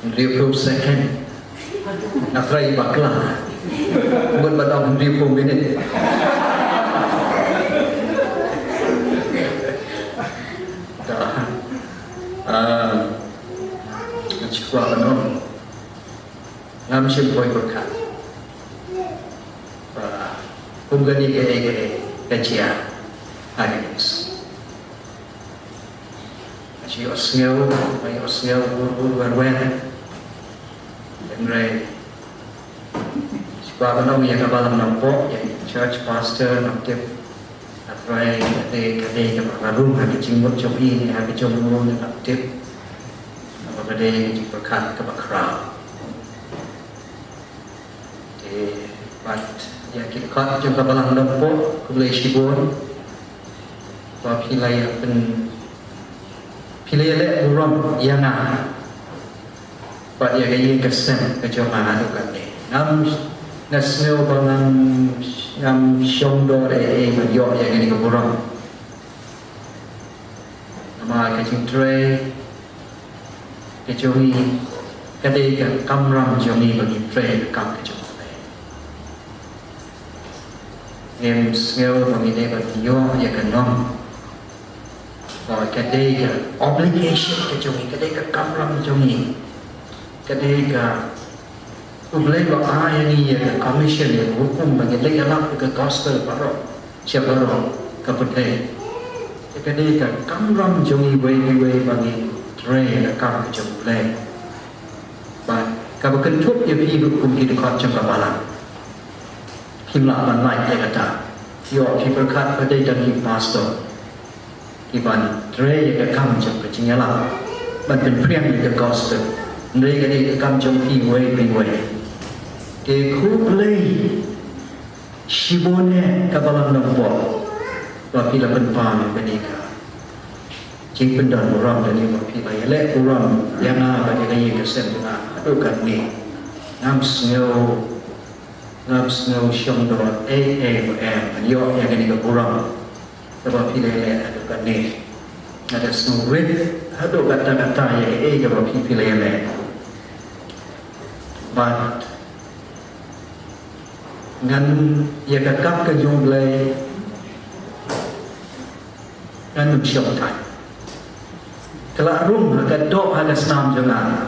Hynriewphew second. Nga trai bakla. Mut ba dang hynriewphew minit. Da. Ah, nga shu kwah ban ong. Ngam shym poi pyrkhat ba kum kane kaei kaei ka jia ha kane ka sngi. Nga shu ïohsngew, nga ïohsngew ur ur wer wer. Hynrei shu kwah ban ong ïa ka balang Nongpoh, ïa i church pastor, ngam tip. Nga trai ka dei, ka dei kaba ka rung ha ka jingmut jong i ne ha ka jong u, ngam tip. Kaba ka dei ka jingpyrkhat kaba khraw. Te bad ïa ki dkhot jong ka balang Nongpoh, khublei shibun. Ba phi la ïa pyn, phi la ïa leh burom ïa nga. Bad ïa ka ïing ka sem ka jong nga haduh katne. Ngam, nga sngew ba ngam, ngam shong dor ei ei ban ïoh ïa kane ka burom. Ba ka jingtrei ka jong ngi ka dei ka kamram jong ngi ba ngi trei ka kam ka jong ngi. Ngim sngew ba ngi dei ban ïoh ïa ka nong. Ba ka dei ka obligation ka jong ngi, ka dei ka kamram jong ngi, ka dei ka U Blei ba ai ïa ngi ïa ka commission, ïa ka hukum ba ngi leit ïalap ïa ka gospel baroh sha baroh ka pyrthei. Te ka dei ka kamram jong ngi iwei pa iwei ba ngi trei ïa ka kam ka jong U Blei. Bad kaba kynthup ïa phi ruh kum ki dkhot jong ka balang, phim lah ban lait ïa kata. Ïoh phi pyrkhat ba dei tang ki pastor ki ban trei ïa ka kam jong ka jingïalap, ban pynphriang ïa ka gospel. Hynrei ka dei ka kam jong phi iwei pa iwei. Te khublei shibun eh ka Balang Nongpoh ba phi la pynpaw ïa kane ka jingpyndon burom, kane ba phi la ïaleh burom ïa nga bad ïa ka ïing ka sem jong nga haduh katne. Ngam sngew, ngam sngew shong doh ei ei ba em ban ïoh ïa kane ka burom kaba phi la ïaleh haduh katne. Nga da sngewrit haduh katta katta ïa kaei kaba phi, phi la ïaleh. Bad ngan, ïa ka kam ka jong U Blei ngan ym shong thait. Ka la rung ha ka doh ha ka snam jong nga,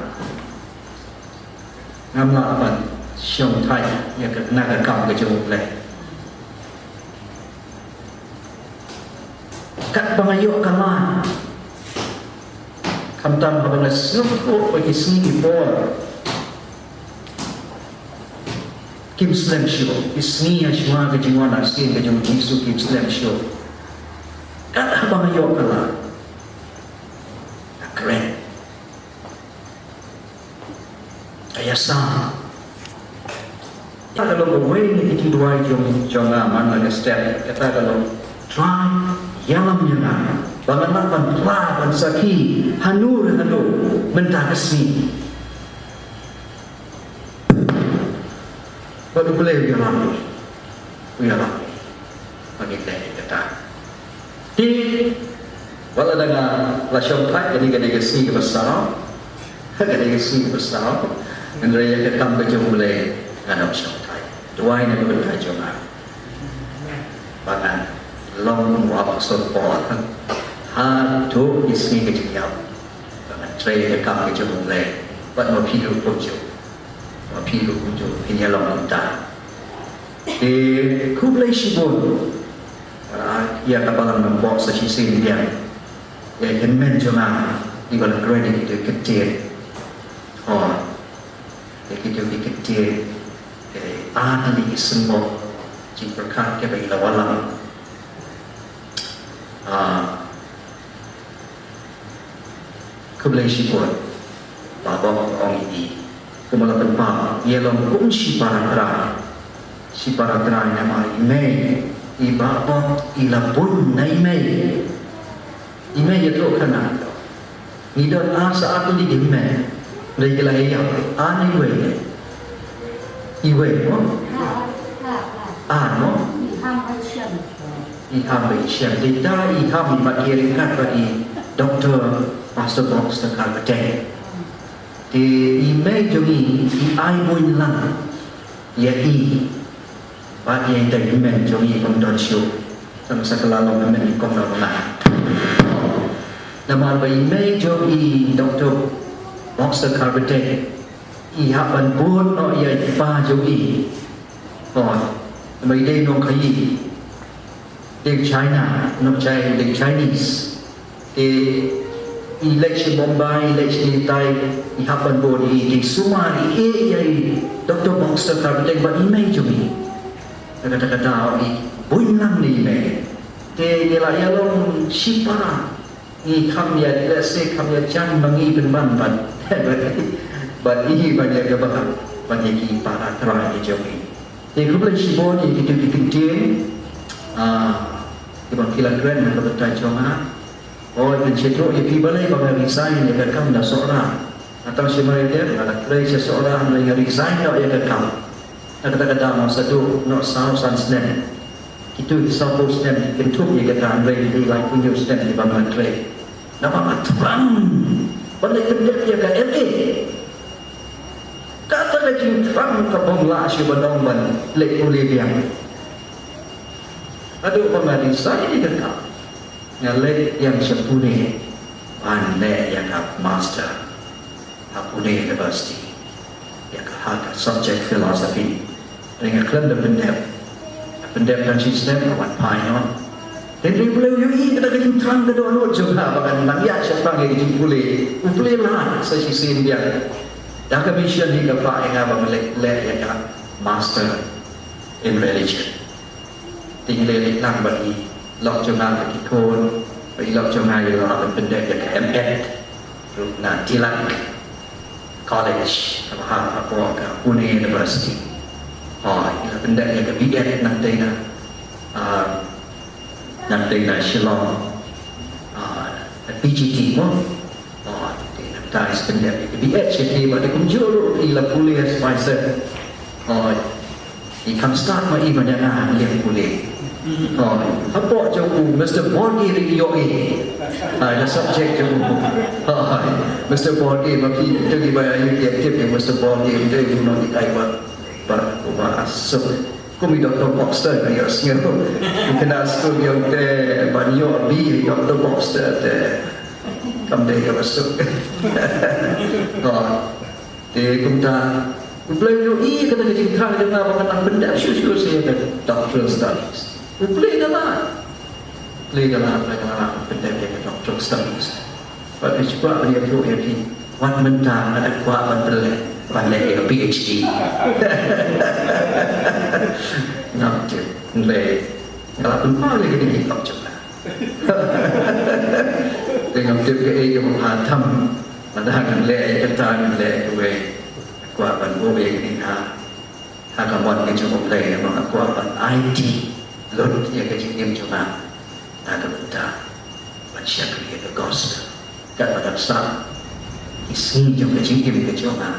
ngam lah ban shong thait ïa ka, na ka kam ka jong U Blei. Katba nga ïoh ka lad, khamtam haba nga sngewthuh ba ki sngi ki por kim slem shuh, ki sngi ha shuwa ka jingwan arsien ka jong U Jisu kim slem shuh. Kat haba nga ïoh ka lad, nga kren, ka ïasam. Kata ka long kawei na ki jingduwai jong, jong nga man la ka step. Kata ka long, Trai, ïalam ïa nga ba ngan lah ban phla, ban sakhi hano hano mynta ka sngi. Bad U Blei u ïalam, u ïalam. Ba ngin leh ïa kata. Te wat la da nga la shong thait, kane ka dei ka sngi kaba saw. Ka dei ka sngi kaba saw. Hynrei ïa ka kam ka jong U Blei ngan ym shong thait. Duwai na ka bynta jong nga ba ngan long kum u Apostol Paul haduh ki sngi ka jingïap. Ba ngan trei ïa ka kam ka jong U Blei bad ma phi ruh kumjuh. Ma phi ruh kumjuh phin ïalong kumta. Te khublei shibun. Ah, ïa ka Balang Nongpoh sa shisien biang. Ïa i hynmen jong nga iba la kren ïa kito ki ktien. Oh, ïa kito ki ktien. Te ar tylli ki symbol jingpyrkhat kiba i la wallam. Ah, khublei shibun. Bah Bok, ong i, kumba la pynpaw, ïa long kum shi para trai. Shi para trai namar i mei i Bah Bok i la bun na i mei. I mei ïathuh kane. Ngi don ar sa ar tylli ki hynmen. Hynrei ki la ïap ar ne iwei ne? Iwei mo? Ar mo? I Ham bad i Shem. Te ita i Ham i bad ki ryngkat bad i Doktor Pastor Boxer Kharpateng. Te i mei jong i i ai buiñ lang ïa i. Bad ïa ita i hynmen jong i ym don shuh. Tang sa ka la long hynmen i kong na bnai. Namar ba i mei jong i Doktor Boxer Kharpateng i hap ban bud noh ïa i pa jong i. Oh, namar i dei nongkhaii. Dei China, nongkhaii, dei Chinese. Te i leit sha Bombay, i leit sha India, i hap ban bud ïa i, te sumar i ïeh ïa i Doktor Boxer Kharpateng bad i mei jong i. Te kata kata i buiñ lang na i mei. Te ngi la ïalong shipara. Ngi kham ïa, let's say, kham ïa jan ma ngi pynban bad, bad i, bad ïa kaba, bad ïa ki para trai ki jong i. Te khublei shibun ïa kito ki ktien. Ah, kiba phi la kren na ka bynta jong nga. Oi, phin sngewthuh ïa phi balei ba nga resign ïa ka kam da Sohra. Nga tang shi mar ïa nga la trei sha Sohra, hynrei nga resign noh ïa ka kam. Na kata ka daw nga sa duh noh saw san snem. Kito ki sawphew snem ki kynthup ïa kata, hynrei dei laiphew hynñiew snem kiba nga la trei. Namar ka thrang ban leit pyndep ïa ka M A. Kata ka jingthrang ka bym lah shuh ban ong ban leit pule biang. Haduh ba nga decide ïa kata, nga leit ïa sha Pune ban leh ïa ka master ha Pune University ïa ka ha ka subject philosophy. Hynrei nga khlem da pyndep. Nga pyndep tang shi snem, nga wan phai noh. Hynrei U Blei u ïohi ïa kata ka jingthrang ka dohnud jong nga ba ngan nang ïaid shaphrang ïa ka jingpule. U Blei u lad sa shisien biang. Da ka mission hi ka phah ïa nga ba ngan leh, leh ïa ka master in religion. Te ngi leit lang bad i lok jong nga, ki khun bad i lok jong nga, i la pyndep ïa ka M.Ed ruh na Tilak College hapoh ka Pune University. Oh, i la pyndep ïa ka B.Ed nangtei na, ah, nangtei na Shillong, ah, na P G T mo. Oh, te nangta i la pyndep ïa ka B.Ed sha te, bad kumjuh ruh i la pule ha Spicer. Oh, i kham start ma i ban ïa nga ha ka liang pule. Oh, hapoh jong u Mister Borge ruh i ïohi. Ah, ïa ka subject jong u. Oh, Mister Borge, ma phi, to ki ba ïa ki active ïa Mister Borge, u dei u nonghikai ba, ba, ba suk. Kum i Doktor Boxer, ïa, sngew. Kane skul ïa te ban ïoh B, i Doktor Boxer te. Kam dei kaba suk. Oh, te kumta, U Blei u ïohi ïa kata ka jingthrang jong nga ba ngan nang pyndep shuh shuh sha ïa ka doctoral studies. U Blei u la, U Blei u la, U Blei u la pyndep ïa ka doctoral studies. Bad u shu kwah ban ïathuh ïa phi, wat mynta nga da kwah ban pynleh, ban leh ïa ka P H D. Ngam tip, U Blei, nga la pynpaw ïa kane ka jingkwah jong nga. Te ngam tip kaei kaba bha tam. Lada ngan leh ïa kata, ngan leh ïa kawei. Kwah ban buh ïa kane ha, ha ka mon ka jong U Blei, namar nga kwah ban aiti lut ïa ka jingim jong nga na ka bynta ban shakri ïa ka gospel. Katba ngan sah ki sngi jong ka jingim ka jong nga.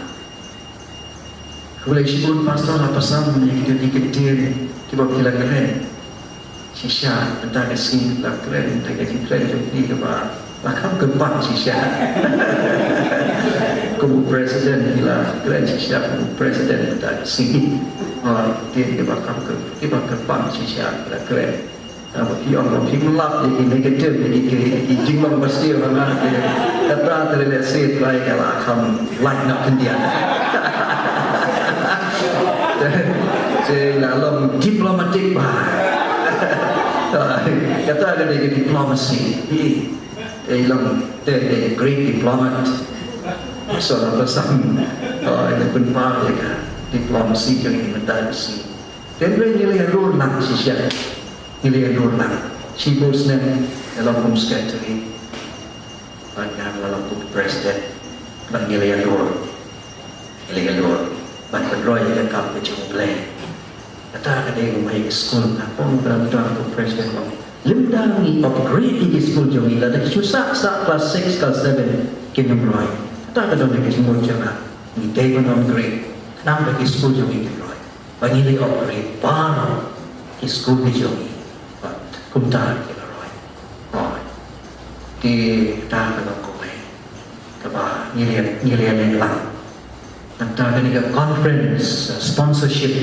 Khublei shibun Pastor, la pasang ïa kito ki ktien kiba phi la kren. Shisha, mynta ka sngi la kren, da ka jingkren jong phi kaba la kham kyrpang shisha. Kum u president phi la kren shisha, kum u president mynta ka sngi. Oh, ktien kiba kham kyr-, kiba kyrpang shisha phi la kren. Haba phi ong ba phim lap ïa ki negative, ïa ki, ki, ki jinglong ba sniew ha nga, ki, kata te lehse Trai ka la kham lait noh khyndiat. Te nga long diplomatic bha. Kata ka dei ka diplomacy. Te long te, te great diplomat. So la pasang, oh, ïa ka pynpaw ïa ka diplomacy jong ngi mynta ka sngi. Te ngi la ïa dur lang shisha. Ngi la ïa dur lang. Shibun snem nga long kum secretary. Bad nga la long kum president. Bad ngi la ïa dur. Ngi la ïa dur ban pynroi ïa ka kam ka jong U Blei. Kata ka dei u mei ka skul, nga ong ba don kum president, ong, lymda ngi upgrade ïa ki skul jong ngi, lada ki shu sah, sah class six, class seven, kin ym roi. Kata ka don ha ka jingmut jong nga. Ngi dei ban upgrade. Khnang ba ki skul jong ngi kin roi. Ba ngi la upgrade baroh ki skul ki jong ngi. Bad kumta ki la roi. Roi. Te kata ka long kumne kaba ngi la, ngi la leh lang. Nangta kane ka conference, uh, sponsorship.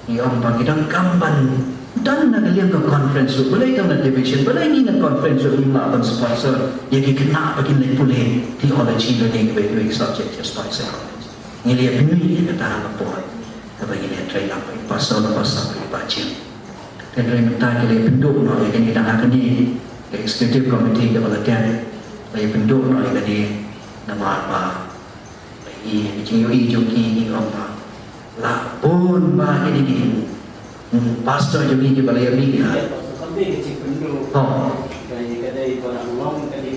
Ngi ong ba ngi donkam ban don na ka liang ka conference ruh, balei tang na division, balei ngi na conference ruh ngim lah ban sponsor ïa ki khynnah ba kin leit pule theology lane kawei kawei ka subject ha Spicer College. Ngi la ïa pynmih ïa kata ha ka por kaba ngi la ïa trei lang bad i pastor, pastor bad i pa Jim. Te hynrei mynta ki la ïa pynduh noh ïa kane, dang ha kane ka executive committee kaba la dep, la ïa pynduh noh ïa kane namar ba i, i jingïohi jong ki, ki ong ba la bun ba kine ki, hmm, pastor jong ngi kiba la ïa mih ha. Oh.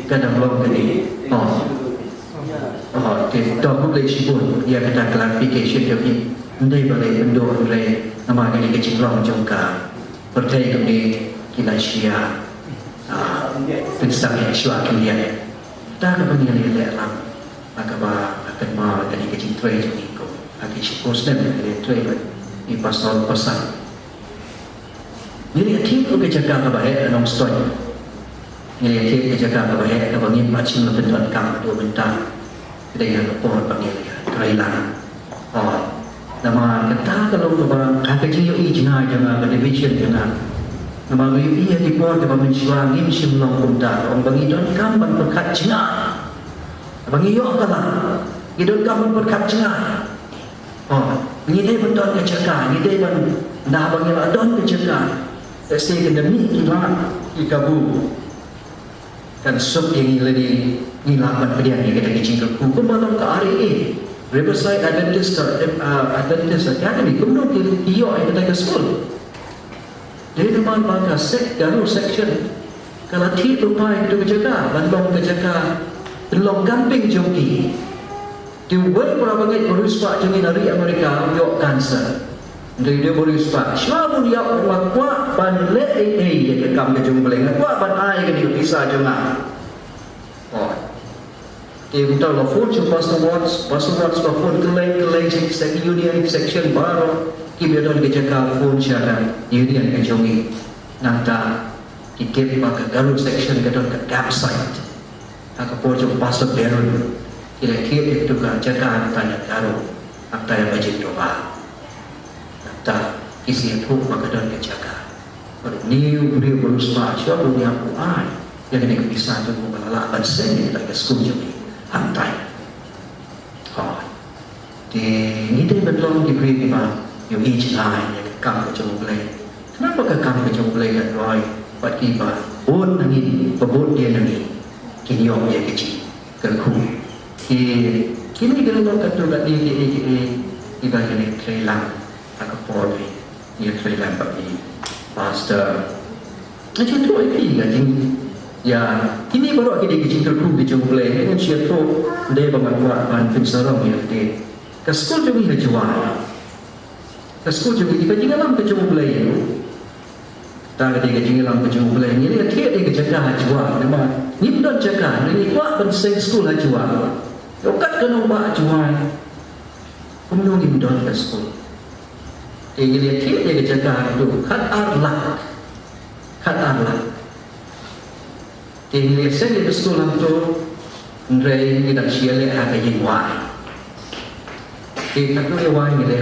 Ka dang long kane. Oh. Oh, te to khublei shibun ïa kata clarification jong ngi. Ym dei ba la ïa pynduh, hynrei namar kane ka jinglong jong ka pyrthei kumne ki la shia, ah, pynsangeh shuwa khyndiat. Kata kaba ngi la ïa leh lang. Ha kaba, ha kaba kane ka jingtrei jong ngi kum, ha ki shiphew snem ka jingtrei bad i Pastor Pasang. Ngi la ïa thied ruh ka jaka kaba heh ha Nongstoiñ. Ngi la thied ka jaka kaba heh kaba ngim pat shym la pyndonkam haduh mynta. Ka dei ha ka por ba ngi la trei lang. Hooid. Namar kata ka long kaba ha ka jingïohi jngai jong nga, ka division jong nga. Namar ngi ïohi ha ki por kiba mynshuwa ngim shym long kumta. Ong ba ngi donkam ban pyrkhat jngai. Ba ngi ïoh ka la. Ngi donkam ban pyrkhat jngai. Oh, ngi dei ban don ka jaka, ngi dei ban, ynda ba ngi la don ka jaka. Te sa ka dei ngi la ki kabu. Kan suk ïa ngi lade, ngi lah ban pdiang ïa kata ka jingkyrkhu. Kumba long ka R A A, Riverside Adventist, uh, Adventist Academy, kumno ki ïoh ïa kata ka skul. Dei namar ba ka sek, Garo section ka la thied lypa ïa kata ka jaka ban long ka jaka pynlong camping jong ki. Te uwei u para bangeit bariewspah jong ngi na ri Amerika u ïoh cancer. Hynrei u dei bariewspah. Shuwa ban ïap nga kwah ban leh ei ei ïa ka kam ka jong U Blei, nga kwah ban ai kane ka pisa jong nga. Oh. Te mynta la phone sha Pastor Watts, Pastor Watts la phone kylleng kylleng sha ki union section baroh, kim ïoh don ka jaka, phone sha ka union ka jong ngi. Nangta ki tip ba ka Garo section ka don ka campsite. Ha ka por jong Pastor Baron, ki la thied ïa katu ka jaka hangta ïa Garo, hangta ïa Bajing Doba. Nangta ki sa ïathuh ba ka don ka jaka. Bad une u briew bariewspah shuwa ban ïap u ai ïa kane ka pisa jong u ba la lah ban seng ïa kata ka skul jong ngi hangtai. Hooid. Te ngi dei ban long ki briew kiba ïohi jngai ïa ka kam ka jong U Blei. Khnang ba ka kam ka jong U Blei kan roi bad kiba bud na ngi, ba bud ïa na ngi, kin ïoh ïa ka jingkyrkhu. Te kine ki la long katto katne kiei kiei kiba ngi la trei lang ha ka por ba ngi ïatrei lang bad i Pastor. Nga sngewthuh ïa phi, nga jing, ïa, kine baroh ki dei ki jingkyrkhu ki jong U Blei. Nga sngewthuh, dei ba nga kwah ban pynsarong ïa kata. Ka skul jong ngi ha Jowai, ka skul jong ngi, ka jingïalam ka jong U Blei. Kata ka dei ka jingïalam ka jong U Blei. Ngi la thied ïa ka jaka ha Jowai, namar ngim don jaka, ngi kwah ban seng skul ha Jowai. Ïa kat ka nongbah Jowai, kumno ngim don ka skul? Te ngi la thied ïa ka jaka haduh khat ar lak. Khat ar lak. Te ngi la seng ïa ka skul hangto, hynrei ngi dang shu ïaleh ha ka ïing wai. Te katto katne wai ngi la,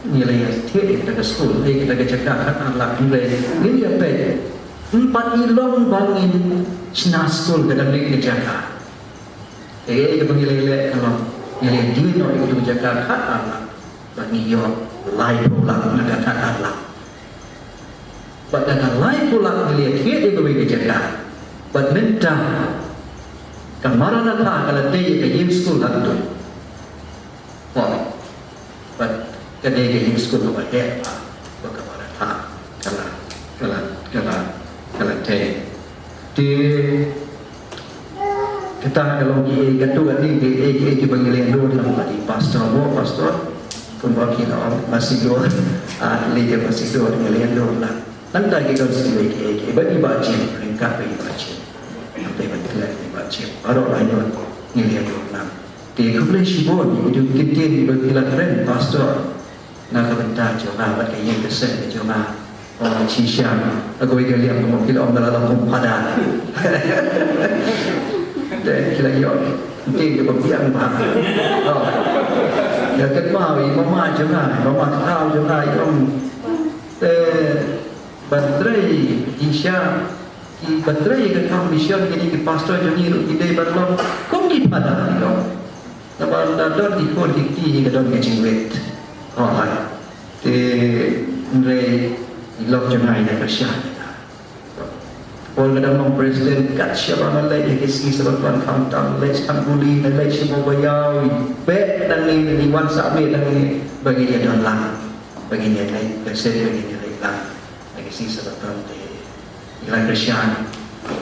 ngi la thied ïa kata ka skul, ïa kata ka jaka khat ar lak, hynrei ngi la peit. Ym pat i long ba ngin shna skul, ka dang dei ka jaka. Te ïa kaba ngi la leh ka long, ngi la die noh ïa ka jaka khat ar lak. Bad ngi ïoh laiphew lak na ka khat ar lak. Bad na ka laiphew lak ngi la thied ïa kawei ka jaka. Bad mynta ka Maranatha ka la tei ïa ka ïing skul hangto. Bad ka dei ka ïing skul kaba heh bha ba ka Maranatha ka la, ka la, ka la, ka la tei. Te kata ka long kiei, katto katne kiei kiei kiba ngi la ïadur lang bad i Pastor, mo Pastor, kumba ki la ong, Masidor, ah, lei ka Masidor ngi la ïadur lang. Nangta ki don sa kiwei kiei kiei, bad i Bah Jim, ryngkat bad i Bah Jim. Nangta i Bah Jim, i Bah Jim, baroh la ïadur, ngi la ïadur lang. Te khublei shibun ïa ki ktien kiba phi la kren, Pastor, na ka bynta jong nga bad ka ïing ka sem ka jong nga. Oh, shisha, kawei ka liang ka mut ki la ong ka la long kum phada. Te ki la ïoh ktien kaba biang bha. Oh. Ïa kynmaw ïa i mama jong nga, i mama thaw jong nga, i ong, te ban trei, shisha, kiba trei ïa ka kam mission, kine ki pastor jong ngi ruh ki dei ban long kum ki phada, ki ong. Namar lada don ki khun ki kti, ka don ka jingwit. Oh, hai. Te hynrei i lok jong nga i da kyrshan ïa nga. Paul ka dang long president, kat shaba nga leit ïa ki sngi Sabaton khamtam, leit sha Thanbuli, nga leit sha Bawbaïaw, i beh nangne, i wan sah beh nangne, ba ngin ïa don lang, ba ngin ïa leit, ba ngin ïa leit lang. Ïa ki sngi Sabaton te ngi la kyrshan,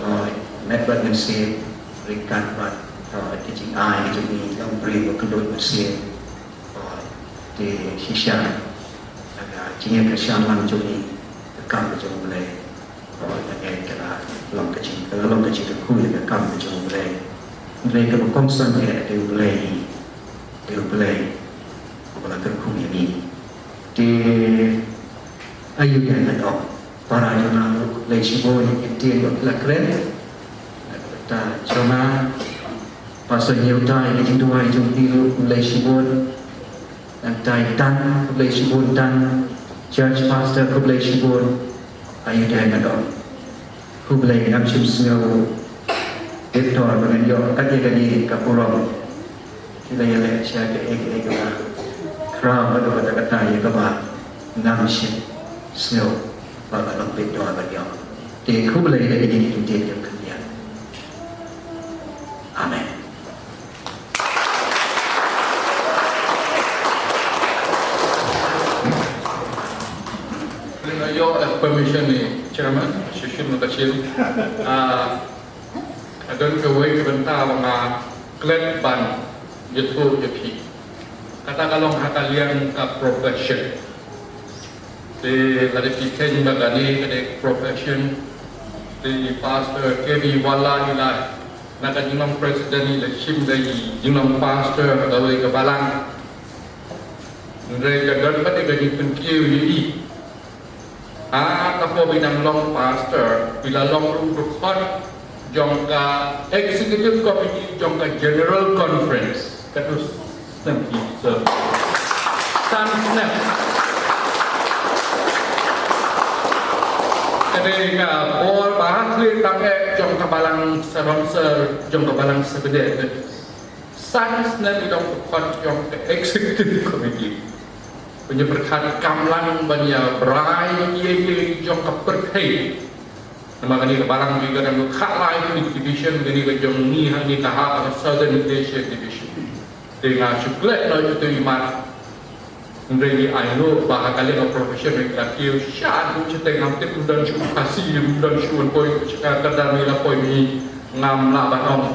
oh, met bad mynsiem, ryngkat bad, oh, ki jingai jong ngi, long briew ba kynduh mynsiem, oh, te shisha, ka jingkyrshan lang jong ngi, ka kam ka jong U Blei, oh, ka dei ka la long ka jing, ka la long ka jingkyrkhu ïa ka kam ka jong U Blei. Hynrei kaba kongsan eh, dei U Blei, dei U Blei uba la kyrkhu ïa ngi. Te aiu ïa ka dok. Para jong nga ruh, khublei shibun ïa ki ktien ba phi la kren. Shona, Pastor Nyeutai, ka jingduwai jong phi ruh, khublei shibun. Nangtai Dan, khublei shibun Dan. Church Pastor, khublei shibun. Ayu dei nga dong. Khublei ngam shym sngew. Victor, ba ngan ïoh kat ïa kane ka burom. Ki la ïaleh sha kaei kaei kaba khraw bad kata kata ïa kaba ngam shym sngew ba ka long bit dor ban ïoh. Te khublei da kine ki ktien jong ka khyndiat. Amen. Nga ïoh, eh, permission ni chairman, shishin ka shin. Ah, Ka don kawei ka bynta ba nga klet ban ïathuh ïa phi. Kata ka long ha ka liang ka profession. Te lada phi khein ba kane ka dei profession, te i Pastor K B Wala i la, na ka jinglong president i la shim da i jinglong pastor ha kawei ka balang. Hynrei ka don pat ka jingpynkiew ïa i. Ha ka por ba i dang long pastor, i la long ruh dkhot jong ka executive committee jong ka general conference. Katno snem phi serve? San snem. Ka dei ka por ba ha khlieh tam eh jong ka balang Saronser, jong ka balang Sabede. San snem i long dkhot jong ka executive committee. Ban ïa pyrkhat kam lang ban ïa brai ïa ïa jong ka pyrthei. Namar kane ka balang ngi ka dang khatlai division, kane ka jong ngi hangne ka ha ka Southern Asia division. Te nga shu klet noh ïa uto i mat. Hynrei ngi ai noh ba ha ka liang ka profession ngi la kiew sha tu shatei, ngam tip, ym don shuh Khasi, ym don shuh, wan poi sha ka kyrdan ngi la poi, ngi ngam lah ban ong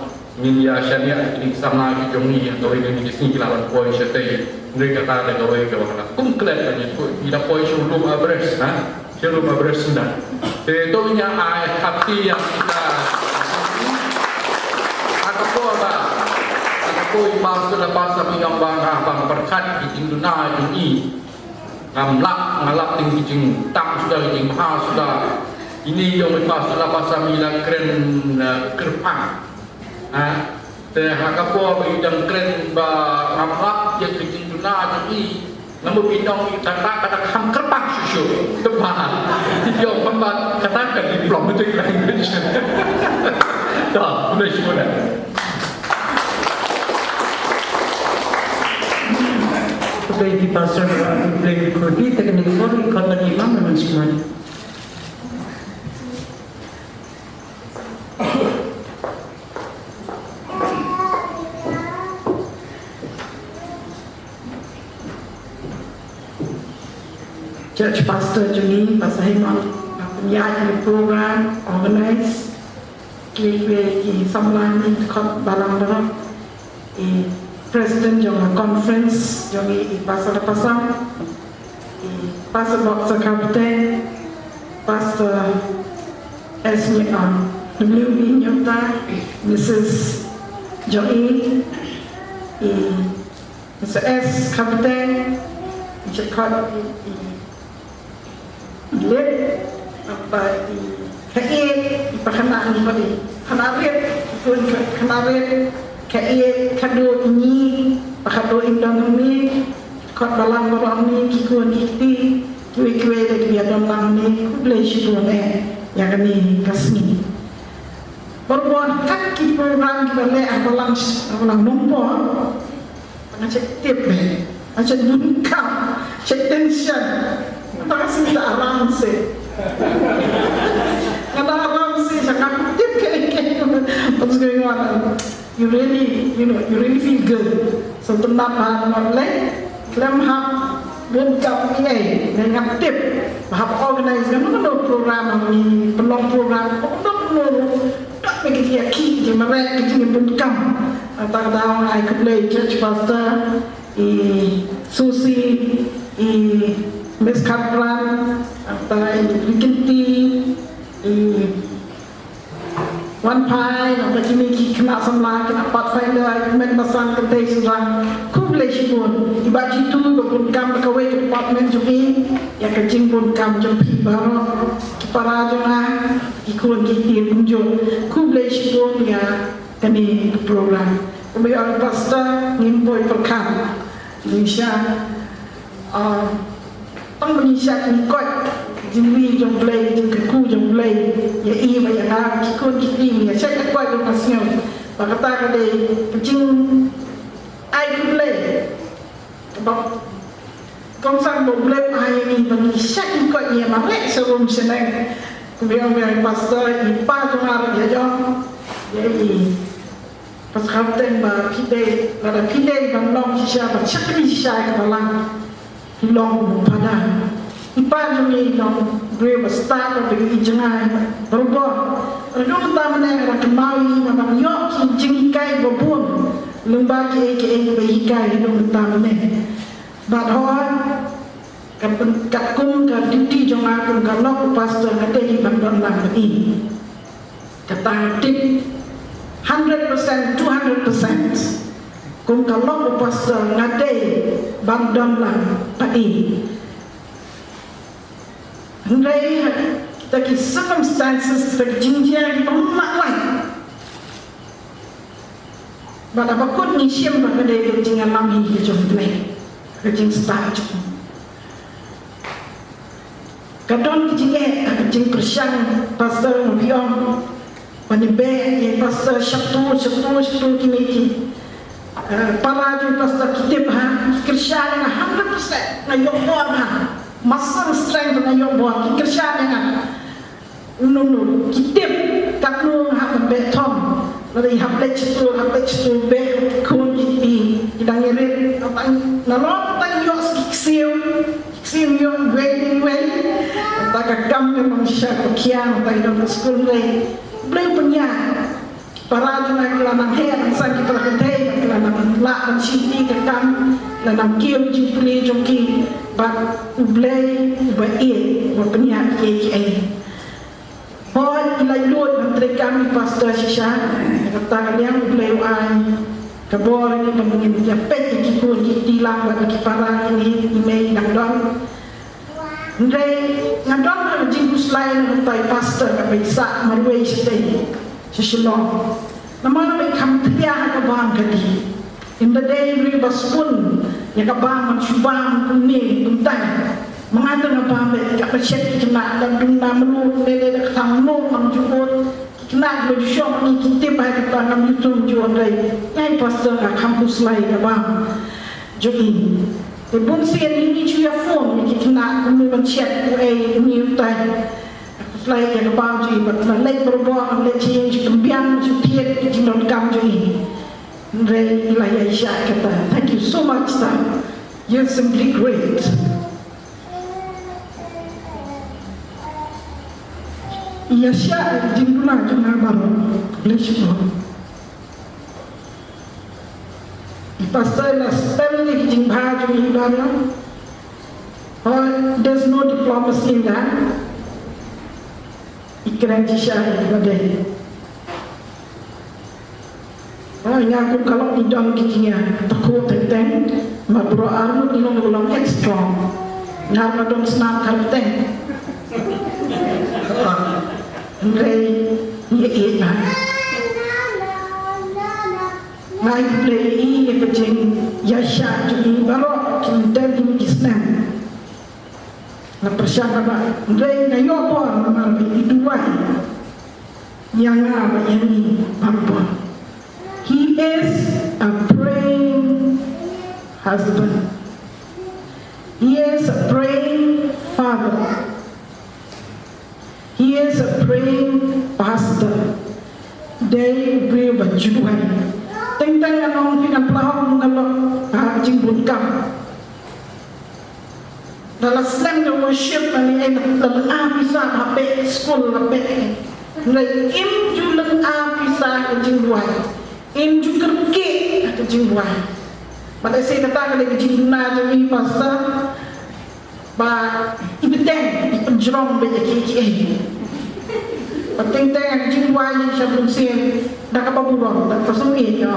ngin ïa shaniah ïa kine ki samla ki jong ngi ha kawei kane ka sngi, ki lah ban poi shatei. Hynrei kata dei kawei kaba nga la kum klet ban ïathuh. Ngi la poi sha u lum Everest, ha? Sha u lum Everest, nda. Te to ngi ai hati ïa kita. Ha ka por ba, ha ka por i Pastor la pastor, i ong ba nga, ba nga pyrkhat ki jingduna jong i. Ngam lap, nga lap teng ki jingtang suda, ki jingbha suda. Ine i ong i Pastor la pastor, i la kren, eh, kyrpang. Ha? Te ha ka por ba i dang kren ba ngam lap ïa ka jingduna jong i, namar ba i ong i kata, kata kham kyrpang shuh shuh. Te ba i ong ba kata ka diplomatic language. To, khublei shibun. Khublei ïa phi Pastor, khublei ïa phi, te kane ka por i khot ïa i Imam ban shimon. Church Pastor jong ngi, Pastor Hemon, ba pynïaid ïa ka program, organize, kiwei kiwei ki samla, ki dkhot balang baroh, i President jong ka conference jong ngi, i Pastor da Pastor, i Pastor Doctor Kapten, Pastor S. Nyi-, ah, W. B. Nyota, Missus Joy, i Missus S. Kapten, i Chakot, i, i Lit, ba i Khaïit, i Pakhyna, i Pakhyna Rit, i Khun Khaïit, Khaïit, Khadduh, Nyi, Pakhyna Rit, i don hangne, kot balang baroh hangne, ki khun ki kti, kiwei kiwei de ki ïa don lang hangne, khublei shibun eh ïa kane ka sngi. Baroh kat ki program kiba leh ha balang, ha balang Nongpoh. Nga check tip, eh. Nga check bun kam. Check tension. Nga ta kasi ta aram se. Nga ta aram se, sa nga tip ke, ke. What's going on? You really, you know, you really feel good. So, tymmen ba nga leh, khlem hap bun kam ïa, nga tip. Ba hap organize, nga nang program, ni pynlong program, pynlong, pynlong. Kat me ki ïa ki, ki mareh, ki jingim bun kam. Ata ka daw ngai khublei church pastor, i Susie, i Miss Khatran, ata i Rikinti, i Wanphai, ata kine ki khynnah samla, khynnah Pathfinder, i Kmen Basan, kynthei Syrang. Khublei shibun. I Bah Jitu, ba bun kam da kawei ka department jong i, ïa ka jingbun kam jong phi baroh. Ki para jong nga, ki khun ki kti kumjuh. Khublei shibun ïa kane ka program. Kumba ïa u pastor ngim poi pyrkhat. Ngin sha, ah, tang ba ngin sha ngin koit jingri jong Blei, jingkyrkhu jong Blei ïa i bad ïa nga, ki khun ki kti, ngin sha koit ïa ka sngew ba kata ka dei ka jingai U Blei. Ba kongsan ba U Blei u ai ïa ngi ba ngi sha ngin koit, ngi mareh sha rum sha neng. Kumba ong ïa u pastor, i pa jong nga ruh ïa jong ïa i. Pastor, teng ba phi dei, lada phi dei ban long shisha, ban shakri shisha ïa ka balang, phi long u phada. I pa jong ngi long u briew ba stad, ba i jngai barabor. Ruh mynta mynne nga kynmaw ïa i ba ban ïoh ki jinghikai ba bun lyngba kiei kiei ba i hikai ruh mynta mynne. Bad hooid, ka pyn-, katkum ka duty jong nga kum ka lok u pastor, nga dei ban don lang bad i. Kata nga tip hundred percent, two hundred percent. Kum ka lok u pastor nga dei ban don lang bad i. Hynrei kita ki circumstances, kita ki jingjia kiba ym lah lait. Bad haba kut ngi shim ba ka dei ka jingïalam hi ka jong U Blei, ka jingstad jong u. Ka don ka jingeh, ka jingpyrshang, pastor, nga biang ban ïa beh ïa pastor shatu shatu shatu, kine ki, eh, para jong pastor ki tip ha, ki kyrshan ïa nga hundred percent, nga ïoh bor ha. Muscle strength nga ïoh bor, ki kyrshan ïa nga. Uno uno ki tip katno nga hap ban beh thong. Lada i hap leit shatu, hap leit shatu, beh khun ki, ki dang ïarit. Tang nalor tang ïoh ki ksiew, ki ksiew ïoh iwei iwei. Kata ka kam ka nongshakri ka kiang, tang i dang skul lei. Blei u pynïaid. Para jong nga ki la nang heh nang san, ki para kynthei ki la nang lah ban shim ïa ka kam, la nang kiew jingpule jong ki. Bad U Blei uba ïeit, uba pynïaid kiei kiei. Hooid, i la ïoh ban treikam i pastor shisha. Kata ka liang U Blei u ai ka bor ïa ngi ban ngin ïa peit ïa ki khun ki kti lang bad ki para, ïa ngi i mei i dang don. Hynrei nga don ha ka jingkhuslai na utai u pastor kaba i sah marwei shatei sha Shillong. Namar ba i kham thiah ha ka bam ka dih. Ynda dei u briew ba sbun ïa ka bam, ban shu bam kumne kumtai. Ma nga te nga bam beit, kaba shet ki khynnah, dang dung na mluh, lei lei da ka thang mluh, ngam ju ud. Ki khynnah ki la ju shong, ngi ki tip ba ha kata ngam ju thung ju wan dei. Nga i pastor nga kham khuslai ïa ka bam jong i. Te bun sien ngi ju ïa phone ïa ki khynnah kumno ban shet, uei une utai. Nga khuslai ïa ka bam jong i, bad nga leit barabor, nga leit sha ïing, shu pynbiang, shu thied ki jingdonkam jong i. Hynrei i la ïaishah kata. Thank you so much, sir. You're simply great. Ïa shah ïa ka jingduna jong nga baroh. Bless you, Lord. I pastor i la spell ïa ka jingbha jong i baroh. Oh, there's no diplomacy in that. I kren shisha ïa kaba dei. Oh, nga kum ka lok i don ki jingïa takhuh teng teng, ma bro armut i long long extra. Nga ma don snam kar teng. Hynrei ngi ïa ïa. Nga ïa pynlong ïa ka jingïaishah jong ngi baroh ki mynta ki snem. Nga pyrshang ba hynrei nga ïoh bor namar ba i duwai ïa nga bad ïa ngi baroh. He is a praying husband. He is a praying father. He is a praying pastor. Dei u briew ba ju duwai. Teng teng nga ong phi, ngan pynlong ka lok, ah, jingbun kam. Da la slem ka worship, la leh, la lynga pisa ha beh skul, la beh. Hynrei im ju lynga pisa ha ka jingduwai. Im ju kyrkieh ha ka jingduwai. Bad ïa shi kata ka dei ka jingduna jong i pastor. Ba i bteng, i pynjrong beit ïa kiei kiei. Ba teng teng ka jingduwai sha bun sien, da kaba burom, da kaba sngewsih ïa.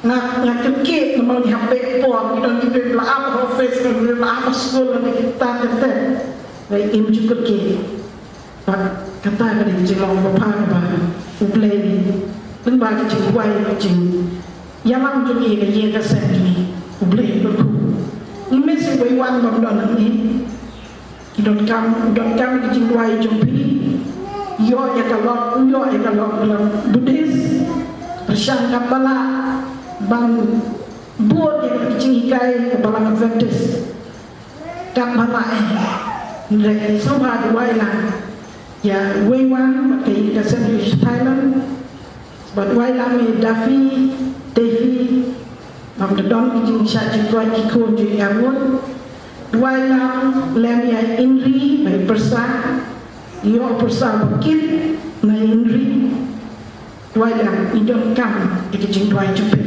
Nga, nga kyrkieh namar ngi hap beh por, ngi don ki briew ba la ap ha office, ki briew ba la ap ha skul, ngi ki tat tat tat. Ngi im ju kyrkieh. Bad kata ka dei ka jinglong ba bha kaba U Blei Lyngba ka jingduwai, ka jingïalam jong ngi, ka ïing ka sem jong ngi, U Blei u kyrkhu. Ngi miss uwei wan bym don hangne. Ngi donkam, donkam ka jingduwai jong phi. Ïoh ïa ka lok, ïoh ïa ka lok lem Buddhist. Pyrshang katba lah ban bud ïa ka jinghikai ka Balang Adventist. Katba lah eh. Hynrei sngewbha duwai lang ïa uwei wan bad ka ïing ka sem jong ngi sha Thailand. Bad duwai lang ïa Daffy, Davy, bym da don ki jingshah jingkoit ki khun jong ngi arngut. Duwai lang lem ïa Inri, ba i pyrsa, ïoh pyrsa ba kit na Inri. Duwai lang, ngi donkam ïa ka jingduwai jong phi.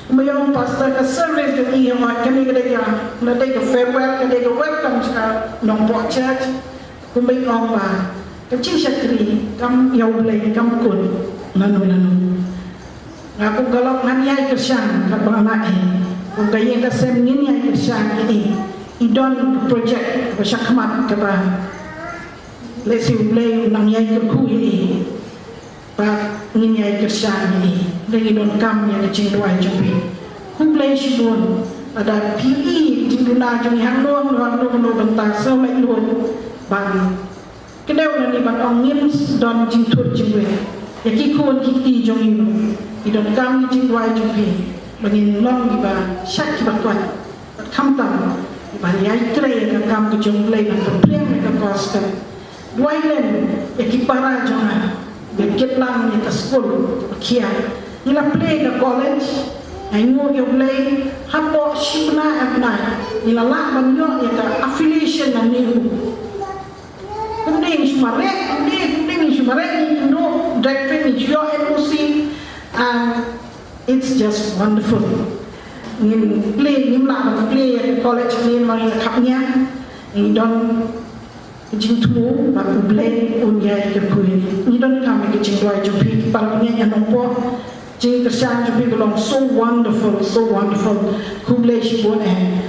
Kumba ïa u pastor, ka service jong ngi ïa, kane ka dei ka, ka dei ka farewell, ka dei ka welcome sha ka Nongpoh Church. Kumba i ong ba ka jingshakri kam ïa U Blei kam kut lano lano. Nga kum ka lok ngan ïai kyrshan katba nga lah eh. Kum ka ïing ka sem ngin ïai kyrshan ïa i. I don project ba shakhmat kaba lehse U Blei u nang ïai kyrkhu ïa i. Bad ngin ïai kyrshan ïa i. Ngi donkam ïa ka jingduwai jong phi. Khublei shibun. Lada phi i jingduna jong ngi hangno hangno hangno hangno bynta, sngewlem lut ban kdew nangne ban ong ngim don jingthut jingwei ïa ki khun ki kti jong ngi. Ngi donkam ïa ka jingduwai jong phi ba ngin long kiba shait kiba koit. Bad khamtam kiba ïai trei ïa ka kam ka jong U Blei ban pynpriang ïa ka gospel. Duwai lem ïa ki para jong nga, ba kit lang ïa ka skul ba khia. Ngi la plie ka college, ainguh ïa U Blei, hapoh shi bnai ar bnai ngi la lah ban ïoh ïa ka affiliation na NEHU. Kumne ngi shu mareh, kumne, kumne ngi shu mareh, ngi ïoh doctrine, ngi ïoh N O C, and it's just wonderful. Ngim plie, ngim lah ban plie ïa ka college, ngim lah ban khapngiah, ngi don jingthmu ba U Blei un ïai kyrkhu ïa ngi. Ngi donkam ïa ka jingduwai jong phi ki para bangeit na Nongpoh. Jingkyrshan jong phi ka long so wonderful, so wonderful. Khublei shibun eh.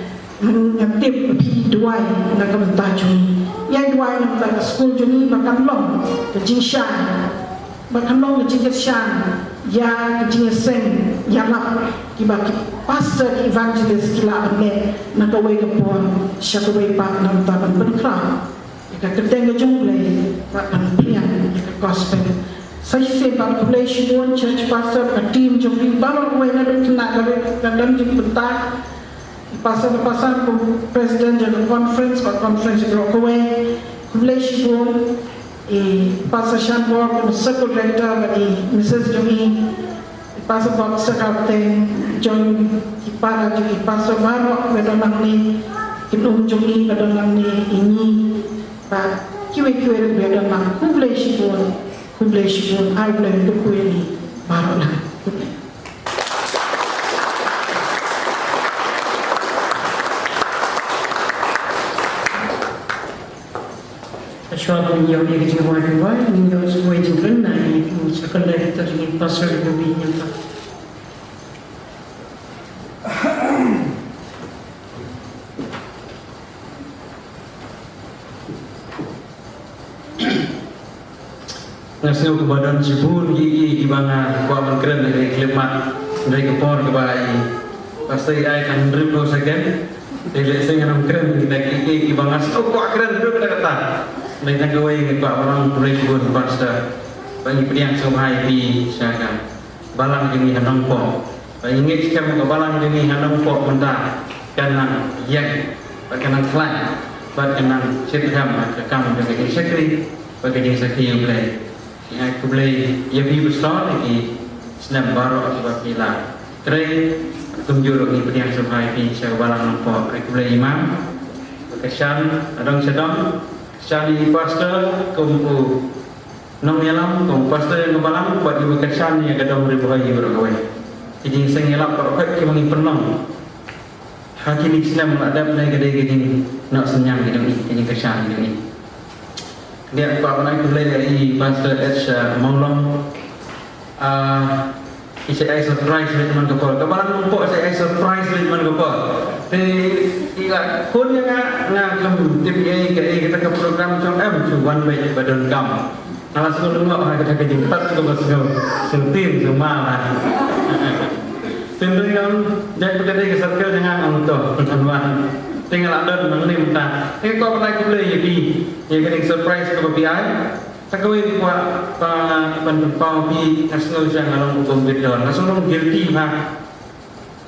Nga tip ba phi duwai na ka bynta jong ngi. Ïai duwai na ka bynta ka skul jong ngi ba kan long ka jingshai. Ba kan long ka jingkyrshan ïa ka jingïaseng ïalap kiba ki pastor, ki evangelist ki lah ban leh na kawei ka por sha kawei pat, na ka bynta ban pynkhraw ïa ka kyrteng ka jong U Blei bad ban pynïaid ïa ka gospel. Sa shisien pat khublei shibun church pastor, ka team jong phi baroh kawei, naduh khynnah haduh ka don jingbynta. I Pastor, i Pastor kum president jong ka conference, bad conference baroh kawei. Khublei shibun. I Pastor Shanbor kum circle director bad i Missus jong i. I Pastor Bob Sakar Teng, jong i para jong i Pastor baroh ba don nangne, ki num jong i ba don nangne, i ngi, bad kiwei kiwei ruh ba don lang. Khublei shibun. Khublei shibun. Ai U Blei un kyrkhu ïa ngi baroh lang. Khublei. Shuwa ba ngin ïoh ïa ka jingrwai rwai, ngin ïoh sa kawei jingkren na i Circle Director jong ngi, Pastor Ruby Nyampa. Nga sngew kaba don shibun ki, ki, kiba nga kwah ban kren ha kane ka khyllipmat. Hynrei ka por kaba i Pastor i ai tang hynriewphew second. Te lehse ngan ym kren kita ki, ki, kiba nga sngew kwah kren ruh kata kata. Hynrei tang kawei nga kwah ban ong khublei shibun Pastor. Ba ngi pdiang sngewbha ïa phi sha ka balang jong ngi ha Nongpoh. Ba ngi ngeit skhem ka balang jong ngi ha Nongpoh mynta kan nang ïeng, bad kan nang khlaiñ, bad kan nang shyrkhei ha ka kam jong ka jingshakri bad ka jingsakhi ïa U Blei. Ngi ai khublei ïa phi Pastor ïa ki snem baroh kiba phi la trei. Kumjuh ruh ngi pdiang sngewbha ïa phi sha ka balang Nongpoh. Ai khublei Imam. Kyrshan, adong shadong. Kyrshan ïa i Pastor kum u nongïalam, kum u pastor ïa ka balang, bad ïa ka kyrshan ïa ka dong Ri Bhoi ïa baroh kawei. Ki jingseng ïalap baroh kawei kiba ngi pynlong ha kine ki snem ba la dep, ne ka dei ka jingnoh synñiang ka jong ngi, ka jingkyrshan ka jong ngi. Ngi kwah ban ai khublei ïa i Pastor H. Mawlong. Ah, i sa ai surprise leit man ka por. Ka balang Nongpoh sa ai surprise leit man ka por. Te i la khun ïa nga, nga khlem tip ïa i, ka, i kata ka program jong em, shu wan beit ba donkam. Nga la sngewlyngngoh ha kata ka jingpyntat kaba sngew, sngewtip sngewma ba. Tynrai nga ong, jait ba ka dei ka circle jong nga, nga ong to, ngan wan. Te nga la don nangne mynta. Te nga kwah ban ai khublei ïa phi ïa kane ka surprise kaba phi ai. Te kawei ka kwah ban pynpaw phi, nga sngew sha nga long u bym bit dor, nga sngew long guilty bha.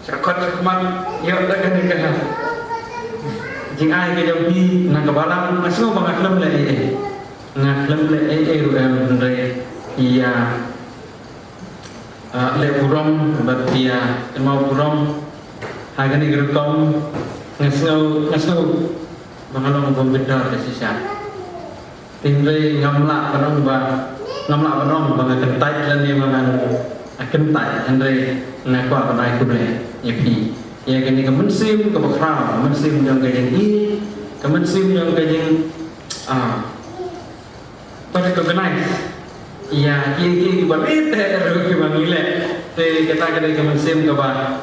Sha khot sha khmat ïoh da kane ka jingai ka jong phi na ka balang, nga sngew ba nga khlem leh ei ei. Nga khlem leh ei ei ruh em, hynrei ïa, ah, leh burom bad ïa kynmaw burom ha kane ka rukom. Nga sngew, nga sngew ba nga long u bym bit dor ka shisha. Hynrei ngam lah ban ong ba, ngam lah ban ong ba nga kyntait lane ba ngan, ah, kyntait, hynrei nga kwah ban ai khublei ïa phi ïa kane ka mynsiem kaba khraw, ka mynsiem jong ka jingïeit, ka mynsiem jong ka jing, ah, ba recognize ïa ki, ki, kiba rit eh ruh kiba ngi leh. Te kata ka dei ka mynsiem kaba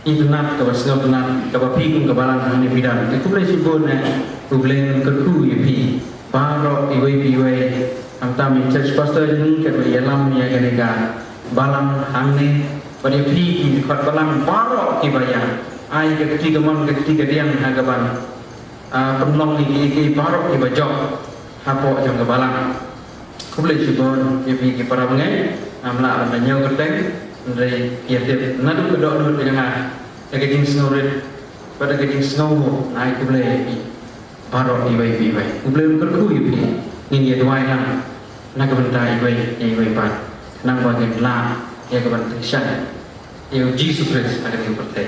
itynnad, kaba sngewtynnad, kaba phi kum ka balang hangne phi don. Te khublei shibun eh, U Blei un kyrkhu ïa phi baroh iwei pa iwei. Khamtam ïa i church pastor jong ngi katba ïalam ïa kane ka balang hangne. Bad ïa phi ki dkhot balang baroh kiba ïa ai ka kti kamon ka kti kadiang ha kaban, ah, pynlong ïa ki, ïa ki baroh kiba jop hapoh jong ka balang. Khublei shibun ïa phi ki para bangeit, ngam lah ban da ñiew kyrteng, hynrei ïa tip naduh ka dohnud ka jong nga, da ka jingsngewrit bad da ka jingsngewnguh, nga ai khublei ïa phi baroh iwei pa iwei. U Blei un kyrkhu ïa phi. Ngin ïa duwai lang na ka bynta iwei ïa iwei pat, khnang ba ngin lah ïa ka ban kyrshan ïa U Jisu Khrist ha kane ka pyrthei.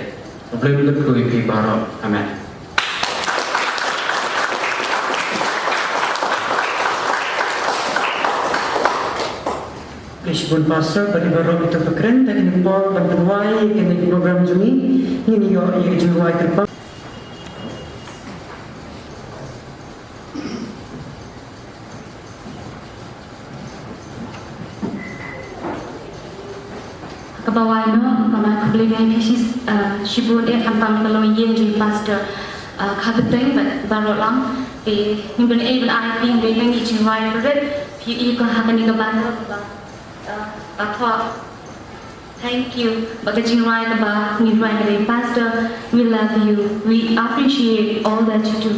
U Blei un kyrkhu ïa phi baroh. Amen. Khublei shibun Pastor, bad ïa baroh kita kiba kren, da kane ka por ban pynwai ïa kane ka program jong ngi, ngin ïoh ïa ka jingrwai kyrpang. Kaba wai noh, kaba khublei ïa phi shi, ah, shibun eh, khamtam ka long ïing jong i Pastor, ah, Khabteng bad baroh lang. Te ngim don ei ban ai phi, ngim don ei ban ai jingwai khublei. Phi ïohi ko ha kane ka banner kaba, ah, ba thoh thank you bad ka jingrwai kaba ngi rwai ka dei Pastor, we love you, we appreciate all that you do.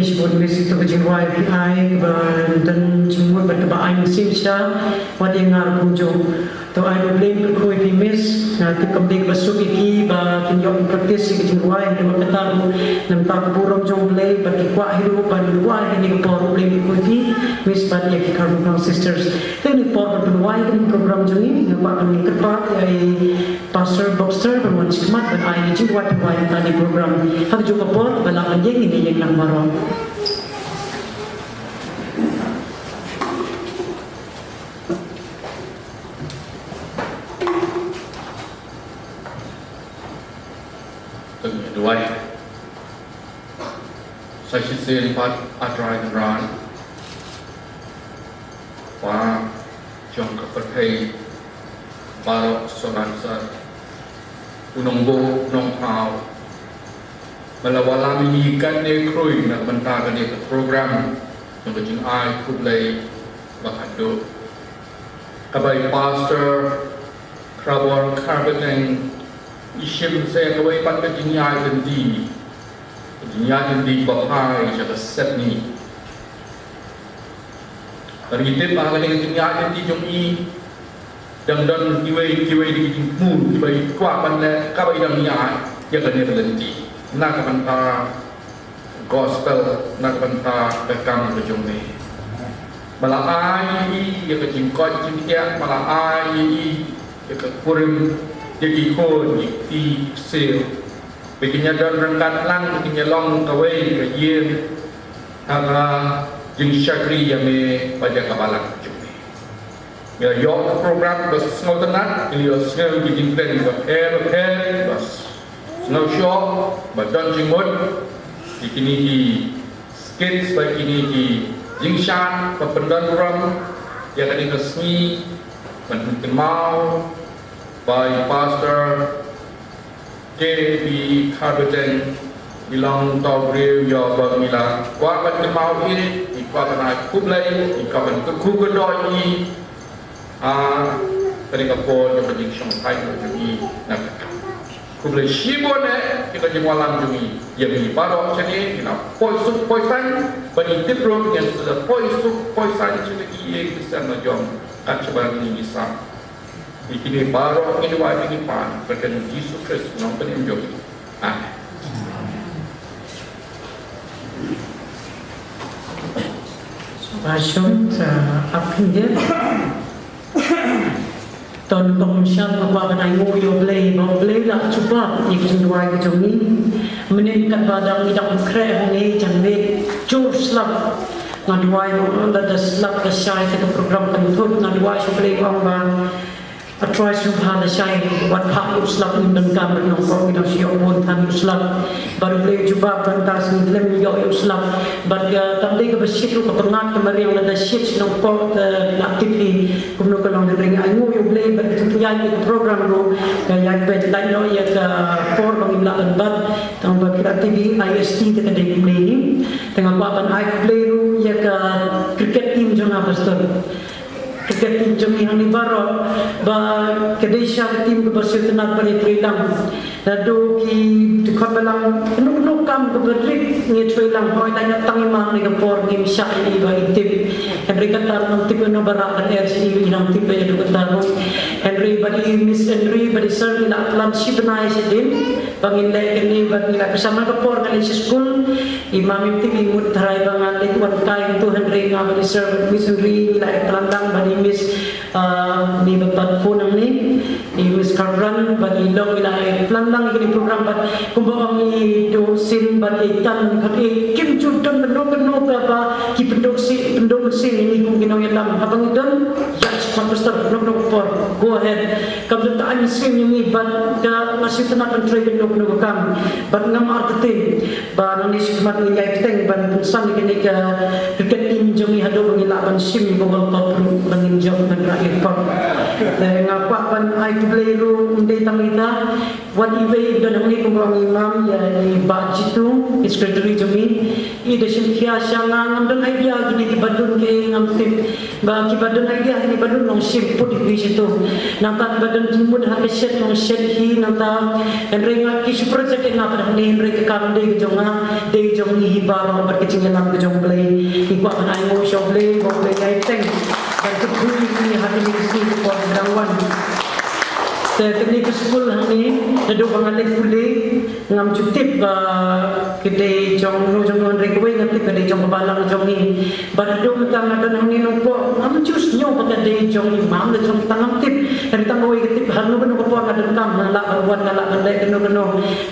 Shibun Miss, ïa ka jingrwai phi ai kaba don jingmut bad kaba ai mynsiem shisha wat ïa nga ruh kumjuh. To ai ba U Blei un kyrkhu ïa phi Miss, nga tip kam dei kaba suk ïa ki ba kin ïoh practice ïa ka jingrwai, hynrei wat kata ruh namar ka burom jong U Blei bad ki kwah hi ruh ban rwai ha kane ka por. U Blei un kyrkhu ïa phi Miss bad ïa ki Karban Kong Sisters. Te kane ka por ban pynrwai ïa kane ka program jong ngi, nga kwah ban kyrpad ïa i Pastor Boxer ban wan shakhmat ban ai ka jingrwai pynrwai ïa kane ka program. Ha kajuh ka por ba lah ban ïeng ngin ïeng lang baroh. Tang duwai. Sa shisien pat, A Trai Kynrad, Kpa jong ka pyrthei baroh, Sohra Sar, u Nongbuh Nongthaw, ba la wallam ïa ngi katne khrui na ka bynta kane ka program jong ka jingai khublei ba khatduh, kaba i Pastor Khrabor Kharbeteng i shim sa ïa kawei pat ka jingïaid lynti, ka jingïaid lynti ba phai sha ka sepngi. Bad ngi tip ba ha kane ka jingïaid lynti jong i dang don kiwei kiwei de ki jingthmu kiba i kwah ban leh kaba i dang ïaid ïa kane ka lynti na ka bynta gospel, na ka bynta ka kam ka jong me. Ba la ai ïa i ïa ka jingkoit jingkhiah, ba la ai ïa i ïa ka kurim, ïa ki khun, ïa ki ksiew, ba kin ïa don ryngkat lang, ba kin ïa long kawei ka ïing ha ka jingshakri ïa me bad ïa ka balang jong me. Ngi la ïoh ka program ba sngewtynnat, ngi la ïoh sngew ki jingkren ba pher ba pher, ba sngewshoh, ba don jingmut. Ïa kine ki skits, ba kine ki jingshad ba pyndonburom ïa kane ka sngi, ban pynkynmaw ba i Pastor K B Kharbeteng i long uta u briew ïa uba ngi la kwah ban kynmaw ïa i, i kwah ban ai khublei, i kwah ban kyrkhu kyrdoh ïa i ha kane ka por jong ka jingshongthait jong i na ka kam. Khublei shibun eh ïa ka jingwallam jong i ïa ngi baroh. Shane ngi la poi suk poi saiñ, ba ngi tip ruh ngi la poi suk poi saiñ sha ki ïing ki sem la jong kat shaba ngi ngi sam. Ïa kine baroh ngi duwai, ngi pan ha ka kyrteng u Jisu Khrist u nongpynim jong ngi. Amen. Ba shong sa ap khyndiat. Ton kong sham ba ba nai mo ïa U Blei, ba U Blei la jubab ïa ka jingduwai ka jong ngi. Mynnin katba dang ngi dang khreh hangne janmiet jur slap. Nga duwai ba lada slap ka shai ka program kan thut, nga duwai sha U Blei ong ba A Trai sngewbha lashai wat phah u slap, ngim donkam ban ong ko ngi dang shu ïoh bun than u slap. Bad U Blei u jubab ban ta sngewthlem ïoh u slap. Bad ka tam dei kaba shit ruh ka pyngngad ka mariang lada shit shnong ko ka la tip hi kumno ka long, hynrei ai nguh ïa U Blei bad ka jingpynïaid ïa ka program ruh ka ïaid beit lait noh ïa ka por ba ngim lah ban bat. Tang ba ki la tip hi I S T te ka dei kumne hi. Te nga kwah ban ai khublei ruh ïa ka cricket team jong nga, Pastor. Ka team jong ngi hangne baroh ba ka dei sha ka team kaba sngewtynnat ba ngi trei lang. Naduh ki dkhot balang, kano kano kam kaba rit ngi trei lang. Hooid, lait na tang ïa ma hangne ka por ngim shah ïa i ba i tip. Hynrei kata ruh ngam tip ïano ba rah ban er sha i, ngam tip ïa kata ruh. Hynrei ba i Miss Henry ba i Sir ngi la plan shi bnai shadien ba ngin leh kane, ba ngi la, ka shah man ka por nga leit sha skul. I mam i tip i mut tharai ba ngan leit wan kai hangto, hynrei nga bad i Sir Miss Henry ngi la ïa plan lang bad i Miss, ah, ne ba pat phone nangne, i Miss Karbran bad i long ngi la ïa plan lang ïa kane program bad kumba ong i Doh Sin bad i Tan, ka ki kim ju don kano kano kaba ki pynduh shi, pynduh mynsiem ïa ngi kum ki nongïalam. Haba ngi don ïa shi, Pastor, kano kano ka por, go ahead. Kam don ta ai mynsiem ïa ngi bad ka, nga sngewtynnat ban trei kano kano ka kam bad ngam artatien. Ba nangne shakhmat ngin ïai bteng ban pynsan ïa kane ka cricket team jong ngi haduh ba ngin lah ban shim ïa ka World Cup ruh ba ngin jop ban rah ïa ka cup. Te nga kwah ban ai khublei ruh ym dei tang ïa ita. Wat iwei i don hangne kumba ong i mam ïa i Bah Jitu, i secretary jong ngi. I da shim khia sha nga, ngam don idea kine kiba don ki, ngam tip. Ba kiba don idea kine ba don long shim put ïa ki shitu. Nangta kiba don jingmut ha ka shet long shet hi nangta. Hynrei nga ki shu project ïa nga pat hangne hynrei ka kam dei ka jong nga, dei jong ngi hi baroh bad ka jingïalam ka jong U Blei. Ngi kwah ban ai nguh sha U Blei, ba U Blei ai teng. Ban kyrkhu ïa ngi ha kine ki sngi ki por ki dang wan. Te kane ka skul hangne naduh ba nga leit pule ngam ju tip ba ka dei jong no jong no hynrei kawei nga tip ka dei jong ka balang jong ngi. Bad haduh mynta nga don hangne nongpoh ngam ju sngew ba ka dei jong i mam la jong kita ngam tip. Hynrei tang kawei ka tip ha no kano ka por nga donkam nga lah ban wan nga lah ban leh kano kano.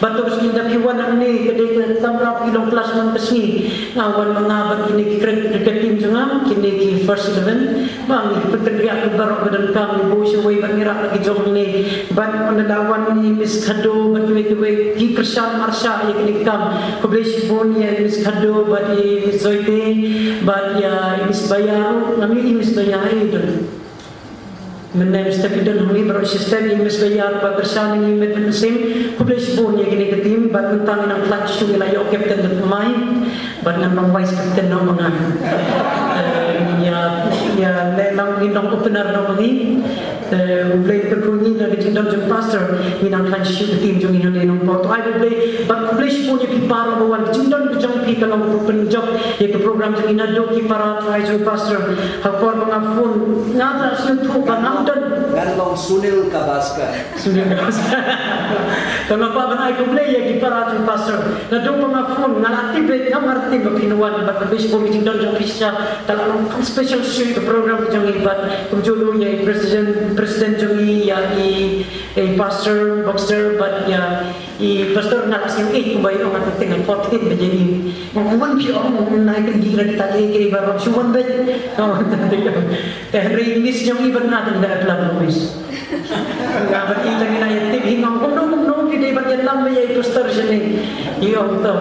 Bad to ka sngi da phi wan hangne ka dei ka kamra phi long klas man ka sngi. Nga wan ma nga bad kine ki cricket team jong nga kine ki first eleven. Ba ngi pynkynriah ïa baroh ba donkam, ngi buh shawei bad ngi rah la ki jong ngi. Bad ynda la wan i Miss Khaddoh bad kiwei kiwei ki kyrshan marshah ïa kine ki kam. Khublei shibun ïa i Miss Khaddoh bad i Miss Zoite bad ïa i Miss Baya ruh, ngam ïohi i Miss Baya, ai don. Mynne Miss Step i don hangne baroh shi step, i Miss Baya ruh ba kyrshan ïa ngi met bad mynsiem. Khublei shibun ïa kine ki team bad mynta ngi nang khlaiñ shuh, ngi la ïoh captain da thymmai. Bad ngan long vice captain noh ma nga. Eh, ïa, ïa, leh lang ngin long opener noh ma ngi. Eh, U Blei u kyrkhu ngi na ka jingdon jong pastor, ngi nang khlaiñ shuh ka team jong ngi hangne nongpoh. To ai U Blei, bad khublei shibun ïa phi baroh ba wan, ka jingdon ka jong phi ka long ka pynjop ïa ka program jong ngi naduh ki para trai jong pastor. Ha ka por ba nga phone, nga la sngewthuh ba ngam don. Ngan long Sunil Gavaskar. Sunil Gavaskar. Te nga kwah ban ai khublei ïa ki para jong pastor. Naduh ba nga phone nga la tip beit, ngam artatien ba phin wan bad khublei shibun ka jingdon jong phi shisha. Ka la long special shisha ka program jong ngi bad kumjuh ruh ïa i president, president jong ngi ïa i, i pastor Boxer bad ïa i pastor nga la sngewthuh kumba i ong nga teng teng fourteen ba jong ngi. Nga wan phi ong nga nai kyndiah kita ki ki baroh shu wan beit. Te hynrei miss jong i bad nga teng da plan miss. Nga bad i tang ïa tip hi ngam kumno kumno ki dei ban ïalam ïa i pastor shane. I ong to.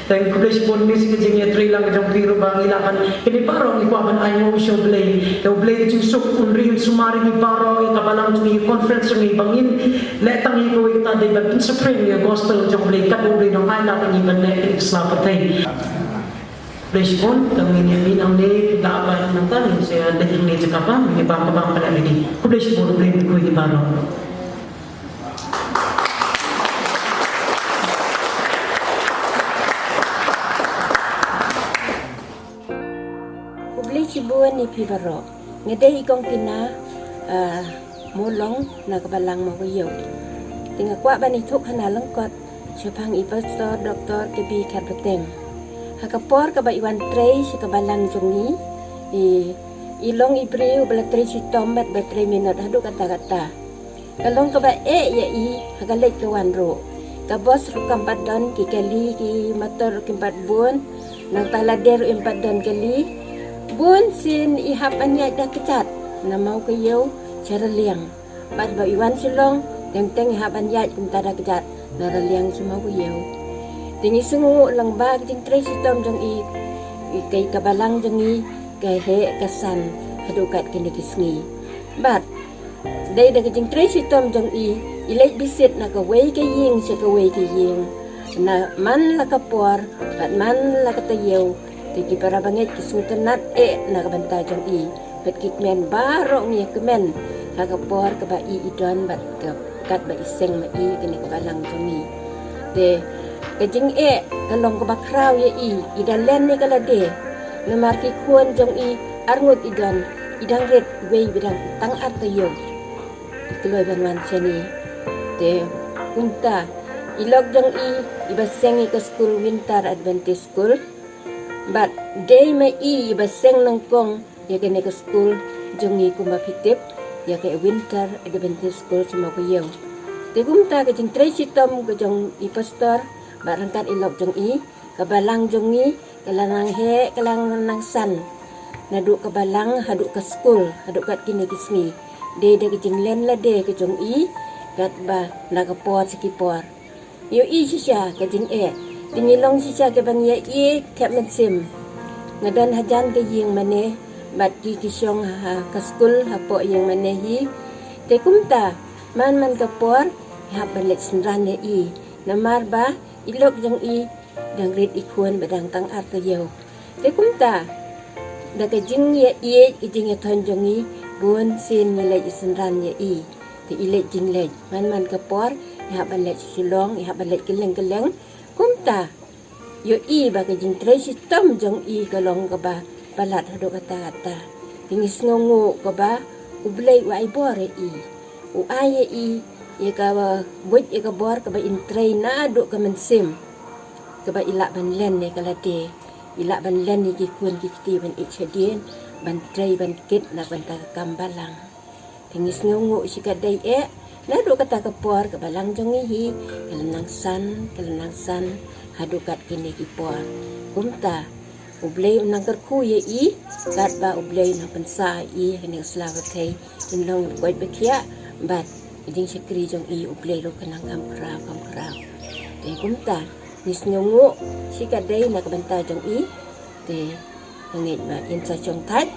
Tang khublei shibun miss ka jingïatreilang ka jong phi ruh ba ngi lah ban. Kine baroh ngi kwah ban ai nguh sha U Blei. Ïa U Blei ka jingsuk un ri un sumar ïa ngi baroh ïa ka balang jong ngi conference jong ngi ba ngin leh tang ïa kawei kata dei ban pynsaphriang ïa ka gospel jong U Blei kat U Blei u nang ai lad ïa ngi ban leh kine ki sla pyrthei. Khublei shibun, tang ngin ïa mih nangne, da ba nangta ngin sa leit hangne jaka ba, ngin ïa bam ka bam ka leh ready. Khublei shibun, U Blei un kyrkhu ïa ngi baroh. Khublei shibun ïa phi baroh. Nga dei i Kong Tina, ah, Mawlong na ka balang Mawkaiaw. Te nga kwah ban ïathuh khana lyngkot shaphang i Pastor Doctor K B Kharpateng. Ha ka por kaba i wan trei sha ka balang jong ngi, i, i long i briew ba la trei shitom bad ba trei minot haduh katta katta. Ka long kaba eh ïa i ha ka leit ka wan ruh. Ka bos ruh kam pat don, ki kali ki motor ruh kim pat bun. Nangta lade ruh im pat don kali. Bun sien i hap ban ïaid da kjat na Mawkaiaw sha Raliang. Bad ba i wan Shillong teng teng i hap ban ïaid kumta da kjat na Raliang sha Mawkaiaw. Te ngi sngewnguh lang ba ka jingtrei shitom jong i, i ka, ka balang jong i ka heh ka san haduh kat kine ki sngi. Bad dei da ka jingtrei shitom jong i, i leit bisit na kawei ka ïing sha kawei ka ïing. Na man la ka por bad man la ka taïew, te ki para bangeit ki sngewtynnat eh na ka bynta jong i. Bad ki kmen baroh ngi ïa kmen ha ka por kaba i i don bad ka, katba i seng ma i kane ka balang jong i. Te ka jingeh ka long kaba khraw ïa i, i da len ïa ka lade. Namar ki khun jong i arngut i don, i dang rit, wei ba dang tang ar taïew. I kloi ban wan shane. Te kumta i lok jong i, i ba seng ïa ka skul Winter Adventist School. Bad dei ma i, i ba seng nyngkong ïa kane ka skul jong ngi kumba phi tip, ïa ka Winter Adventist School sha Mawkaiaw. Te kumta ka jingtrei shitom ka jong i pastor bad ryngkat i lok jong i, ka balang jong ngi ka la nang heh, ka la nang san. Naduh ka balang haduh ka skul, haduh kat kine ki sngi. Dei da ka jinglen lade ka jong i, katba na ka por sha ki por. Ïohi shisha ka jingeh. Te ngi long shisha kiba ngi ïa ïeit thep mynsiem. Nga don hajan ka ïing mane bad ki ki shong ha ka skul hapoh ïing mane hi. Te kumta man man ka por hap ban leit synran ïa i. Namar ba i lok jong i dang rit i khun ba dang tang ar taïew. Te kumta da ka jingïaieit, ka jingïathon jong i, bun sien ngi leit i synran ïa i. Te i leit jingleit, man man ka por i hap ban leit sha Shillong, i hap ban leit kylleng kylleng. Kumta ïohi ba ka jingtrei shitom jong i ka long kaba palat haduh katta katta. Te ngi sngewnguh kaba U Blei u ai bor ïa i, u ai ïa i ïa ka buit, ïa ka bor kaba in trei naduh ka mynsiem, kaba i lah ban len ïa ka lade, i lah ban len ïa ki khun ki kti ban ïeit shadien, ban trei ban kit na ka bynta ka kam balang. Te ngi sngewnguh shikatdei eh, naduh kata ka por ka balang jong ngi hi ka la nang san, ka la nang san haduh kat kine ki por. Kumta U Blei un nang kyrkhu ïa i, katba U Blei un nang pynsa ïa i ha kane ka sla pyrthei, in long ïa u koit ba khiah, bad ka jingshakri jong i U Blei ruh kan nang kham khraw kham khraw. Te kumta ngi sngewnguh shikatdei na ka bynta jong i. Te nga ngeit ba in sa shong thait,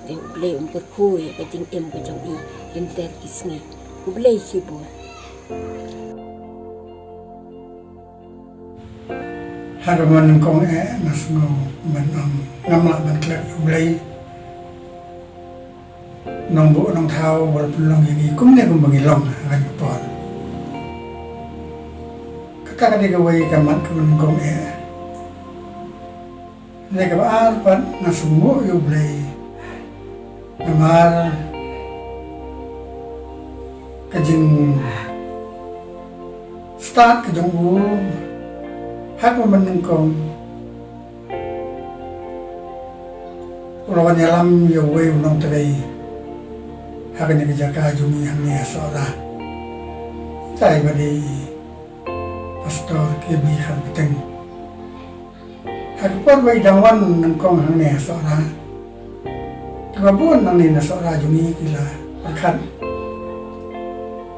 te U Blei un kyrkhu ïa ka jingim ka jong i lynter ki sngi. U Blei shibun. Ha ka mon nyngkong eh nga sngew ban ong ngam lah ban klet ïa U Blei, Nongbuh Nongthaw ba la pynlong ïa ngi kumne kumba ngi long ha kane ka por. Kata ka dei kawei ka mat kaba nyngkong eh. Dei kaba ar pat, nga sngewnguh ïa U Blei namar ka jingstad ka jong u ha ka mon nyngkong. U la wan ïalam ïa uwei u nongtrei ha kane ka jaka jong ngi hangne ha Sohra. Utai ba dei Pastor K B Kharpateng. Ha ka por ba i dang wan nyngkong hangne ha Sohra, kiba bun nangne na Sohra jong ngi ki la pyrkhat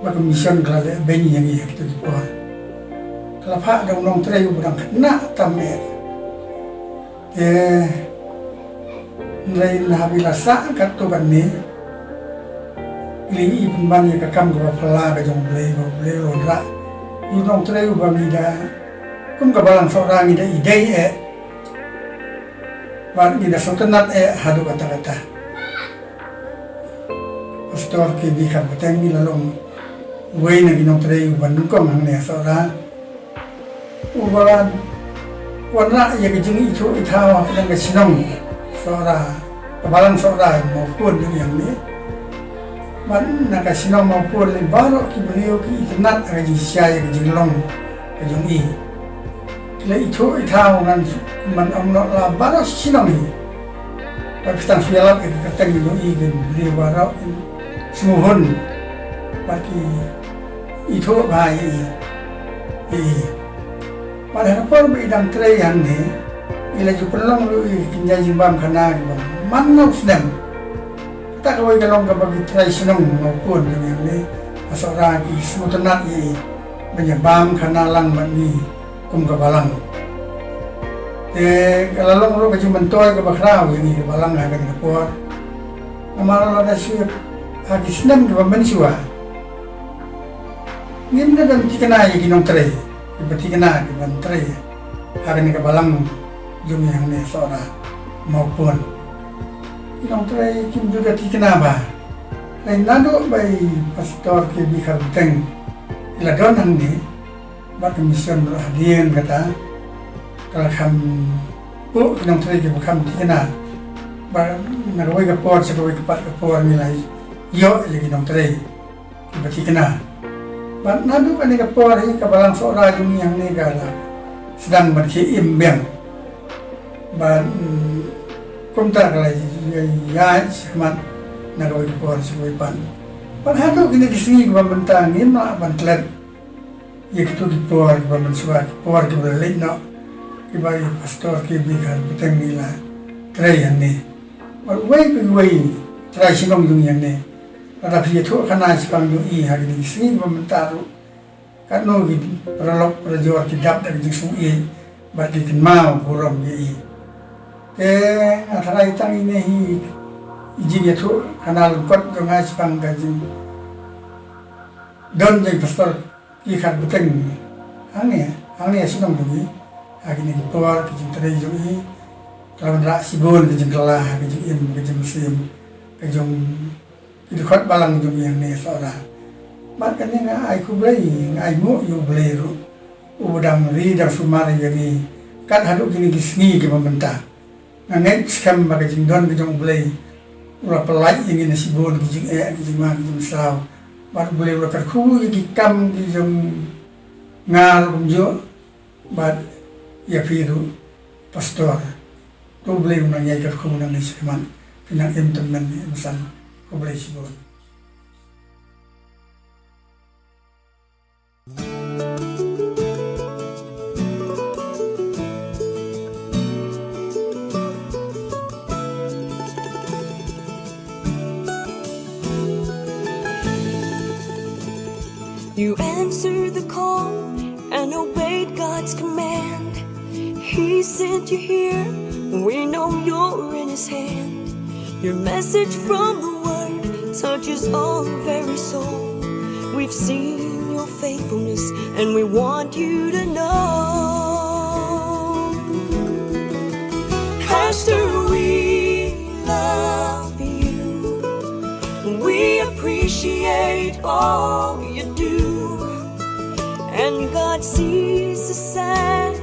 ba ka mission ka la leh beiñ ïa ngi ha kito ki por. Ka la phah da u nongtrei uba dang khynnah tam eh. Te hynrei na haba i la sah katto katne, i la ïohi pynban ïa ka kam kaba phylla ka jong U Blei, ba U Blei u la wanrah ïa u nongtrei uba ngi da, kum ka balang Sohra ngi da ïadei eh, bad ngi da sngewtynnat eh haduh katta katta. Pastor K B Kharpateng ngi la long uwei na ki nongtrei uba nyngkong hangne ha Sohra, uba la wanrah ïa ka jingithuh ithaw hapdeng ka shnong Sohra, ka balang Sohra Mawphun jong ngi hangne. Bad na ka shnong Mawphun ne baroh ki briew ki itynnat ha ka jingshisha ïa ka jinglong ka jong i. Ki la ithuh ithaw ngan shu, man ym noh la baroh shnong hi. Bad ki tang shu ïalap ïa ka kyrteng ka jong i, ki briew baroh ki sngewhun. Bad ki ithuh bha ïa i. Ïa i. Bad ha ka por ba i dang trei hangne, i la ju pynlong ruh ïa ki kynja jingbam khana kiba man la u snem. Kata kawei ka long kaba ki trai shnong Mawphun jong ngi hangne ha Sohra ki sngewtynnat ïa i ban ïa bam khana lang bad ngi kum ka balang. Te ka la long ruh ka jingmyntoi kaba khraw ïa ngi ka balang ha kane ka por. Namar lada shu ha ki snem kiba mynshuwa, ngim da don thikna ïa ki nongtrei kiba thikna kiban trei ha kane ka balang jong ngi hangne Sohra Mawphun. Ki nongtrei kim ju da thikna bha. Hynrei naduh ba i Pastor K B Kharpateng i la don hangne, bad ka mission ruh hadien kata ka la kham buh ki nongtrei kiba kham thikna. Bad na kawei ka por sha kawei ka pat ka por ngi la ïoh ïa ki nongtrei kiba thikna. Bad naduh kane ka por hi ka balang Sohra jong ngi hangne ka la sdang ban khie im biang. Bad, mm, kumta ka la ïaid shakhmat na kawei ka por sha kawei pat. Bad haduh kine ki sngi kiba mynta ngim lah ban klet ïa kito ki por kiba mynshuwa, ki por kiba la leit noh, kiba i Pastor K B Kharpateng i la trei hangne. Bad uwei pa uwei trai shnong jong ngi hangne, lada phi ïathuh khana shaphang jong i ha kine ki sngi kiba mynta ruh, katno ki paralok parajor ki dap da ka jingsngewsih bad ki kynmaw burom ïa i. Te nga tharai tang ine hi i jingïathuh khana lyngkot jong nga shaphang ka jingdon jong i Pastor Ki khat bteng hangne, hangne shnong jong i, ha kine ki por ki jingtrei jong i, ka la wanrah shibun ki jingkylla ha ka jingim, ka jingmynsiem, ka jong ki dkhot balang jong i hangne Sohra. Bad kane nga ai khublei, nga ai nguh ïa U Blei ruh, uba dang ri dang sumar ïa ngi kat haduh kine ki sngi kiba mynta. Nga ngeit skhem ba ka jingdon ka jong U Blei u la pyllait ïa ngi na shibun ki jingeh, ki jingma, ki jingmynsaw. Bad U Blei u la kyrkhu ïa ki kam ki jong nga ruh kumjuh, bad ïa phi ruh, Pastor. To U Blei un nang ïai kyrkhu nangne shakhmat, phin nang im tymmen im san. Khublei shibun. You answered the call and obeyed God's command. He sent you here, we know you're in His hand. Your message from the Word touches our very soul. We've seen your faithfulness and we want you to know. Pastor, we love you. We appreciate all you do. And God sees the sacrifice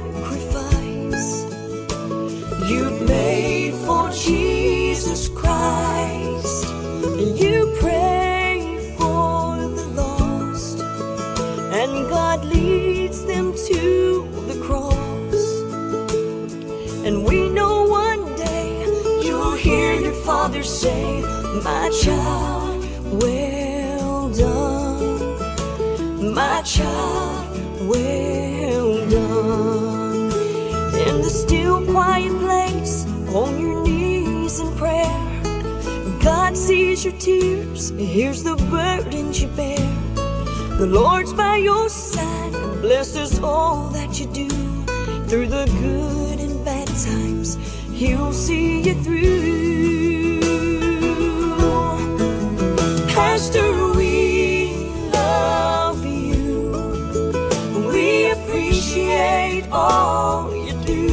you've made for Jesus Christ. You pray for the lost, and God leads them to the cross. And we know one day you'll hear your Father say, "My child, well done. My child, well done." In the still quiet place, on your knees in prayer, God sees your tears, hears the burdens you bear. The Lord's by your side, blesses all that you do. Through the good and bad times, He'll see you through. Pastor, we love you. We appreciate all you do.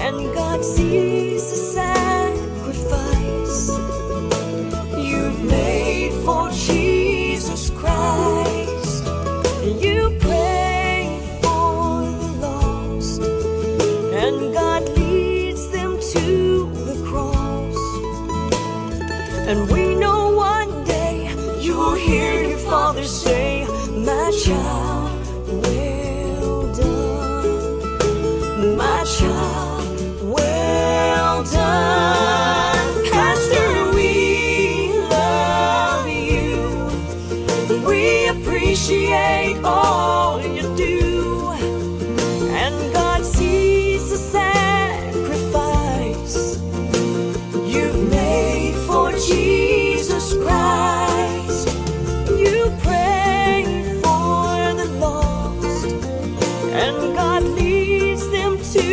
And God sees the sacrifice you've made for Jesus Christ. You pray for the lost, and God leads them to the cross. And we know one day you'll hear your Father say, "My child, well done. My child, well done." Pastor, we love you. We appreciate all you do. And God sees the sacrifice you've made for Jesus Christ. You pray for the lost, and God leads them to